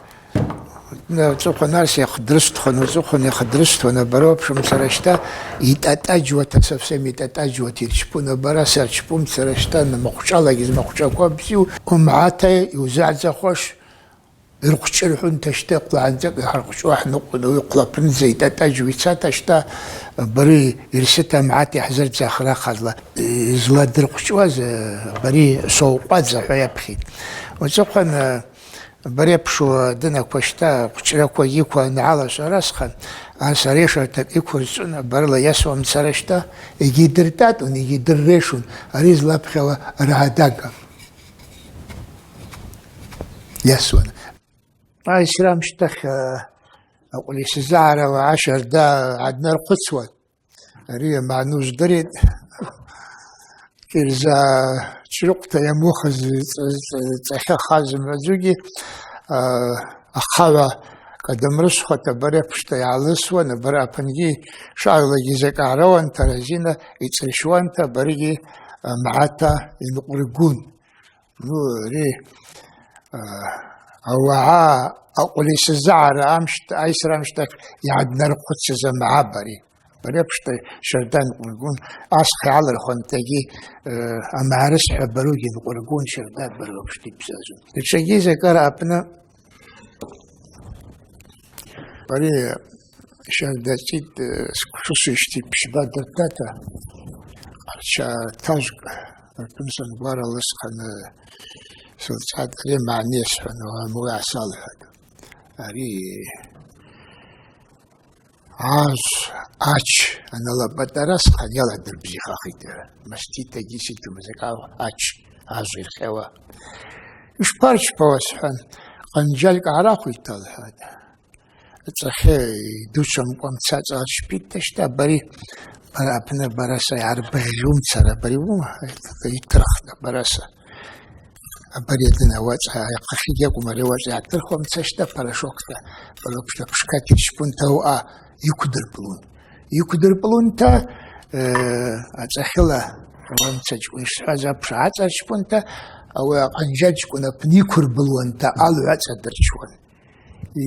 Уцӏыхъван арса йахъдрыстхуан, уцӏыхъван йахъдрыстхуан, абар апшымцара щта, йтӏатӏаджьуата, совсем йтӏатӏаджьуата йырчпун, абараса йырчпумцара щта, намахъвчӏвалагьи змахъвчӏваква бзиу, умгӏата йузыгӏдзахуаш, йырхъвчӏвырхӏвунта щта, хъвлагӏанцӏакӏ йхъархъвчӏву ахӏныкъвун, ауи хъвлапындза йтӏатӏаджьуа йцата щта, бари йырсыта амгӏата йхӏзырдзахра ахъазла, йызладырхъвчӏвуаз, бари Сокъвадза хӏва йапхьитӏ. Уцӏыхъван, бари апшу дынаква щта, хъвчӏвраква йыква ангӏалашва арасхъан, арса решартакӏ йыквырцӏун, абарла йасуамцара щта, йгьи дыртӏатӏун, йгьи дыррешун, ари злапхьауа рагӏадагам. Йасуан. Айсра амщтахь, а, акъвлисызагӏара уагӏа щарда гӏаднархъвыцуан. Ари амагӏны уздыритӏ. Кирза чрыкъвта йамухыз цӏ-, цӏ-, цӏахьы хаз мгӏвадзугьи, а, ахъагӏва кӏадамрышвхуата абари апшта йгӏалысуан, абари апынгьи шагӏлагьи закӏ гӏарауанта, разина йцӏырщуанта, абаригьи, а, амгӏата йынкъвыргун. Ну, ари, а, ауагӏа акъвлисызагӏара амщт-, айсра амщтахь йгӏаднархъвыцыз амгӏа абари. Абари апшта щарда йынкъвыргун, асхъа йгӏалырхуантагьи, э, амгӏа рысхӏва баругьи йынкъвыргун, щарда бару апшта йбзазун. Датшагьи закӏара апны Ари щарда цӏитӏ, э, сквшвушызти пщба дыртата, къарча тажвкӏ рпын сангвара лысхъан, сылцӏатӏ, ари магӏны йасхӏван, ауи асалхӏватӏ. Ари ажв, ач анала пӏатӏара схъан йаладырбзихахитӏ. Маститагьи ситумыз акӏал ач, ажв йырхъауа. Йшпарчпауа схӏван, къанджьалькӏ гӏарахвитӏта лхӏватӏ. Ацӏахьы йдучвамкӏва мцачӏвала дщпитӏта щта, абари, бара апны бараса йгӏарбыгъьумцара, абари ума, йтырхтӏ абараса. Абари адын ауацӏа ахъахьыгьи акӏвым, ари ауацӏа йгӏатырхуамцашта, порошокта, пшкват йырчпунта ауаъа йыквдырпӏлун. Йыквдырпӏлунта, э, ацӏахьыла, уамцачкӏвын йшсхӏваз апш гӏацӏарчпунта, ауи акъанджарчкӏвын апны йыквырбылуанта алгӏва цӏадырчуан.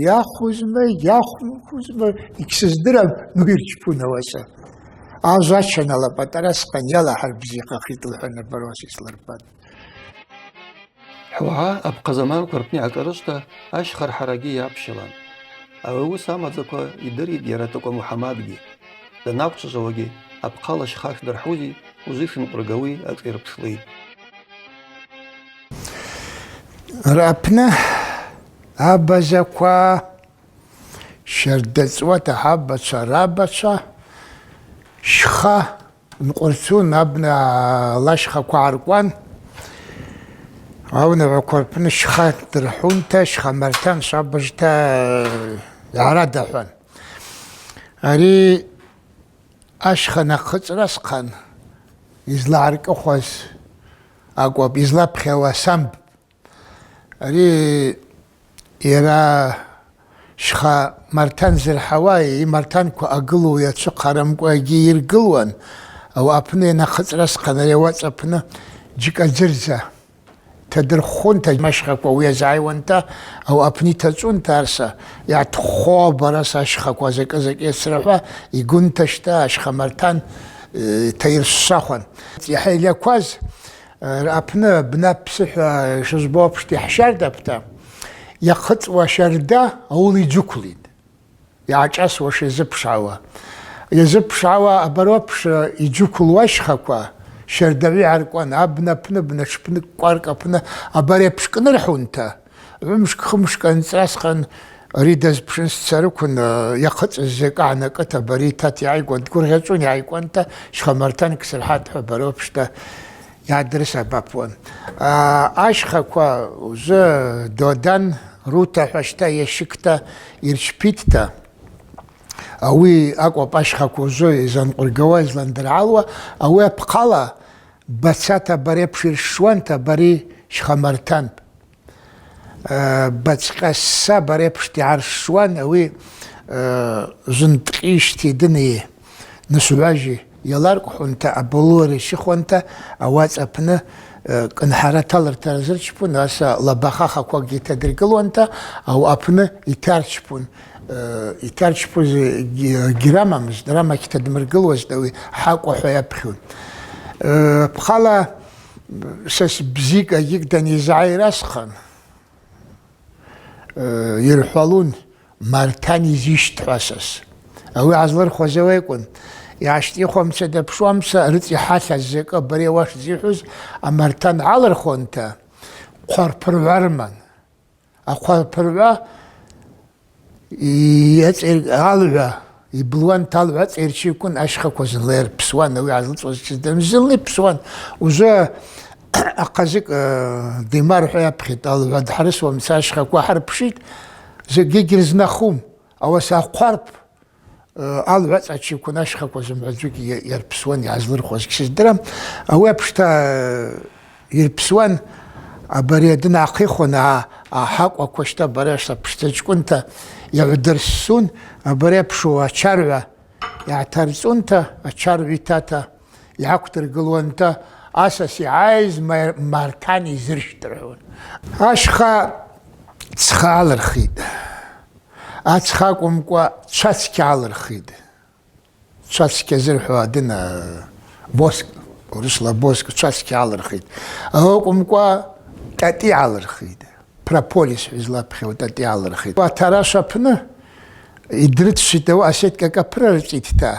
Йахвызма, йахвымхвызма, йгьсыздырам, ну йырчпун ауаса. Ажва чанала пӏатӏара схъан йалахӏырбзи хъахитӏ лхӏван абаруаса йслырбатӏ. Хӏвагӏа апхъа заманква рпны йгӏашӏарышвта, ащхъархӏарагьи йапщылан. Ауи ауыс амадзаква йдыритӏ йара Токъва Мухӏамадгьи. Данаквчважвауагьи, апхъала щха шдырхӏузи, ужвы йшынкъвыргауи ашӏайырпшдзитӏ. Рапны абазаква щарда цӏуата хӏабачва, рабачва, щха нкъвырцун, абна лащхъаква гӏаркӏван, аунагӏваква рпны щха дырхӏунта, щха мартан швабыжта йгӏарадахӏван. Ари ащха нахъыцӏра схъан йызлагӏаркӏыхуаз акӏвапӏ, йызлапхьауа самб. Ари йара щха мартан зырхӏауа, ймартанква агылу йачвыхъарамкӏва йгьи йыргылуан, ауи апны йанахъыцӏра схъан, ари ауацӏа апны Джькадзырдза тадырххунта, ащхаква ауи йазгӏайуанта, ауи апны йтачӏвунта арса, йгӏатххо, бараса ащхаква закӏы-закӏы йацрахӏва, йгунташта, ащха мартан, э, тайыршвшвахуан. Йахӏа йлакваз, э, апны бна псыхӏва шызбу апшта йхӏщардапӏта, йахъыцӏуа щарда ауыла йджвыквлитӏ. Йгӏашӏасуаш йазыпшгӏауа. Йазыпшгӏауа абарапш йджвыквлуа ащхаква щардагӏвы йгӏаркӏван, абна апны, бна тшпны, кӏваркӏ апны, абарапш кӏнырхӏунта, гӏвымшкӏ-хымшкӏ анцӏра схъан, ари дазпшын сцарыквын, йахъыцӏыз закӏы гӏанакӏыта, абари йтата йгӏайкӏван, дгвыргъьачӏвын йгӏайкӏванта, щха мартан ксырхӏатӏ хӏва абарапшта йгӏадрысабапуан. А, ащхаква ужвы Додан, Рута хӏва щта йащыквта йырчпитӏта, ауи акӏвапӏ ащхаква ужвы йызланкъвыргауа, йызландыргӏалуа, ауи апхъала бацата абарапш йыршшуанта, абари щха мартанпӏ. Э, бацкъьасса абарапшта йгӏаршшуан, ауи, э, зынтӏкъищти дыни нышвгӏважи йаларкӏхунта, абулури щыхуанта, ауацӏа апны, э, кӏынхӏара талыртара зырчпун, аса лаба хахаквагьи тадыргылуанта, ауи апны йтарчпун, э, йтарчпуз ги-, гьрамамызтӏ, рамагьи тадмыргылуазтӏ, ауи хӏакӏва хӏва йапхьун. Э, пхъала, Сес бзикӏа йыгдан йызгӏайра схъан, э, йырхӏвалун, мартан йзищтхӏва сес. Ауи гӏазлырхуаз ауи акӏвын. Йгӏащтӏихуамца, дапшуамца, рыцӏа йхӏалъаз закӏы абари ауаш зихӏвуз, амартан гӏалырхуанта, хъварпыргӏва рыман. Ахъварпыргӏва йацӏер-, алгӏва, йблуанта алгӏва ацӏайырчиквын ащхаква зынла йырпсуан, ауи гӏазлыцӏуаз чыздан зынла йпсуан. Уже ахъазыкӏ, э, димар хӏва йапхьитӏ, алгӏва дхӏарысуамца ащхаква хӏырпшитӏ, закӏгьи гьырзнахум, ауаса ахъварп Алгӏвацӏачиквын ащхаква зымгӏвадзугьи йа-, йырпсуан, йгьазлырхуаз гьсыздырам. Ауи апшта, э, йырпсуан, абари адын ахъихуан, а, ахӏакъваква щта бара са пшдзачкӏвынта йагӏвдырссун, абари апшу ачаргӏва йгӏатарцӏунта, ачаргӏв йтата йгӏаквдыргылуанта, асас йгӏайыз мар-, мартан йзырщтӏ рхӏвун. Ащха цха алырхитӏ. Ацха акӏвымкӏва, чвацкьа алырхитӏ. Чвацкьа зырхӏвауа адына, воск, урысла воск, чвацкьа алырхитӏ. Ауи акӏвымкӏва, тӏатӏи алырхитӏ. Прополис хӏва йызлапхьауа тӏатӏи алырхитӏ. Атарашв апны йдрыцситӏ, ауи асеткаква апырарцӏитӏта,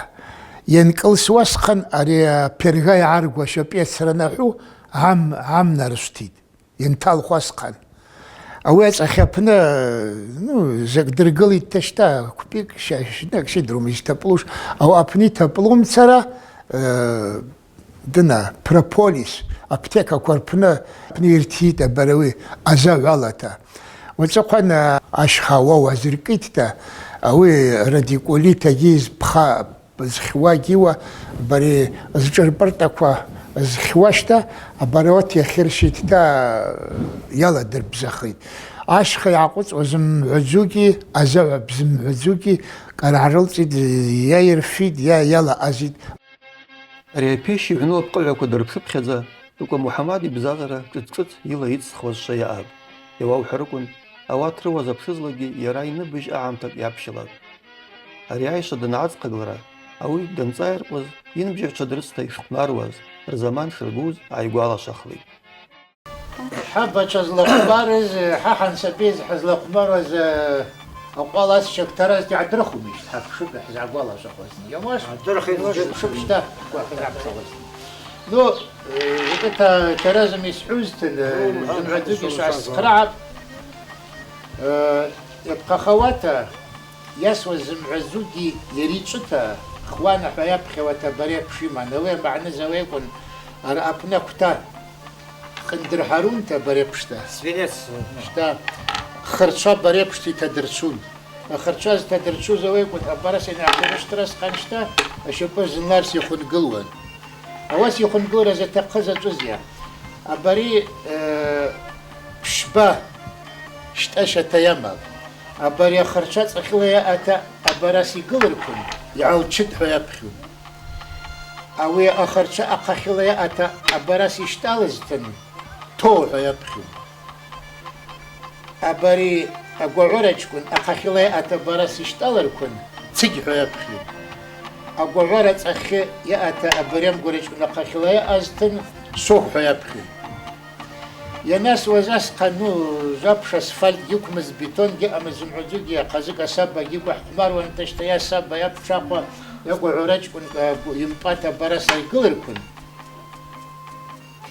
йанкӏылсуа схъан ари апергъа йгӏаргуа щапӏ йацра анахӏву гьам-, гьамнарышвтитӏ. Йанталхуа схъан. Ауи ацӏахь апны, ну, закӏ дыргылитӏта щта, купик, ща-, щнакӏ сидрум йызтапӏлуш, ауи апны йтапӏлумцара, э, дына, прополис, аптекаква рпны, апны йыртитӏ абари ауи аза гӏвалата. Уацӏыхъван, э, ащха ауа уазыркӏитӏта, ауи радикулит агьи зпха зхьуа гьиуа, бари зшӏырпӏыртӏаква, Зхьуашта абараот йахьырщитта йаладырбзахитӏ. Ашха йгӏакъвыцӏуа зымгӏвадзугьи, азагӏва бзымгӏвадзугьи кӏаргӏарылцӏитӏ, йайырфитӏ, йа йалаъазитӏ. Ари апещ йгӏвну апкъыгӏваква дырпшыпхьадза, Тӏукӏва Мухӏамад йбзазара шӏыц-шӏыц йыла йыцӏцӏхуазшва йаъапӏ. Йауаухӏварыквын, ауат рыуа запшызлакӏгьи йара йныбыжь агӏамтакӏ йапщылапӏ. Ари айшва дангӏадзхъагылра, ауи данцӏайыркъваз, йынбжьагӏвчва дрыцта йшхъвмаруаз, рзаман шыргуз гӏайгвалашвахлитӏ. Хӏаба чва злахъвмарыз, хӏа хӏансабиз хӏызлахъвмаруаз, акъвал асчакъ таразта йгӏадрыхуймищта, хӏа пшыпӏ хӏызгӏагвалашвахуазтын. Йауаш? Йгӏадрыхуймищта. Пшыпӏ щта, хӏызгӏапсауазтын. Ну, э, йкъыта таразым йсхӏвузтын, э, зымгӏвадзугьи швъа схърагӏапӏ. Э, йапхъахауата, йасуаз зымгӏвадзугьи йаричӏвыта, хвана хӏва йапхьауата бари апши йыман. Ауи амагӏны зауайквын, ара апны аквта къындырхӏарунта бари апшта. Свинец, э, ну. Щта, хырчва бари апшта йтадырцун. Ахырчва зтадырцуз ауайквын, абараса йанагӏдырштрасхъан щта, ащапӏы зынларс йхвынгылуан. Ауаса йхвынгылра затахъыз ачӏвызйа? Абари, э, пшба щтӏа щата йамапӏ. Абари ахырчва цӏахьыла йаъата абараса йгылырквын, йгӏалчытӏ хӏва йапхьун. Ауи ахырчва ахъахьыла йаъата абараса йщтӏалызтын, то хӏва йапхьун. Абари агвагӏварачкӏвын ахъахьыла йаъата абараса йщтӏалырквын, цыгь хӏва йапхьун. Агвагӏвара цӏахьы йаъата абари амгварачкӏвын ахъахьыла йаъазтын, сох хӏва йапхьун. Йанасуаз асхъан, ну, жвапш асфальт гьыквмыз, бетон гьаъамыз, зымгӏвадзугьи ахъазыкӏ асаба гьикӏва хӏхъвмаруанта щта, йа саба, йа пшахъва, йа гвагӏварачкӏвын, а, гу-, йымпӏата абараса йгылырквын.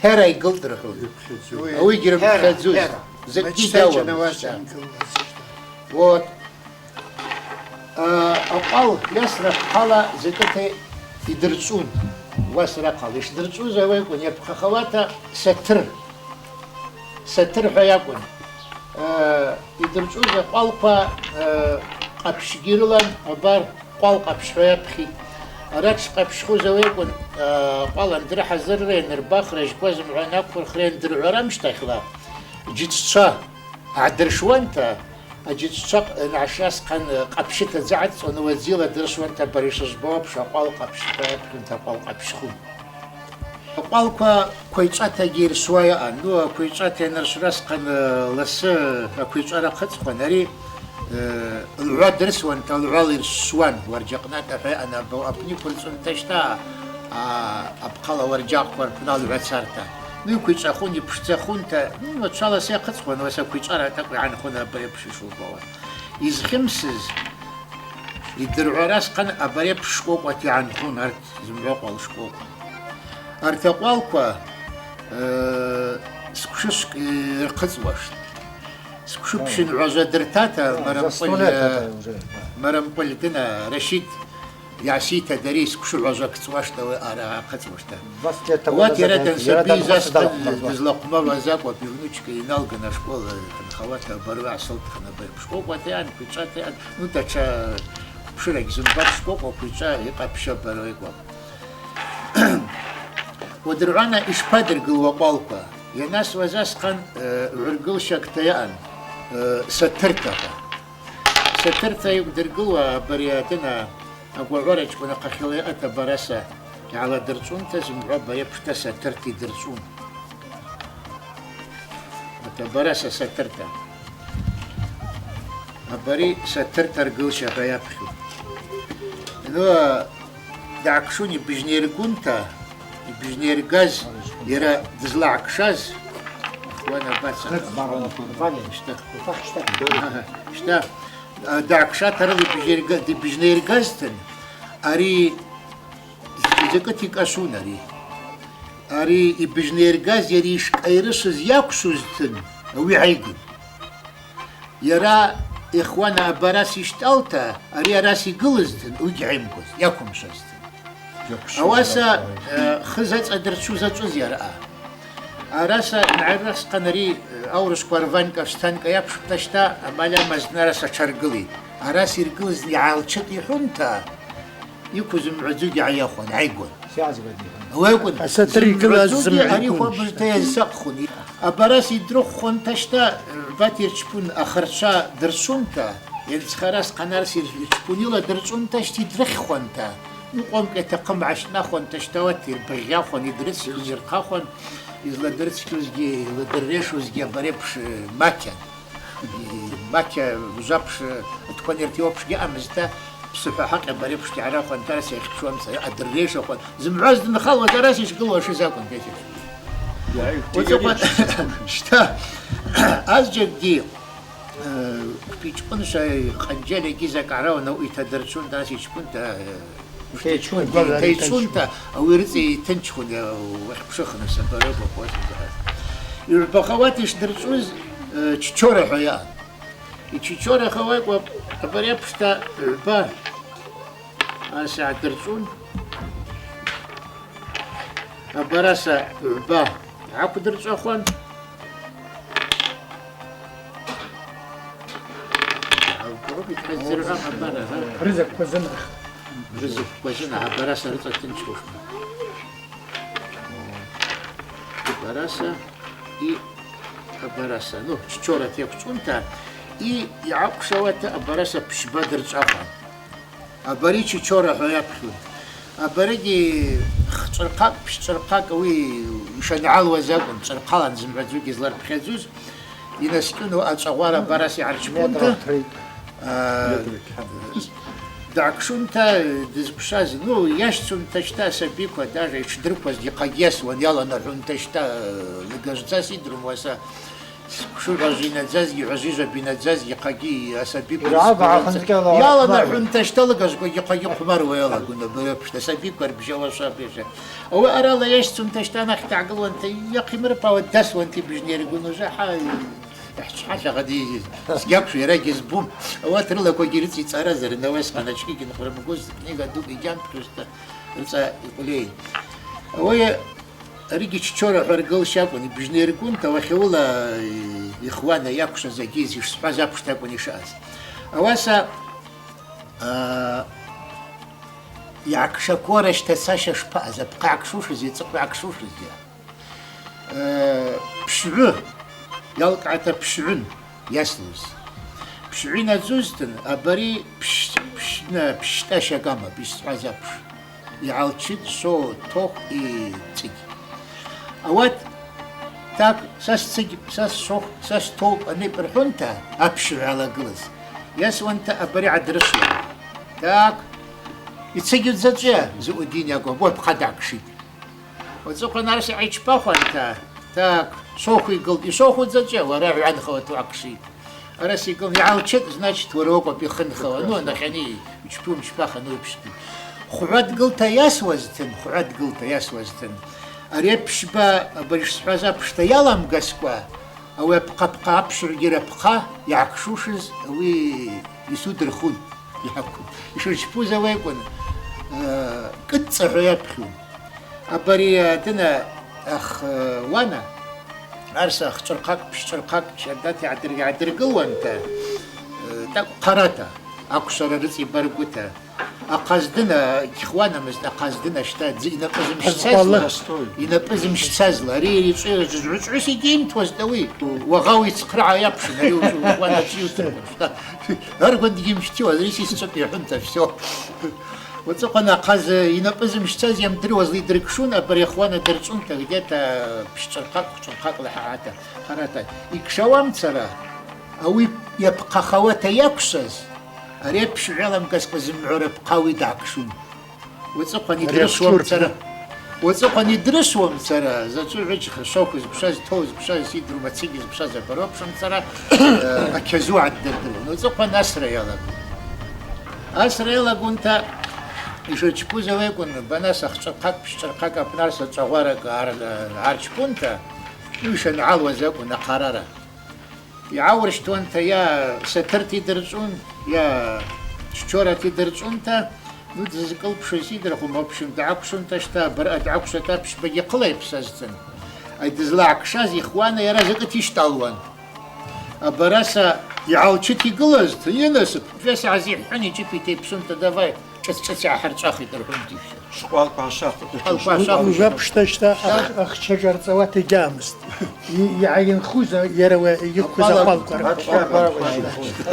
Хӏера йгылтӏ рахӏун. Ауи гьрымпхьадзуз. Хӏера, хӏера. Закӏгьи гьауам. Вот. А, акъвал йасра хъала закӏыта йдырцӏун. Уасра хъала йшдырцӏуз ауайквын, йапхъахауата сатыр. Сатыр хӏва йакӏвын. А, йдырцӏуз акъвалква, а, къапщгьи рылан, абар, къвал къапщ хӏва йапхьитӏ. Арат шкъапщхуз ауайквын, а, къвал андырхӏазырра, йанырбахра, жьква зымгӏва анаквырхра, йандыргӏвара амщтахьла, джитчва гӏадыршуанта, аджитчва, э, наш асхъан, э, къапщыта дзы гӏацӏцӏуан, уадзила дыршуанта, бари шыжвбауа пша къвал къапщ хӏва йапхьунта къвал къапщхун. Къвалква квайчӏватагьи йыршвуа йаъан. Ну, квайчӏвата йаныршвра асхъан, э, ласы, э, аквайчӏвара хъыцӏхуан, ари, э, лгӏва дырсуанта, лгӏвала йыршвуан, уарджакънатӏа хӏва йаъан, аб-, апны йквырцӏунта щта, а, апхъала уарджакъква рпны лгӏва царта. Ну, йквайчӏвахун, йпшдзахунта, ну, ачвала са йахъыцӏхуан, уаса квайчӏвара атакӏв йгӏанхун абари апш йшубауа. Йызхьымсыз, йдыргӏвара асхъан абари апш шкӏвокӏвата йгӏанхун, арт зымгӏва къвал шкӏвокӏва. Арт акъвалква, э, сквшышвкӏ йырхъыцӏуаштӏ. Сквшыпщын гӏважва дыртата, Марамкъвыл, э, Марамкъвыл дына Рашид йгӏасита дари сквшы гӏважва кцӏуаштӏ, ауи ара ахъыцӏуаштӏ. Уат йара дансабийыз асхъан дызлахъвмару азакӏвапӏ, йвнучка йналган ашкол, э, хъынхауата баргӏва асылтхын абари апш шкӏвокӏвата йаъан, квайчӏвата йаъан, ну, датша квпшырагьи зымбакӏ шкӏвокӏва, квайчӏва йкъапща баргӏва йкӏвапӏ. Уадыргӏвана йшпадыргылуа къвалква? Йанасуаз асхъан, э, гӏвыргылщакта йаъан, э, сатырта хӏва. Сатырта йыкӏвдыргылуа абари адына агвагӏварачкӏвын ахъахьыла йаъата абараса йгӏаладырцӏунта зымгӏва бари апшта сатырта йдырцӏун. Ата абараса сатырта. Абари сатырта ргылща хӏва йапхьу. Ну, дгӏакшун йбыжьнайыргунта, йбыжьнайыргаз, йара дызлагӏкшаз, ахван абаца. Щта. Ага, щта. А, дгӏакшата арал йбыжьнайырга-, йбыжьнайыргазтын, ари закӏыта йкӏашвун ари. Ари йбыжьнайыргаз йара йшкъайрышвыз йаквшвузтын, ауи гӏайгун. Йара йхвана абараса йщтӏалта, ари араса йгылызтын, ауи гьгӏайымгуаз, йаквымшвазтын. Йаквшваз. Ауаса, э, хыз ацӏадырцуз ачӏвызйа араъа? Араса йангӏайрыргъ асхъан ари, э, аурышвква рванькӏа, встанькӏа йапшпӏта щта, амали амазтын араса тшаргылитӏ. Араса йыргылызтын йгӏалчытӏ йхӏвунта, йыкву зымгӏвадзугьи гӏайахван, гӏайгван. Ауи акӏвын. Асатыр йгылаз зымгӏвадзугьи зымгӏва ари йгылаз. Хуабыжта йазцахъхун. Абарас йдрыхвхуанта щта, гӏвбата йырчпун ахырчва дырчвунта, йанцхърас хъанарс йырчпунила дырчӏвунта щта йдрыххуанта. Ну, къомкӏ йтахъым гӏащтӏнахуанта щта ауат йырбыгъьахуан, йдрыцхуан, йырхъахуан, йызладырцхуазгьи, йладыррешузгьи абарепш, э, макьан. Макьа ужвапш, э, дкванерти уапшгьи амызта, псыхӏва хакъ абарепшгьи гӏарахван, тарас йахьчуамца, адыррешахван. Зымгӏваз дынхалуаз арас йшгылуаш закӏвын, петер. Уацӏыхъван, щта, азджьакӏгьи, э, квпичкъвыншва къанджьаль йгьи закӏ гӏарауан, ауи йтадырчвун, тарас йчпунта, э, Тайчвунта, тайчвунта, ауи рыцӏа йтынчхун, йа, уахьпшыхныс, абараква къваза. Йгӏбахауата йшдырчӏвуз, э, Чичора хӏва йаъан. Йчичора хӏва йакӏвапӏ, абари апшта гӏвба аса йгӏадырчӏвун. Абараса гӏвба гӏаквдырчӏвахуан. Рызкв квазын. Рызкв квазын, абараса рыцӏа тынчхушма. Абараса и абараса, ну, Чичора йаквчӏвунта, и йгӏакӏвшауата абараса пщба дырчӏвахуан. Абари Чичора хӏва йапхьун. Абаригьи хчӏвырхъакӏ, пщчӏвырхъакӏ ауи йшангӏалуаз акӏвын, чӏвырхъалан зымгӏвадзугьи зларпхьадзуз, йнаскӏьун ачӏагӏвара абараса йгӏарчпунта, а, дгӏакшунта дызквшаз, ну, йасцунта щта асабиква, даже йтшдрыквуаз йхъагьи йасуан, йаланахӏвунта щта, лыгажвдза сидрум уаса, Сквшугӏважвинадзазгьи, гӏважвижвабинадзазгьи йхъагьи асабиква йаланахӏвунта щта лыгажвква йхъагьи хъвмаруа йалагун абарапшта асабиква рбжьала швабежа. Ауи арала йасцунта щта анахь дгӏагылуанта йахъимырпауа дасуанта йбжьнайыргун, уже хӏа йхӏчхӏа шагъади сгьаквшва йарагьи збум. Ауат рылаквагьи рыцӏа йцӏаразарын, ауаса къаначкӏигьи нхъврымгуз книга дукӏ йгьампхьузта рыцӏа йкъвлейын. Ауи Аригьи Чичора хӏва ргылщ акӏвын, йбжьнайыргунта, уахьула йхвана йаквшваз агьи йшсхӏваз апшта акӏвын йшаъаз. Ауаса, а, йгӏакшаквуара щтацашьа шпаъаз, апхъа гӏакшушызйа, цӏыхъва гӏакшушызйа. Э, пшгӏвы, йалкӏгӏата пшгӏвын. Йаслуз. Пшгӏвы йнадзузтын, абари пш-, пш-, на, пщтӏа щакӏама, бисхӏваз апш. Йгӏалчитӏ со, тох и цӏигь. Ауат, так, са сцигь, са сох, са столкъва анипӏ рхӏвунта, апшгӏвы гӏалагылаз. Йасуанта абари гӏадрысуан. Так, йцигьу дзачӏвыйа? Зиудин йакӏвапӏ, уапхъа дгӏакшитӏ. Уацӏыхъван араса йгӏайчпахуанта, так, соху йгылтӏ, йсоху дзачӏвыйа, уара гӏванхауата угӏакшитӏ. Араса йгылын, йгӏалчитӏ, значит, уара уакӏвапӏ йхынхауа, ну, анахьани йчпу йымчпахуа, ну, йпшдзу. Хгӏва дгылта йасуазтын, хгӏва дгылта йасуазтын. Ари апшба, абари шсхӏваз апшта йаламгаскӏва, ауи апхъа-пхъа апшгӏвгьи рапхъа йгӏакшушыз, ауи йсудырхун, йгьаквын. Йшырчпуз ауи акӏвын, э, Кӏыцӏа хӏва йапхьун. Абари, э, дына ах, э, уана, арса хчӏвырхъакӏ, пщчӏвырхъакӏ щардата йгӏадыр-, йгӏадыргылуанта, э, тӏакӏв хъарата, аквшвара рыцӏа йбаргвыта, ахъаз дына, гьихуанамызтӏ, ахъаз дына щта дзы йнапӏы зымщцазла, йнапӏы зымщцазла, ари йчӏвы гӏвычӏвгӏвыс йгьйымтуазтӏ ауи, уагъа йцхърагӏа йапшын, ари уана чӏйутырквын, щта. Аргван дгьйымщтиуаз, ари сисчӏвапӏ йхӏвунта, всё. Уацӏыхъван ахъаз йнапӏы зымщцаз йамдыруазла йдыркшун, абари йхуана дырчӏвунта, где-то пщчӏвырхъакӏ, хчӏвырхъакӏла хӏагӏата, хъарата. Йкшауамцара, ауи йапхъахауата йаквшваз, ари апшгӏв йаламгаскӏва зымгӏва рапхъа ауи дгӏакшун. Уацӏыхъван йдрысуамцара. Уацӏыхъван йдрысуамцара, зачӏвы гӏвычӏвгӏвыс, соху зквшваз, тоху зквшваз, сидру мацӏигьи зквшваз абару апшымцара, э, акьазу гӏаддырдыруан. Уацӏыхъван асра йалагун. Асра йалагунта йшырчпуз ауи акӏвын, банас ахчӏвырхъакӏ, пщчӏвырхъакӏ апны арса чӏвагъваракӏ ар-, арчпунта, ну, йшангӏалуаз акӏвын ахъарара. Йгӏауырщтуанта йа сатырта йдырчӏвун, йа ччората йдырчӏвунта, ну, дызкӏылпшуз йсидырхуам, в общем, дгӏаквшвунта щта, абараъа дгӏаквшвата апшбагьи хъылайпсазтын. Ай дызлагӏкшаз йхуана йара закӏыта йыщтӏалуан. Абараса йгӏалчыта йгылазтын, йынасып, вес гӏазихӏвун йчӏвыпӏ йтайпсунта, давай. Чӏыц-чӏыц йгӏахӏырчӏвахитӏ рхӏвунтӏ йшву. Шкъвалква гӏащахвтӏ. Шкъвалква гӏащахвтӏ. Уже пшта щта ахча джьарцӏауата йгьаъамызтӏ. Йгӏайынхуз йара уи йгьикваз акъвалква.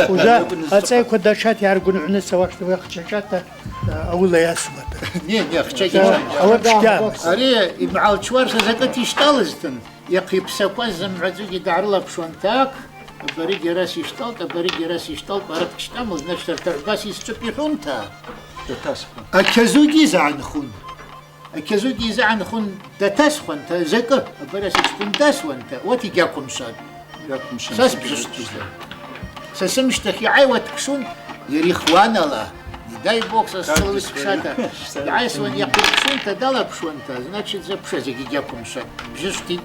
Уже ацӏайква датшата йгӏаргвынгӏвны цауаштӏа уи ахча джьата, а, ауыла йасуата. Не, не, ахча джьата. Ауи пшгьаъамызтӏ. Ари йымгӏалчуарта закӏы йыштӏалызтын. Йахъа йпсакваз зымгӏвадзугьи дгӏарылапшуанта, абаригьи араса йыштӏалтӏ, абаригьи араса йыштӏалтӏ, арат гьщтӏамызтӏ, значит, арат гӏвба йсчӏвыпӏ йхӏвунта. Датасхуан. Акьазугьи йзагӏынхун. Акьазугьи йзагӏынхун датасхуанта, закӏы, абараса йчпун дасуанта, уат йгьаквымшватӏ. Йгьаквымшватӏ. Са сбжьышвтӏ. Са сымщтахь йгӏайуа дкшун, йара йхванала, не дай бог, са сцалуи скшата. Йгӏайсуан йахъа йкшунта, далапшуанта, значит, запша зегьи гьаквымшватӏ. Бжьышвтӏ.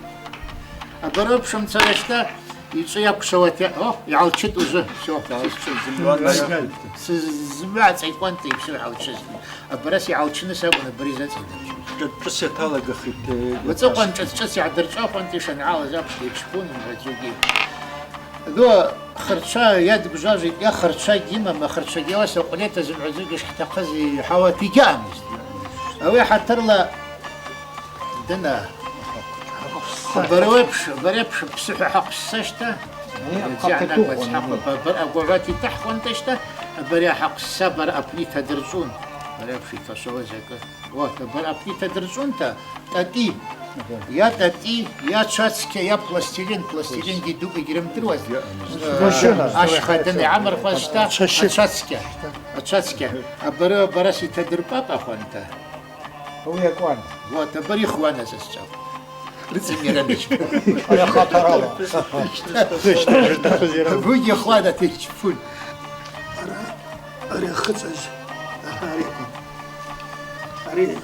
Абари апшымцара щта, йчӏвы йаквшвауата, о, йгӏалчытӏ уже. Всё. Йгӏалчытӏ, зымгӏва. Сызмгӏва цӏайкӏуанта, йпсу йгӏалчызтын. Абараса йгӏалчыныс акӏвын абари зацӏайдырчӏвуз. Чӏыц-чӏыц йаталагахитӏ, э, уацӏыхъван чӏыц-чӏыц йгӏадырчӏвахуантӏ, йшангӏалаз апшта йчпун, йымгӏвадзугьи. Ду хырчва йадгвжважвитӏ, йа хырчва гьимама, хырчва гьауаса, акъвлета зымгӏвадзугьи шхӏтахъыз йхӏвауата йгьаъамызтӏ. Ауи хӏатырла дана. Абари апш, абари апш псыхӏва хӏахъвсса щта. Абари агвагӏват йтахӏхуанта щта, абари ахӏахъвсса абари апны йтадырчӏвун. Абари апш йташвауа закӏы. Вот, абар апны йтадырчӏвунта, тӏатӏи. Ага. Я тӏатӏи, я чвацкьа, я пластилин, пластилингьи дукӏ йгьрымдыруаз. Машина. Э, ашха дын йгӏамырхуаз щта, ачвацкьа. Ачвацкьа. Абари, абараса йтадырпӏапӏ ахванта. Ауи йакӏван. Вот, абари йхван асасчӏа. Рыцӏа мера мечпун. Ара хатарала. Абугьи хвада течпун. Ара, ари ахъыцӏаз, ари акӏвын. Ари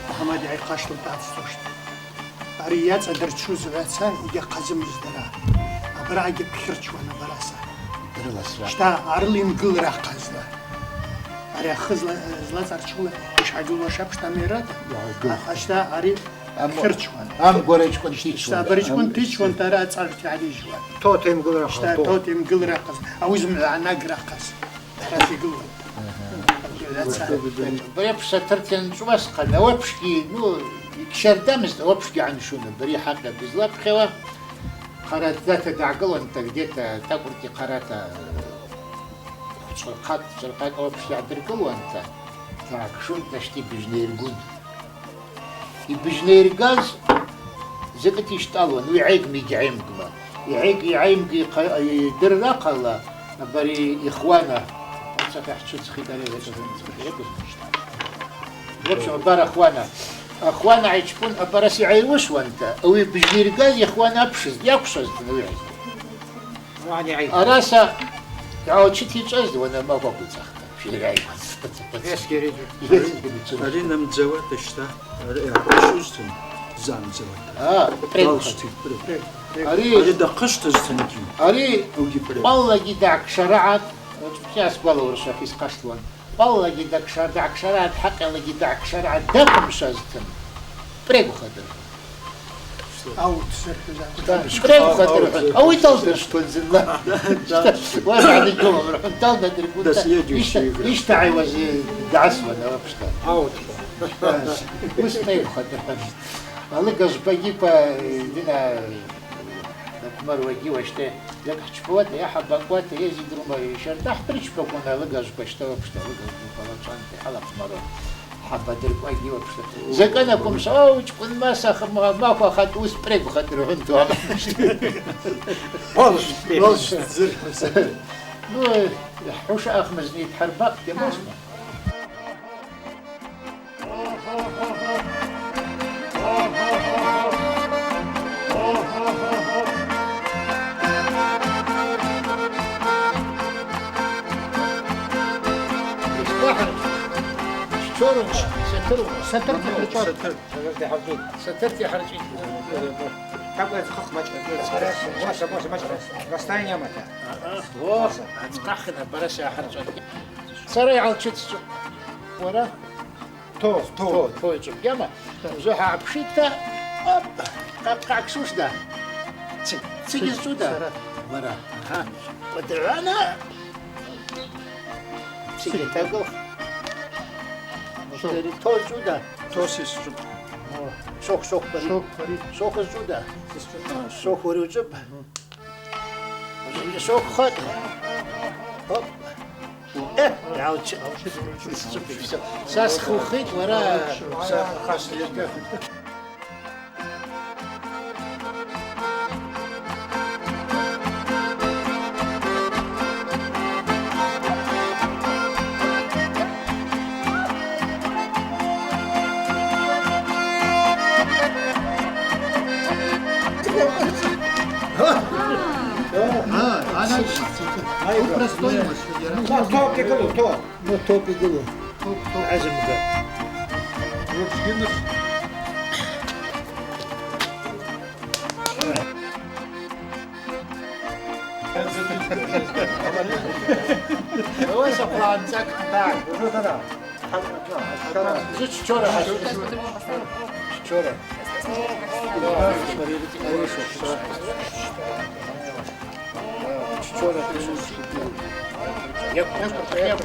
Мухӏамад йгӏайхъашлын дгӏацӏцӏуштӏ. Ари йацӏадырчӏвуз гӏваца йгьахъазымызтӏ дара. Абарагьи пхьырчуан абараса. Дрыласра. Щта арыла йымгылра ахъазла. Ари ахъызла, злацӏарчӏвула йшгӏагылуаш апшта мера. Йгӏагыл. А, щта ари Ам-, пхьырчуан. Ам гварачкӏвын тичуан. Щта абарачкӏвын тичуан, тара ацӏарта йгӏалижьуан. Тотем гылра. Щта ахъаз. Тотем гылра ахъаз. Ауи зымгӏва анагра ахъаз. Араса йгылуан. Ага. Абари апш сатыртан чӏвасхъан, ауи апшгьи, ну, йгьщардамызтӏ, ауи апшгьи гӏаншуна, абари хакъ абызлапхьала. Хъара дата дгӏагылуанта, где-то тӏакӏвыркьи хъарата, чӏвырхъакӏ, чӏвырхъакӏ ауи апш йгӏадыргылуанта, дгӏакшунта щта йбыжьнайыргун. Йбыжьнайыргаз закӏы йыштӏалуан, уи йгӏайгма йгьгӏайымгма. Йгӏайг-, йгӏайымгйа йхъа-, йдырра ахъала, абари йхвана. Ацӏахь йхӏчвыдзхитӏ ари закӏы. В общем, абар ахвана. Ахвана гӏайчпун абараса йгӏайуышуанта, ауи йбыжьнайыргаз йхвана апшызтӏ, йаквшвазтӏ ауи. Араса йгӏалчыта йчӏваз, уана макӏвакӏ уцахта. Ари нымдзауата щта, ари йгӏакӏвшузтын, дзамдзауата. А, пӏрегвхатӏ. Далшти, пӏрегв. Ари, ари дахъышвтызтынгьи. Ари аугьи пӏрегв. Къваллагьи дгӏакшарагӏатӏ, чӏ-, чӏ-, сгвалауршахьа йсхъаштылуан. Къваллагьи дгӏакшар-, дгӏакшарагӏатӏ, хӏакъалагьи дгӏакшарагӏатӏ, дахъымшвазтын. Пӏрегвхатӏ. Аут сырхӏвыз акӏвын. Пӏрегвхатӏ рхӏван. Ауи далдыршвтуан зынла. Уара гьади гьума рхӏван далдыргунта. Ишта-, ишта гӏайуаз дгӏасуан, ауи апшта. Аут. Уыс пӏрегвхатӏ рхӏван. Алыгажвбагьи ква, дина, хъвмаруагьи уащта. Закӏ хӏчпауата, йа хӏаба кӏвата, йа зидрума, йщарда хӏдрычпаквун алыгажвба щта, уапшта алыгажвба палачӏванти, хӏалахъмару. Хӏаба дыркӏвагьи уапшта. Закӏана квымшва, о, учкӏвынма са хъма-, махва хатӏ уыс пӏрегвхатӏ рхӏвунту. Алш. Алш, зыр. Ну, хӏуша ахмызни тхӏарбакъ, дебошма. Сатырти хӏарчӏвитӏ. Сатырти хӏарчӏвитӏ. Расстояние мата. О, ацӏахъхъана, бараса хӏарчӏван. Сара йгӏалчыдзтӏ. Уара? То, то. То, то йчӏвагьама. Уже гьапшитӏта, оп, къакъ-къакъ шушда. Ци-, цигьи зчӏвуда? Сара. Вара. Ага. Кӏвадагӏвана. Цигьи тагу. Шох. Ари то зчӏвуда? То сизчӏвыпӏ. О, шох, шох бари. Шох бари. Шох зчӏвуда? Сизчӏвыпӏ. Шох ури учӏвыпӏ. Шох хатӏ. Хоп. Э, гьалчи. Са схухитӏ, уара. Са хас лерга. А, ана простой. Ну, то пигулу, то. Ну, то пигулу. Азимга. Давай сохранцак. Так, уже тогда. Чучора. Чучора. Чучора. Я, я, я, я.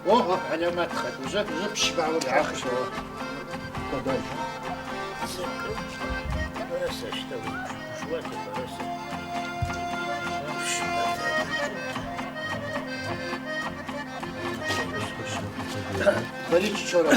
О, алямат хат, уже, уже пищевала. Подальше. Хорошо, что вы, швати, хорошо. Болит вчера.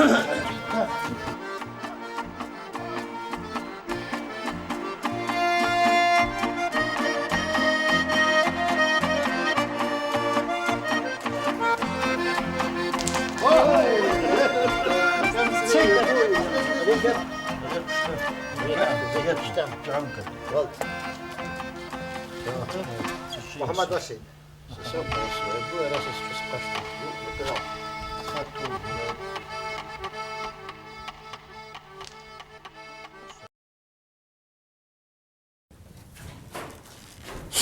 Мухаммад Василь.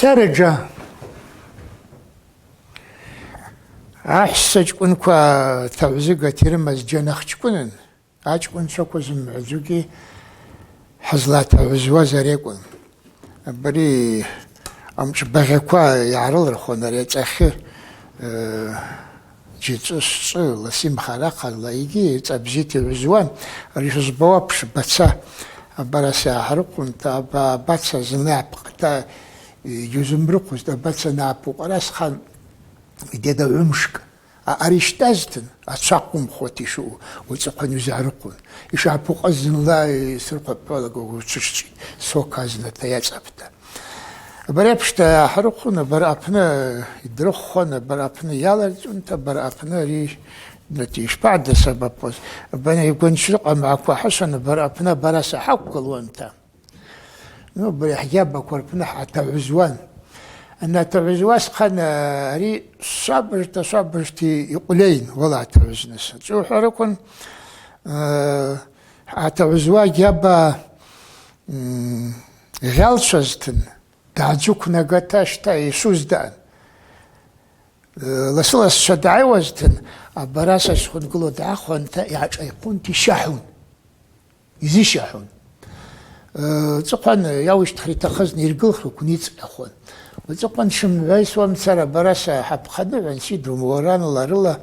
Лъараджа ахӏсчкӏвынква тагӏвзыгата йрымаз джьанахчкӏвынын, ачкӏвынчваква зымгӏвадзугьи хӏызлатагӏвызуаз ари акӏвын. Абари амшӏ багъьаква йгӏарылырхуан ари ацӏахьы, э, джьыцӏы, швчӏвы, ласимха рахъазла, йгьи цӏа бзита йгӏвызуан, ари швызбауа пшбаца, абараса йгӏахӏрыхъвунта, аба-, абаца зынла йгӏапкъта, йгьузымрыхъвузтӏ, абаца напӏ укъарасхан, йдеда гӏвымшкӏ. А-, ари щтӏазтын, ачва хъвымхуата йшаъу, уацӏыхъван йузгӏарыхъвун. Йшгӏапукъаз зынла йсырхъвапӏ хӏвалаго уцвышчӏвитӏ, сок азната йацӏапӏта. Абари апшта йгӏахӏрыхъвун, абари апны йдрыххуан, абари апны йаларцӏунта, абари апны ари, нати, йшпагӏда сабапуаз? Абари йгванчрыкъва амгӏаква хӏысан, абари апны абараса хӏаквгылуанта. Ну, абари хӏгьабаква рпны хӏатагӏвызуан. Анатагӏвызуа схъан, ари швабыжта, швабыжта йкъвльайын, уала атагӏвызныс. Ацӏухӏварыквын, э, хӏатагӏвызуа гьаба, м, гъьалчвазтын, дгӏаджвыквнагата щта йшвуздаъан. Э, ласыласчва дгӏайуазтын, абараса схвынгылу дгӏахванта йгӏашӏайхъунта йшахӏун. Йзищахӏун. Э, цӏыхъван йауищтхра йтахъызтын йыргылхрыквын йыцӏкъьахуан. Уацӏыхъван тшымгӏвайсуамцара абараса хӏапхъаныгӏван, сидрум уаранла арыла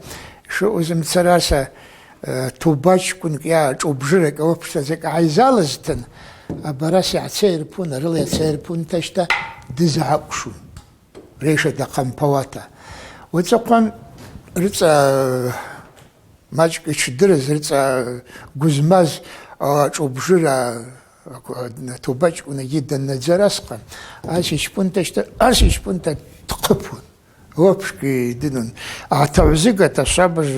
йшаъузымцара са, э, тубачкӏвынкӏ йа шӏубжракӏ ауапшта закӏ гӏайзалызтын, абараса йгӏацайырпун, арыла йацайырпунта щта дызгӏакӏвшун. Рейша дахъампауата. Уацӏыхъван рыцӏа мачӏкӏ йчвдырыз, рыцӏа гвы змаз, а, шӏубжра, а, тубачкӏвынгьи даннадзар асхъан, ас йчпунта щта, ас йчпунта дхъыпун. Уапшкӏи дынун. Атагӏвзыгата швабыж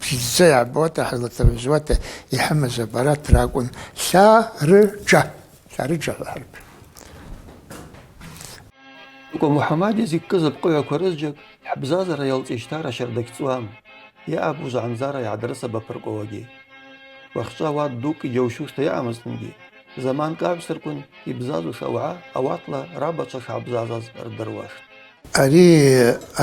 пшдза йгӏабауата, хӏызлатагӏвызуата йхӏымаз абарат ракӏвын Лъарыджа. Лъарыджа хӏвахӏарпӏ. Кӏва Мухӏамад йазиккыз апкъыгӏваква рызджьакӏ хӏбзазара йалцӏищтара щарда гьцӏуам, йаъапӏ уыжвгӏандзара йгӏадрысапӏ апыркъвауагьи. Уахьчӏва ауат дукӏ йджьаущуста йаъамызтынгьи, заманкӏ агӏвсырквын йбзазуш ауагӏа ауатла рабачва шгӏабзазаз рдыруаштӏ. Ари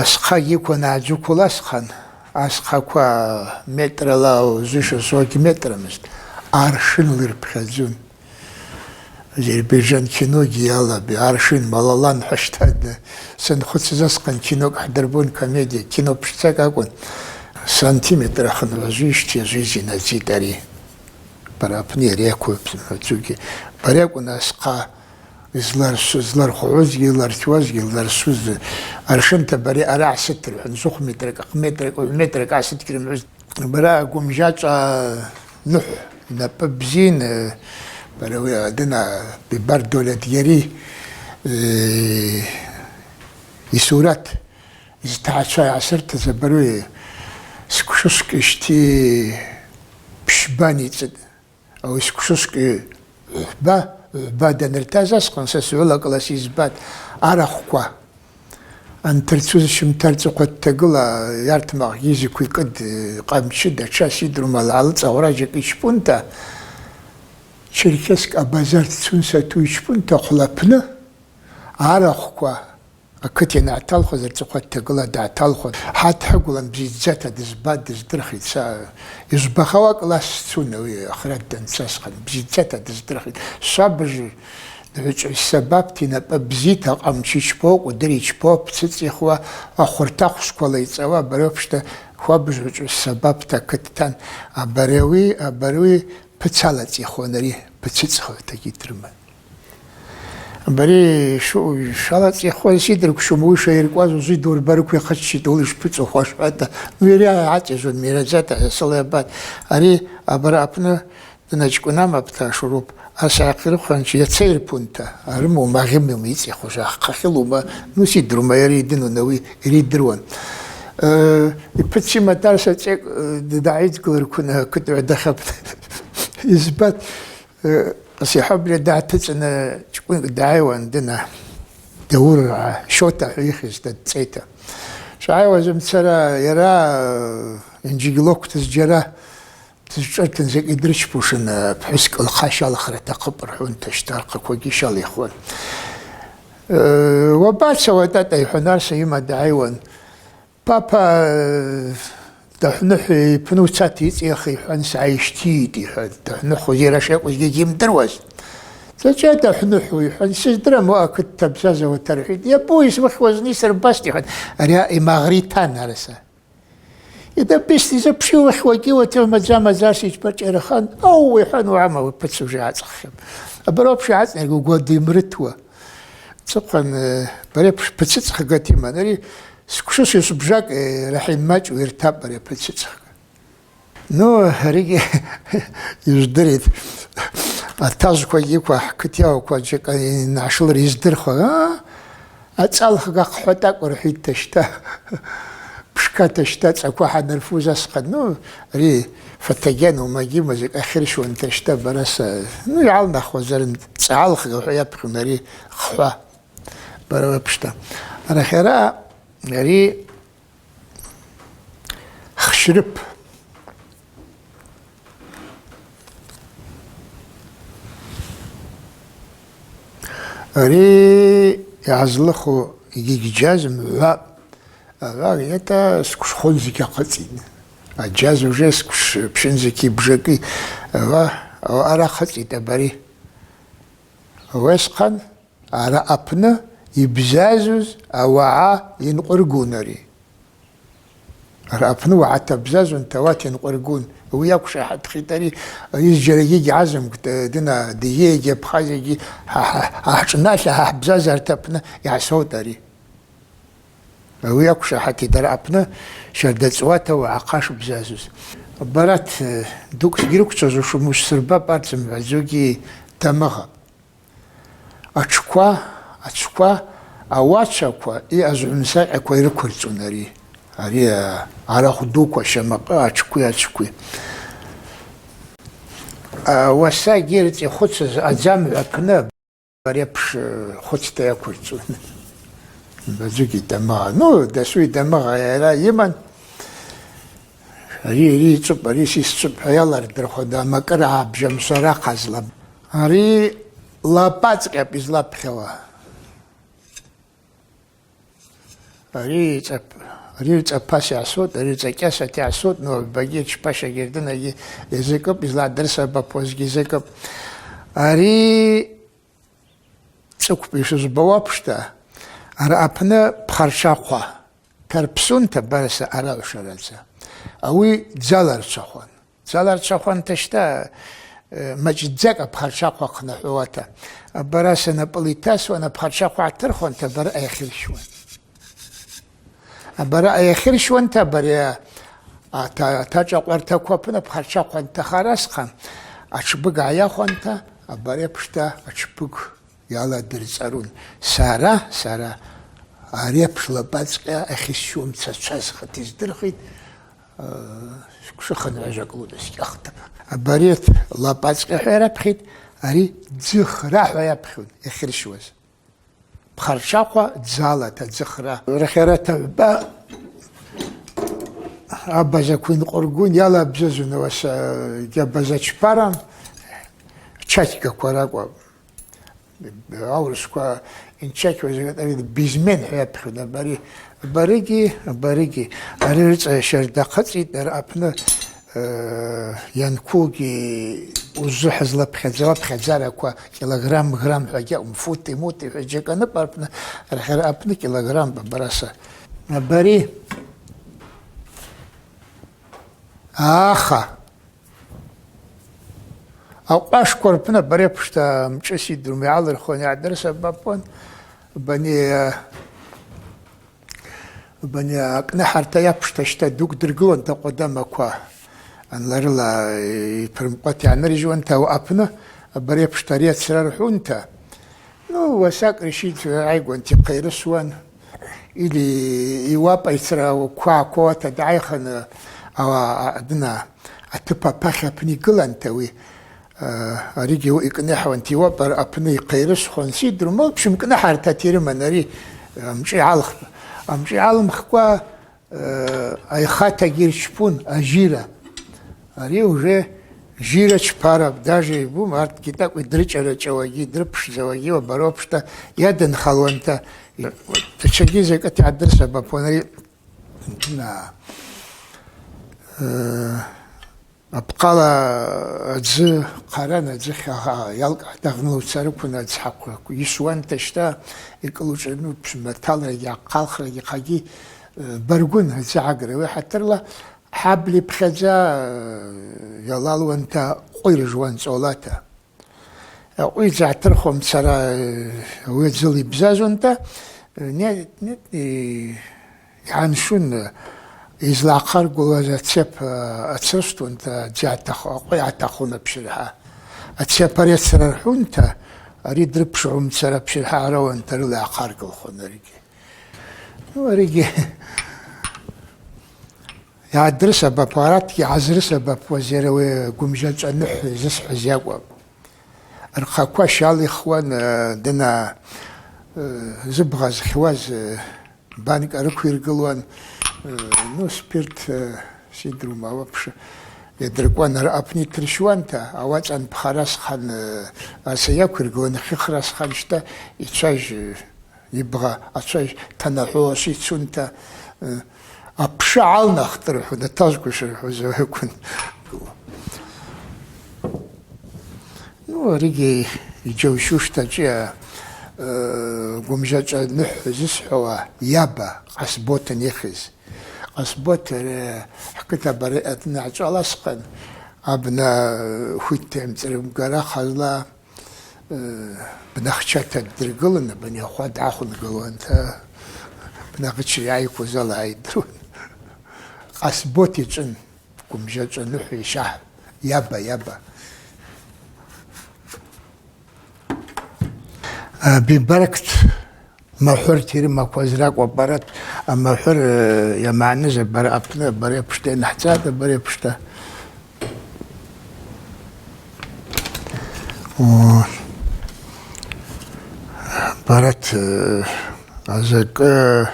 асхъагьи кван гӏаджвыквылуа асхъан, асхъаква метрала узуш сорок метрамызт, аршын лырпхьадзун. Азербайджан киногьи йалаби, аршын малалан хӏва щтадна. Санхъвыцыз асхъан кинокӏ хӏдырбун, комедия, кино пшцакӏ акӏвын. Сантиметр ахынгӏважвищтгьи ажвизин адзитӏ ари. Бара апны йари аквыпсымхӏвацугьи. Бари акӏвын асхъа йызларсу-, йызлархвгӏузгьи, йыларчуазгьи, йыларсуз. Аршынта бари араъа сытрхӏвын, зухъ метракӏ, ахъ метракӏ, угӏв метракӏ асыткрымгӏвуз. Бара гвымжачӏа Нухӏ йнапӏы бзин, э, бара уи адына Бибар Долетгьари, э, йсурат йызтагӏачва йгӏасыртыз абаруи сквшускӏ йщти пщбан йцӏытӏ. Ауи сквшускӏ гӏвба, гӏвба даныртаз асхъан са сгӏвыла класс йызбатӏ, арахвква. Антырцуз щымта рцӏыхъва дтагыла, йартмакъгьи зикви кӏыд, къамчы, датша сидрума лгӏалыцӏагъвра жакӏ йчпунта, Черкесск абазар дцун сату йчпунта хъвлапны, арахвква, акыт йанаталхуаз рцӏыхъва дтагыла даталхуан. Хӏа дхӏыгвлан бзидздзата дызбатӏ, дыздырхитӏ, са йызбахауа класс сцун ауи ахрат данцасхъан, бзидздзата дыздырхитӏ. Швабыж Гӏвычӏвгӏвыс сабапта йнапӏы бзита, къамчы йчпауа, кӏвдыр йчпауа, пцыцӏихуа, ахвыртахвшквала йцӏауа, абари апшта Швабыж гӏвычӏвгӏвыс сабапта акыт тан, абари ауи, абари ауи пыцала цӏихуан ари, пыцыцӏхыгӏвтагьи дрыман. Абари шу-, шала цӏихуаз сидырквшум, уи шайыркӏваз ужвы йдурбарыкву йахъыччитӏ, уыла йшпыцӏухуа шхӏвата, ну, йари гӏацӏижвун, Мирадзата, сала йабатӏ. Ари абари апны Дыначкӏвынама пта шуруп, аса йахъирыхъванчи йацайырпунта, арыму магъимлума йцӏихуш, ахъахьылума, ну, сидрума, йари йдынуна, ауи йридыруан. Э, йпыци матарса цӏекӏ, э, дгӏайыдгылырквын, э, кытӏ гӏвадахапӏ. Йызбатӏ, э, къасихӏабли дгӏатыцӏын, э, чкӏвынкӏ дгӏайуан дына, Даур, э, Щота хӏва йыхьыз, дадцӏайта. Шгӏайуазымцара йара, э, Инджигилокта зджьара Дызшӏыртын закӏ йдрычпушын, пхӏвыскӏ лхъа щалхра атахъыпӏ рхӏвун, тащта архъаквагьи щалихуан. Э, уабацауа, тӏатӏа, йхӏван, арса йыма дгӏайуан. Папа, э, дыхӏвныхӏв йпны уцата йцӏихы, йхӏван, сгӏайщтитӏ, йхӏван, дыхӏвныхӏв йара шакӏвызгьи гьйымдыруаз. Зачӏа дыхӏвныхӏву, йхӏван, сыздырам, уаъа кыт табзазауата, рхӏвитӏ. Йабу, йсмыхьуазни сырбастӏ, йхӏван, ари ймагъри тан арса. Йдапӏ, йсзапши уахьуагьи, уатагӏв мадза-мадза сичпа чӏерахан, ау, йхӏван, уагӏма, уи пыц уже ацӏххьан. Абари апш йгӏацӏнаргуа гвада ймрытуа. Цӏыхъван, э, бари апш пыцыцӏхгата йыман. Ари сквшус йусбжакӏ, э, Рахӏим мачӏ уиртапӏ ари апыцыцӏхга. Ну, аригьи йыжвдыритӏ. Атажвквагьи ыква хӏкыт йауаква джакӏа йнашылра йыздырхуа, а? Ацӏалхга хъхӏватӏакӏв рхӏвитӏта щта, пшката щта, цӏаква хӏанырфуз асхъан, ну, ари фотоген умагьи мазакӏ ахьырщуанта щта, бараса, ну, йгӏалнахуазарын, цӏалхга хӏва йапхьун ари хъхӏва. Бара апшта. Арахьара ари Хщрып. Ари йгӏазлыху йгьи гьджьазмгӏва, агӏва йата сквшхвын зикь ахъыцӏитӏ. Аджьаз уже сквш пщын зикь бжакӏи, агӏва, араъа ахъыцӏитӏ абари. Ауи асхъан Араъа апны йбзазуз ауагӏа йынкъвыргун ари. Араъа апны уагӏата бзазунта ауат йынкъвыргун. Ауи йаквшахӏатхитӏ ари, йызджьарагьи гьазымкӏтӏ, дына, Адыгейагьи, Абхазиягьи, хӏа, хӏа, хӏа хӏшӏналъа, хӏа хӏбзазарта апны йгӏасаутӏ ари. Ауи йаквшахӏатитӏ араъа апны щарда цӏуата уагӏахъа шбзазуз. Барат, э, дукӏ сгьрыквчважвушым, уыщсырбапӏ, арцымгӏвадзугьи тамагъапӏ. Атшква, атшква, ауачваква и азгӏвымсакъьаква йрыквырцӏун ари. Ари, а, арахв дуква, щамакъы, атшкви, атшкви. А, уасагьи йырцӏихъвыцыз адзамгӏва апны ари апш, э, хвыцта йаквырцӏун. Базугьи тамагъа. Ну, дасу йдамагъа йара йыман. Ари, ари йцӏупӏ, ари сисцӏупӏ хӏва йалардырхуан, амакӏыра гӏабжамсуа рахъазла. Ари лапа цӏкъьапӏ йызлапхьауа. Ари цӏап-, ари цӏапас йгӏасутӏ, ари цӏакьасата йгӏасутӏ, ну, багьи чпа щагьырдынагьи йзакӏыпӏ, йызладырсабапуазгьи йзакӏыпӏ. Ари Цӏыквпӏ йшызбауа апшта, араъа апны пхарчахъва тарпсунта бараса арагӏвшарадза, ауи дзаларчвахуан. Дзаларчвахуанта щта, э, мачӏдзакӏ апхарчахъва хънахӏвуата, абараса напӏыла йтасуан, апхарчахъва гӏатырхуанта абара айхъирщуан. Абара айхъирщуанта абари, а, та-, тачӏакъвартаква апны апхарчахъва антахара асхъан, атшбыг гӏайахванта, абари апшта атшбыг йаладырцӏарун. Сара, сара ари апш лапӏацӏкъьа ахисчуамца чваз хъата йыздырхитӏ, э, сквшахын гӏважакӏ луна скӏьахта. Абари лапӏацӏкъьа хӏва йрапхьитӏ, ари дзыхра хӏва йапхьун, йахъирщуаз. Пхарчахъва дзалата дзыхра. Рахьарата гӏвба абазаква йынкъвыргун йалабзазун, ауаса гьабаза чпара чатькаква ракӏвапӏ. Аурысква йанчатькуаз, безмен хӏва йапхьун, абари, абаригьи, абаригьи. Ари рыцӏа щарда хъыцӏитӏ, араъа апны, э, йанквугьи ужвы хӏызлапхьадза-, лапхьадзараква килограмм, грамм хӏва гьаъум, фути, мути хӏва джьакӏанып апны, рахьара апны килограмм бабараса. Абари. Аха. Акъвашква рпны абари апшта мшӏы сидрум йгӏалырхуан, йгӏадырсабапуан, бани, бани акӏныхӏарта йапшта щта дугу дыргылуан такъвадамаква, анларыла йпырмкъвата йгӏанырыжьуанта, ауи апны абари апшта ари ацра рхӏвунта, ну, уасакъ рищитӏ гӏайгуанта йхъайрысуан, или йуапӏа йцра ква-, квауата дгӏайхын, а-, а-, адына атып апахь апны йгыланта ауи, а, аригьи йкӏныхӏуанта йуапӏа апны йхъайрысхуан, сидрум, в общем, кӏныхӏарта йрыман ари, а, мшӏы йгӏалхпӏ. А, мшӏы йгӏалымхкӏва, Э, айхатагьи йырчпун, ажьира. Ари уже жьира чпарапӏ, даже йбум, арт гьитӏакӏв йдрычӏарачӏвагьи, йдрыпшдзауагьи, абари апшта йадынхалуанта, тачагьи закӏыта йгӏадырсабапуан ари, на, э, Апхъала адзы хъаран, адзы хьагӏа йалкӏгӏа дагъныла уцарыквын адзы хьахъвы йысуанта щта, йкӏылучӏван, ну, маталрагьи, ахъалхрагьи, хъагьи, э, баргвын адзы гӏагра. Ауи хӏатырла хӏабльи пхьадза, э, йалалуанта къвыйрыжвуан цӏолата. Акъвидз гӏатырхуамцара, э, ауи адзыла йбзазунта, э, не, не, э, йгӏаншун, э, йызлагӏахъаргылуаз ацеп, э, ацрыстунта, дзатахъ-, акъвы йгӏатахъун апшырхӏа. Ацеп ари ацрархӏунта, ари дрыпшгӏумцара апшырхӏа арауанта рыла йгӏахъаргылхуан аригьи. Ну, аригьи йгӏадрысабапуа, аратгьи йгӏазрысабапуаз йара ауи Гвымжьачӏва Нухӏ йзысхӏваз йакӏвапӏ. Рхъаква щалихуан, э, дына, э, зыбгъа зхьуаз, э, банкӏа рыквйыргылуан, э, ну, спирт, э, сидрум, ауи апш йадыркӏуан, араъа апны йтырщуанта, ауи ацӏа анпхара схъан, э, аса йаквйыргылуан, йхихра схъан щта йчважь, э, Йыбгъа ачважь танахӏвуаш йцунта, э, апшы гӏалнахтӏ рхӏвун, атажвква шырхӏвуз ауи акӏвын. Ну, аригьи йджьаущущта ачӏи, э, Гвымжьачӏва Нухӏ зысхӏвауа йаба Къасботан йыхьыз. Къасбот, э, хӏкыт абари адынай гӏачӏваласхъан, абна, э, хвитта йамцӏыргара хъазла, Э, бнахчата ддыргылын, абани ахва дгӏахвынгылуанта, бнагъыча йайкваз ала гьайдыруан. Къасбот йчӏвын, Гвымжьачӏва Нухӏ йшахӏ, йаба, йаба. Э, Бибаркт Махӏвыр тирмакваз ракӏвапӏ арат, амахӏвыр, э, йамагӏныз абари апны, абари апшта йанхӏцӏатӏ, абари апшта. О, абарат, э, азакӏы,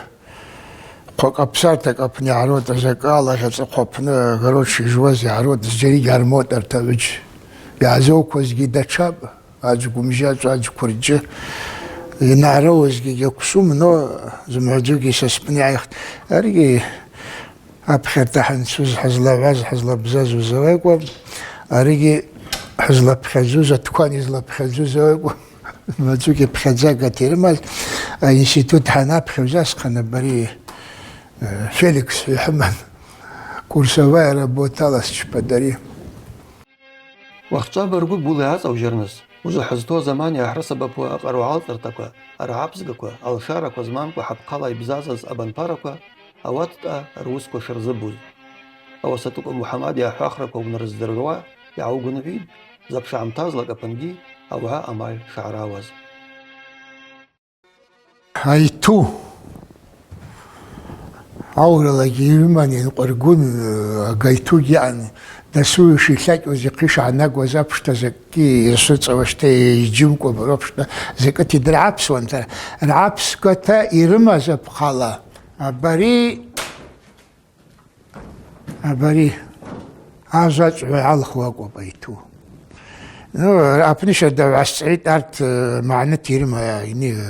хъвакъапсартакӏ апны йгӏарут, азакӏы алагъьа цӏыхъва апны огород шйыжвуаз йгӏарут, зджьаригьи гьармаутӏ арат агӏвыджь. Йгӏазоквазгьи датшапӏ. Аджь Гвымжьачӏва, аджь Квырджы, йнагӏрауазгьи гьаквшвум, но зымгӏвадзугьи са спны йгӏайхтӏ. Аригьи апхьарта хӏанцуз, хӏызлагӏваз, хӏызлабзазуз ауи акӏвпӏ. Аригьи хӏызлапхьадзуз, атукван йызлапхьадзуз ауи акӏвпӏ. Мацӏугьи пхьадзагата йрымаз, аинститут хӏанапхьуз асхъан абари, э, Феликс йхӏыман, курсовая работала счпадари. Уахъчӏва баргвы гвыла йгӏацӏаужьырныс, ужвы хӏызту азаман йгӏахӏрысабапуа акъару гӏалцӏыртаква, аргӏапсгаква, алшараква змамкӏва хӏапхъала йбзазаз абанпараква, ауат тӏа руысква шырзыбуз. Ауаса Тӏукӏва Мухӏамад йгӏахӏвахраква уынрыздзыргӏвуа йгӏаугвынгӏвитӏ, запш гӏамтазлакӏ апынгьи ауагӏа амаль шгӏарауаз. Айту. Ауралагьи йыман йынкъвыргун, агайтугьи аъан. Дасу йшихакӏуаз йхъа йшгӏанагуаз апшта закӏгьи йрасырцӏауашта йджьымкӏва бару апшта закӏыта йдрагӏапсуанта, ргӏапсгата йрымаз апхъала. Абари Абари ажва чӏвгӏва йгӏалху акӏвпӏ айту. Ну, апны щарда гӏвасцӏгӏитӏ арт, э, магӏныт йрыма, йни, э,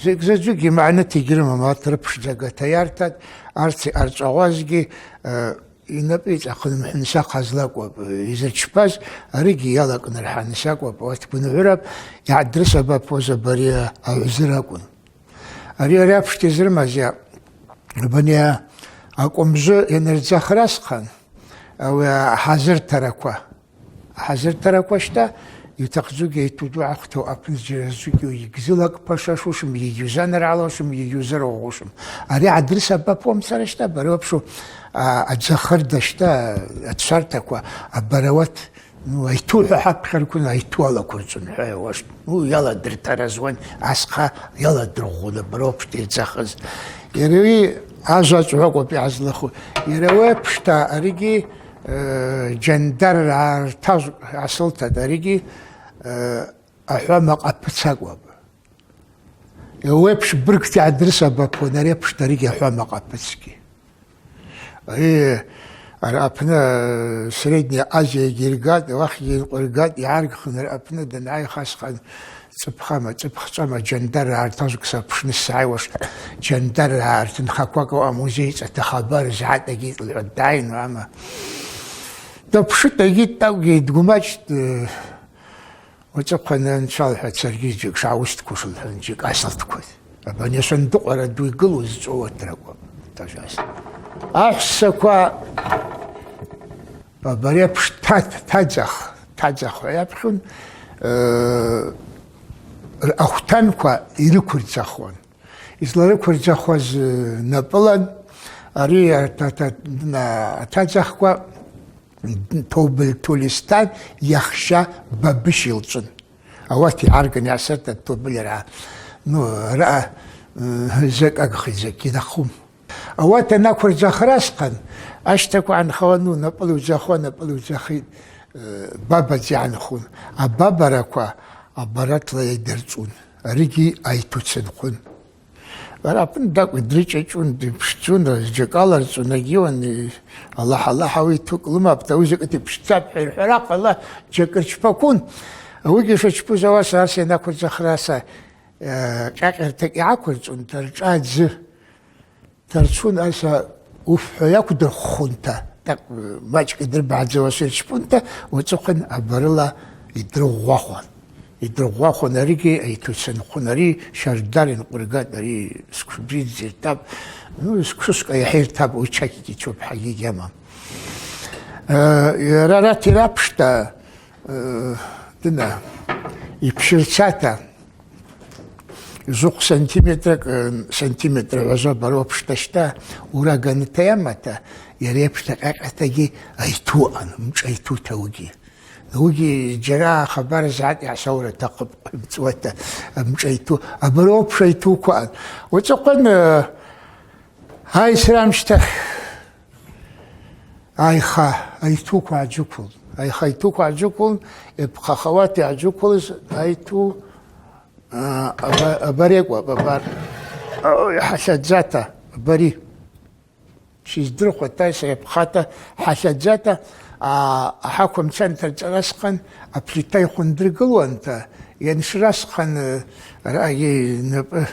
закӏ-, закӏ-, закӏгьи магӏныт йгьрымам, арт рыпшдзагата йартатӏ, арт арчӏвагъвазгьи, э, йнапӏы йцӏахъын мхӏвынса хъазла акӏвпӏ, э, йзырчпаз, аригьи йалакӏнырхӏаныс акӏвпӏ, ауат гвынгӏвырапӏ, йгӏадрысабапуаз абари агӏвзыр акӏвын. Ари, ари апшта йызрымаз йа, абани акӏвымжвы йанырдзахра асхъан, ауи ахӏазыртараква, ахӏазыртараква щта, йутахъдзугьи айту ду гӏахъвту апны зджьараздзугьи йгьзылакӏ пашашушым, йгьюзаныргӏалушым, йгьюзыргъушым. Ари адрес абапуамцара щта, бариуапшу, а, адзахырда щта, ацвартаква, абари ауат. Ну, айту хӏва хӏапхьарквын, айту алаквырцӏун хӏва йауаштӏ. Ну, йаладыртаразуан, асхъа йаладыргъвгъуна, бариуапшта йырдзахыз. Йари ажва чӏвгӏвакӏвпӏ йгӏазлаху. Йари ауи апшта аригьи, э, джандарра артажв асылтатӏ, аригьи, э, ахӏва макъапыц акӏвпӏ. Ауи апш быргта йгӏадрысабапуан, ари апшта аригьи ахӏва макъапыцгьи. Ари, ари апны, э, Средняя Азиягьи йыргатӏ, ауахьгьи йынкъвыргатӏ, йгӏаргхын ари апны дангӏайх асхъан цӏыпхама, цӏыпх чӏвама, джандарра артажв кса пшныс сгӏайуаш, джандарра артынхаквакӏ ауа музей цӏата хабар згӏатӏ агьи лгӏвад дгӏайну ама. Дапшытӏ агьи тӏакӏвгьи дгвымачӏтӏ, э, Уацӏыхъван анчалхӏва саргьи зджьакӏ шгӏауыстхуш лхӏван, зджьакӏ асылтхуаз. Абани асандыкъвара ду йгылуз зчӏвалатра акӏвпӏ, тажваз. Ахӏссаква абари апш тад-, тадзах, тадзах хӏва йапхьун, э, ахвтанква йрыквырцахуан. Йызларыквырцахуаз, э, напӏылан, ари ата-, ата-, на-, атадзахква Тобыл Толистан йахща Бабыщ йылчӏвын. Ауат йгӏаргын йгӏасыртатӏ Тобыльргӏа. Ну, араъа, э, закӏ агхитӏ, закӏгьи нахъум. Ауат анаквырцахра асхъан, ащтаква гӏанхауа, ну, напӏыла йудзахуа, напӏыла йудзахитӏ, э, бабадз йгӏанхун. Абабараква абаратла йайдырчӏвун. Аригьи айту цынхъвун. Ара апны дакӏвын дрычӏачӏвун, дипшцун, зджьакӏ аларцӏун, агьиуан, Аллахӏ, Аллахӏ, ауи йту кӏлымапӏта, ауи закӏыта йпшцапӏ хӏва йырхӏварахъала, джьакӏ рчпаквун. Ауигьи шачпуз ауаса арса йанаквырцахра аса, э, кьакьартакӏ йгӏаквырцӏун, тарчӏа дзы тарцун, аса уф хӏва йаквдырххунта, тӏакӏв мачӏкӏ йдырбгӏадзауа йырчпунта, уацӏыхъван абарыла йдрыгъвгъвахуан. Йдрыгъвгъвахуан аригьи, айту цынхъвун, ари щарда йынкъвыргатӏ, ари сквшбридз йыртапӏ, ну, сквшвыскӏ айахьа йыртапӏ, уи чакьгьи чопхӏагьи гьамам. Э, йара арат йрапшта, э, дына, йпшырцата, зукъ сантиметракӏ, э, сантиметр гӏважва бару апшта щта, ура ганыта йамата, йара йапшта кьакьатагьи айту аъан, мшӏайтута ауигьи. Ауигьи джьара хабар згӏатӏ йгӏасаура атахъыпӏ, хъвымцӏуата, мшӏайту, абару апш айтуква аъан. Уацӏыхъван, э, айсра амщтахь айха айтуква гӏаджвыквылтӏ. Айха айтуква гӏаджвыквылын, йапхъахауата йгӏаджвыквылыз айту, а, аба-, абарекӏва, абар, а, хӏалъадзата, абари. Шиздырхуата, йсайапхъата, хӏалъадзата, а, ахӏакв амцан тарцӏарасхъан, аплита йхвындыргылуанта, йаншрасхъан, э, рагьи напӏы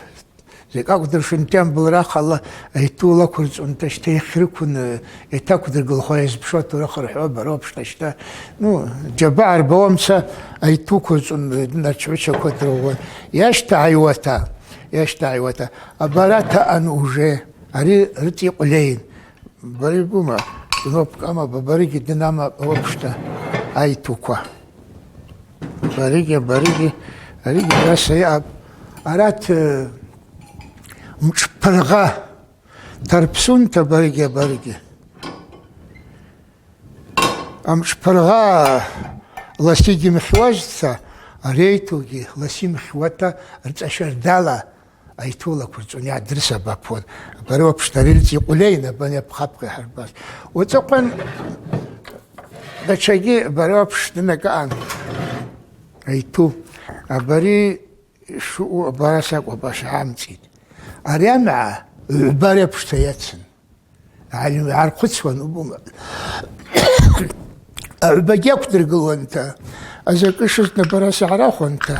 Закӏ акӏвдыршунтан былра ахъала айту лаквырцӏунта щта йхърыквын, э, йтаквдыргылхуа йазпшуа турых рхӏвуа, бара уапшта щта. Ну, джьабагӏа рбауамца айту квырцӏун, э, начгӏвычаква дрыгъвгъван. Йащтагӏайуата, йащтагӏайуата. Абарата ан уже, ари рыцӏа йкъвльайын. Бара йбума, кнопка ама, ба-, баригьи дынама уапшта айтуква. Баригьи, баригьи, баригьи раса йаъапӏ. Арат, э, мшӏпыргъа тарпсунта баригьи, баригьи. Амшӏпыргъа ласигьи мхьуазца, ари айтугьи ласи мхьуата рцӏа щардала айту лаквырцӏун йгӏадрысабапуан. Бара уапшта ари рыцӏа йкъвльайын, абани апхъапхъа йхӏырбаз. Уацӏыхъван датшагьи бара уапш дынакӏаъан. Айту. Абари шуъу абараса акӏвпӏ, шгӏамцӏитӏ. Ари амгӏа гӏвба рапшта йацын. Гӏалим гӏархъвыцуан убума. Агӏвбагьи аквдыргылуанта, азакӏы шызна бараса гӏарахвуанта,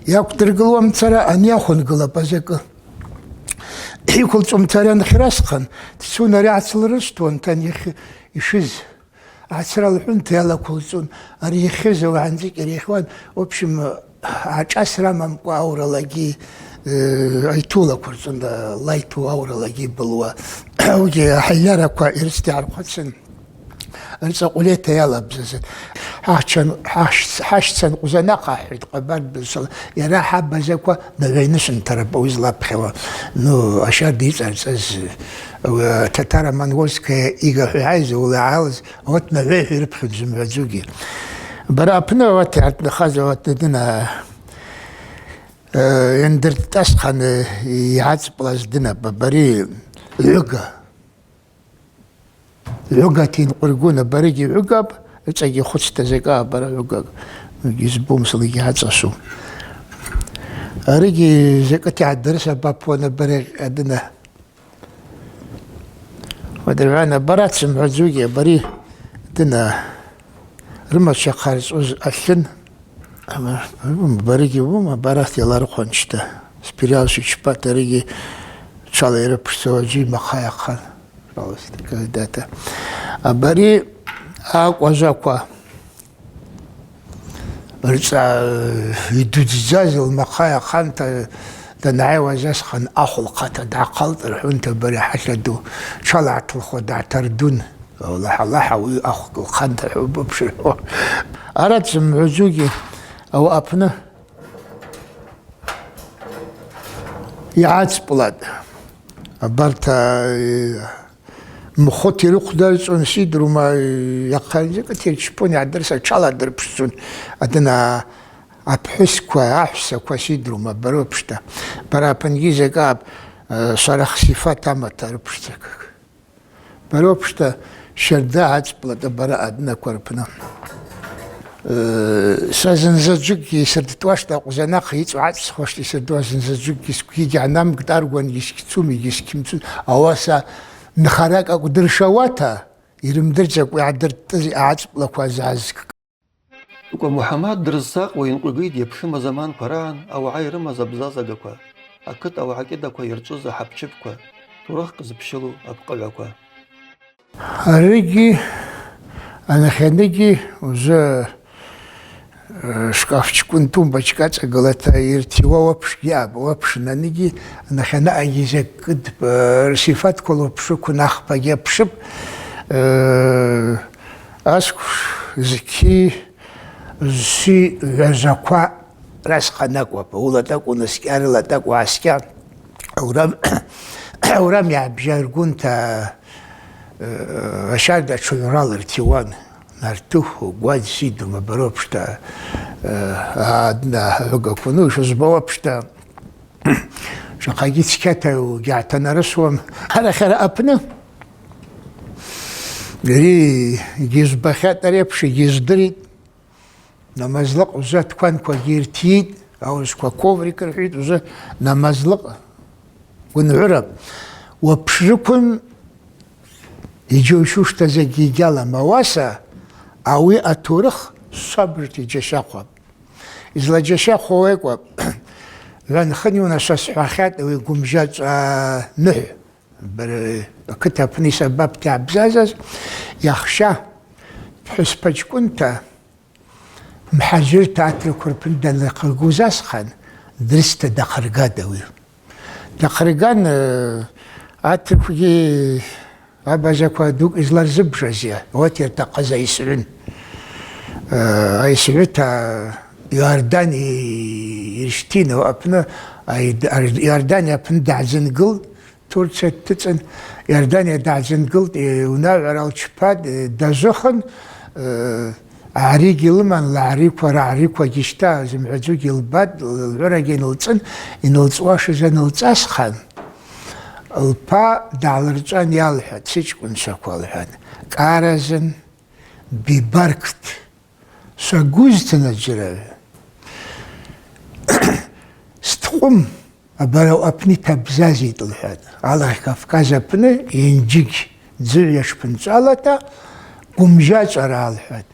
йаквдыргылуамцара ани ахвынгылапӏ азакӏы. Йыквылцӏумцара анхьрасхъан, дцун ари гӏацлырыстуантан йх-, йшыз. Ацра лхӏвунта йалаквылцӏун, ари йхьыз ауагӏа анцӏикӏьара йхьуан. В общем, ашӏасра амамкӏва ауралагьи, э, айту лаквырцӏун, лайту ауралагьи былуа. Аугьи ахӏайльараква йрыцта йгӏархъвыцын, рыцӏа кьвлета йалабзазын. Хӏахчан-, хӏахщ-, хӏащцан Къвзанахъ ахӏвитӏ, Къабардбызшала, йара хӏаба заква Нагӏвайнышвынтарапӏ ауи злапхьауа. Ну, ащарда йцӏарцӏаз, э, татаро-монгольская ига хӏва йгьайз, ауи йгьалаз, ауат Нагӏвай хӏва йрыпхьун зымгӏвадзугьи. Бара апны ауат йгӏатнахаз, ауат дадына, э, йандыртӏасхъан, э, йгӏацӏпӏлаз дынапӏ, бари гӏвыга. Гӏвыгата йынкъвыргун, абаригьи гӏвыгапӏ, рыцӏагьи хвыцта закӏа бара гӏвыгапӏ. Гьизбум сылгьи гьацӏасу. Аригьи закӏыта йгӏадрысабапуан абари адына. Уадыргӏвана барат зымгӏвадзугьи, абари дына рымачва хъарцӏуз алъын. Ама, баригьи ума, барат йалархъван щта. Спирал щичпата аригьи чвала йрыпшцӏуа аджьи махъа йахъан. Пожалуйста, когда-то. Абари акӏважваква рыцӏа, э, йдудздзаз лмахъа йахъанта, дангӏайуаз асхъан ахв лхъата дгӏахъалтӏ рхӏвунта, бари хӏалъа ду чвала гӏатылхуа дгӏатардун. Аллахӏ, Аллахӏ, ауи ахв лхъанта хӏва бапшырхӏва. Арат зымгӏвадзугьи ауи апны йгӏацӏпӏлатӏ. Абарта, э, мхвыта йрыхъвдарцӏун, сидрума, э, йахъа закӏыта йырчпун, йгӏадрыса чвала дырпшцӏун. Адына апхӏвысква, ахӏвссаква, сидрума, бара уапшта. Бара апынгьи закӏа, э, шварах сифат амата рыпшцӏакӏ. Бара уапшта щарда гӏацӏпӏлатӏ абари адынаква рпны. Э, са зынзаджвыкӏгьи йсырдтӏуаштӏ, Къвзанахъ йыцӏу гӏацӏсхуаштӏ йсырдуаз зынзаджвыкӏгьи, сгвгьи гьанам дтӏаргван йсгьцум, йгьсгьымцун, ауаса нхаракӏ акӏвдыршауата, йрымдырдзакӏва йгӏадыртӏыз йгӏацӏпӏлакваз азкӏ. Тӏукӏва Мухӏамад дрызцакъуа йынкъвигитӏ йапшым азаманква рагӏан ауагӏа йрымаз абзазагаква, акыт ауагӏа кӏьыдаква йырчӏвыз ахӏапчыпква, турых къызпщылу апкъыгӏваква. Аригьи, анахьаныгьи, уже, э, шкафчкӏвын тумбочка ацӏагылата йыртиуа уапшгьи аъапӏ, уапш ананыгьи, анахьанаъагьи закӏыд, э, рсифатквала уапшыквын ахпагьи апшыпӏ, э, Асквш зки, зси гӏважваква расхъанакӏвапӏ, ауи латӏакӏву наскӏьа, ари латӏакӏву гӏаскӏьа. Аурам, аурам йгӏабжьаргунта, э, ащарда атшыгӏврала ртиуан. Нартыху, Гвадз, сидрума, бара уапшта, э, адна гӏвыгакву, ну, шызбауа апшта. Шахъагьи цкьата йгьгӏатанарысуам. Арахьара апны ари йгьизбахьатӏ, ари апш йгьиздыритӏ. Намазлыкъ уже аткванквагьи йыртитӏ, аурысква коврик рхӏвитӏ, уже намазлыкъ гвынгӏвырапӏ. Уапшрыквын йджьайсушта закӏгьи йгьалам, ауаса ауи атурых сабырта йджьасахъвапӏ. Йызладжьащахъвауа акӏвпӏ, гӏван-хын йунашва схӏвахьатӏ ауи Гвымжьачӏа Нухӏ, бер-, акыт апны йсабапта йгӏабзазаз, йахща пхӏвыспачкӏвынта, мхӏаджьырта атраква рпны данахъыргуз асхъан, дрыцта дахъыргатӏ ауи. Дахъырган, э, атраквгьи абазаква дукӏ йызларзыбжазйа, ауат йыртахъыз айсгӏвын. Э, айсгӏвыта Иордания йырщтин, ауи апны, ай-, Иордания апны дгӏадзынгылтӏ, Турция дтыцӏын, Иордания дгӏадзынгылтӏ, э, унагӏвара лчпатӏ, э, дажвыхын, э, гӏаригьи лыман, лгӏариква, рагӏариквагьи щта, зымгӏвадзугьи лбатӏ, лгӏвырагьи йнылцӏын, йнылцӏуашыз анылцӏасхъан, лпа дгӏалырчӏван йалхӏватӏ, сычкӏвынчваква, лхӏван, кӏаразын, бибаркт. Швагузтын, аджьарагӏв. Стхъвым абарау апны йтабзазитӏ, лхӏватӏ. Алахь Кавказ апны йынджьыгь дзыгӏв йашпынчӏвалата Гвымжьачӏара, лхӏватӏ.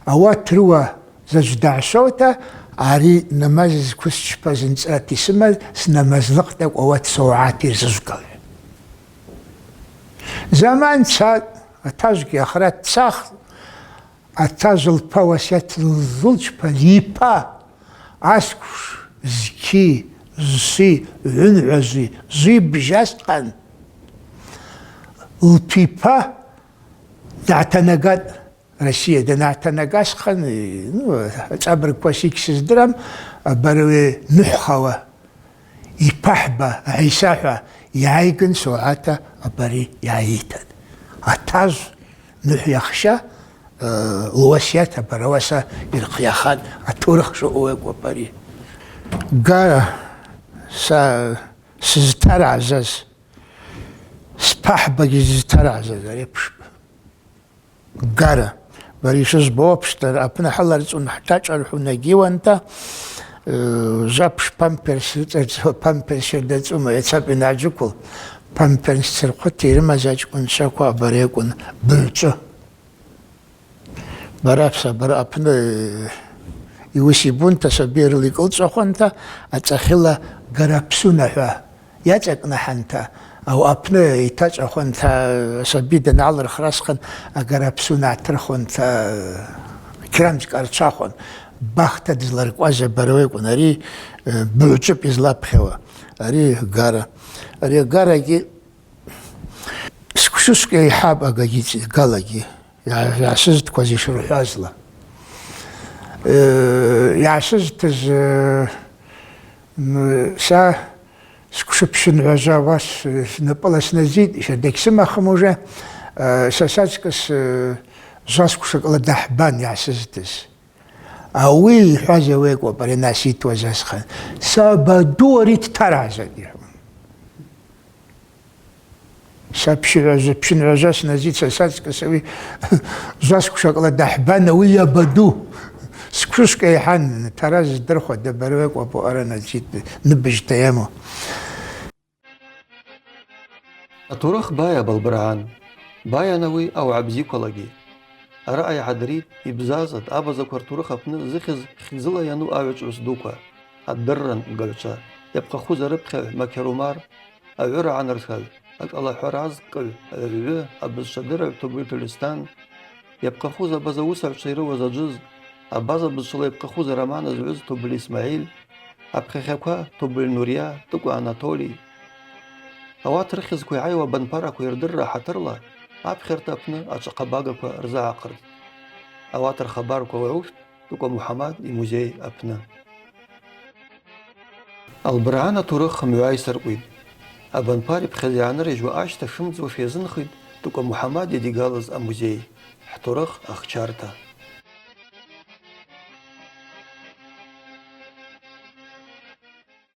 Ауат рыуа заджв дгӏашваута, ари намаз зквысчпаз нцӏрата йсымаз, снамазлыхътӏакӏв ауат согӏат йырзыжвга, лхӏватӏ. Заман цатӏ, атажвгьи ахрат дцахтӏ, Атажв лпа уасйат лылчпаз йпа асквш, зки, зси, гӏвынгӏважви жви бжьасхъан, лпипа дгӏатанагатӏ Россия. Дангӏатанагасхъан, ну, ацӏабыргква сикь сыздырам, абари Нухӏ хауа. Йпахӏба Гӏиса-хӏва йгӏайгын, согӏата абари йгӏайитатӏ. Атажв Нухӏ йахща, э, луасйат абарауаса йырхъйахатӏ, атурых шаъу акӏвпӏ ари. Гара са сызтаргӏзаз, спахӏбагьи зызтаргӏзаз ари апшпы. Гара. Бара йшызбауа апшта, апны хӏаларцӏун хӏтачӏвархӏвун агьиуанта, э, запш памперс рыцӏа-, памперс щарда цӏума, йацапӏ йангӏаджвыквыл, памперс цырхъвыта йрымаз ачкӏвынчваква абари акӏвын, быгӏвчӏвы. Бара апса, бара апны, э, йуыс йбунта, саби рыла йкӏылчӏвахуанта, ацӏахьыла Гарапсуна хӏва. Йацӏакӏнахьанта, ауи апны йтачӏвахуанта, асаби дангӏалырхра асхъан, агарапсуна гӏатырхуанта, кьрамцӏ къарчвахуан, бахта дызларкӏуаз абари акӏвын, ари, э, быгӏвчӏвыпӏ йызлапхьауа, ари гара. Ари агарагьи сквшышвкӏ йайхӏапӏ агагьи галагьи. Йа-, йгӏасызткваз йшырхӏвазла. Э, йгӏасызтыз, э, м, са сквшыпщынгӏважва уас, э, напӏыла сназитӏ, щарда гьсымахым уже, э, са сацкӏыс, э, жва сквшакӏла дахбан йгӏасызтыз. Ауи йхӏваз ауи акӏвпӏ, ари анаситуаз асхъан. Сабаду ари дтаргӏзатӏ, йхӏвун. Са пщыгӏважва, пщынгӏважва сназитӏ, са сацкӏыс ауи жва сквшакӏла дахбан, ауи йабаду. Сквшышвкӏ айхӏан, тара здырхуа, дабару акӏвпӏ ари анасит, ныбыжта йаму. Атурых байапӏ Албыргӏан. Байан ауи ауагӏа бзиквалагьи. Араъа йгӏадыритӏ, йбзазатӏ абазаква ртурых апны зыхьыз хьыдзыла йану агӏвычӏвгӏвыс дуква, адырра нкъвгагӏвчва, йапхъахуз арыпхьагӏв Макьар Умар, агӏвыра гӏанаршагӏв, ашӏалахӏвара азкъыгӏв, агӏвгӏвы, абызшвадырыгӏв Тобыль Тольыстан, йапхъахуз абаза уысагӏвчва йрыуаз аджвыз, абаза бызшвала йапхъахуз ароман азгӏвыз Тобыль Исмагӏиль, апхьахьаква Тобыль Нурия, Тӏукӏва Анатолий. Ауат рыхьызква йгӏайуа абанпараква йырдырра хӏатырла апхьарта апны ачвахъа багаква рзагӏахъыртӏ. Ауат рхабарква уагӏуштӏ Тӏукӏва Мухӏамад ймузей апны. Албыргӏан атурых мгӏва йсыркъвитӏ. Абанпар йпхьадза йгӏанырыжьуа ащта шымдзуш йазынхитӏ Тӏукӏва Мухӏамад йадигалыз амузей, хӏтурых ахчарта.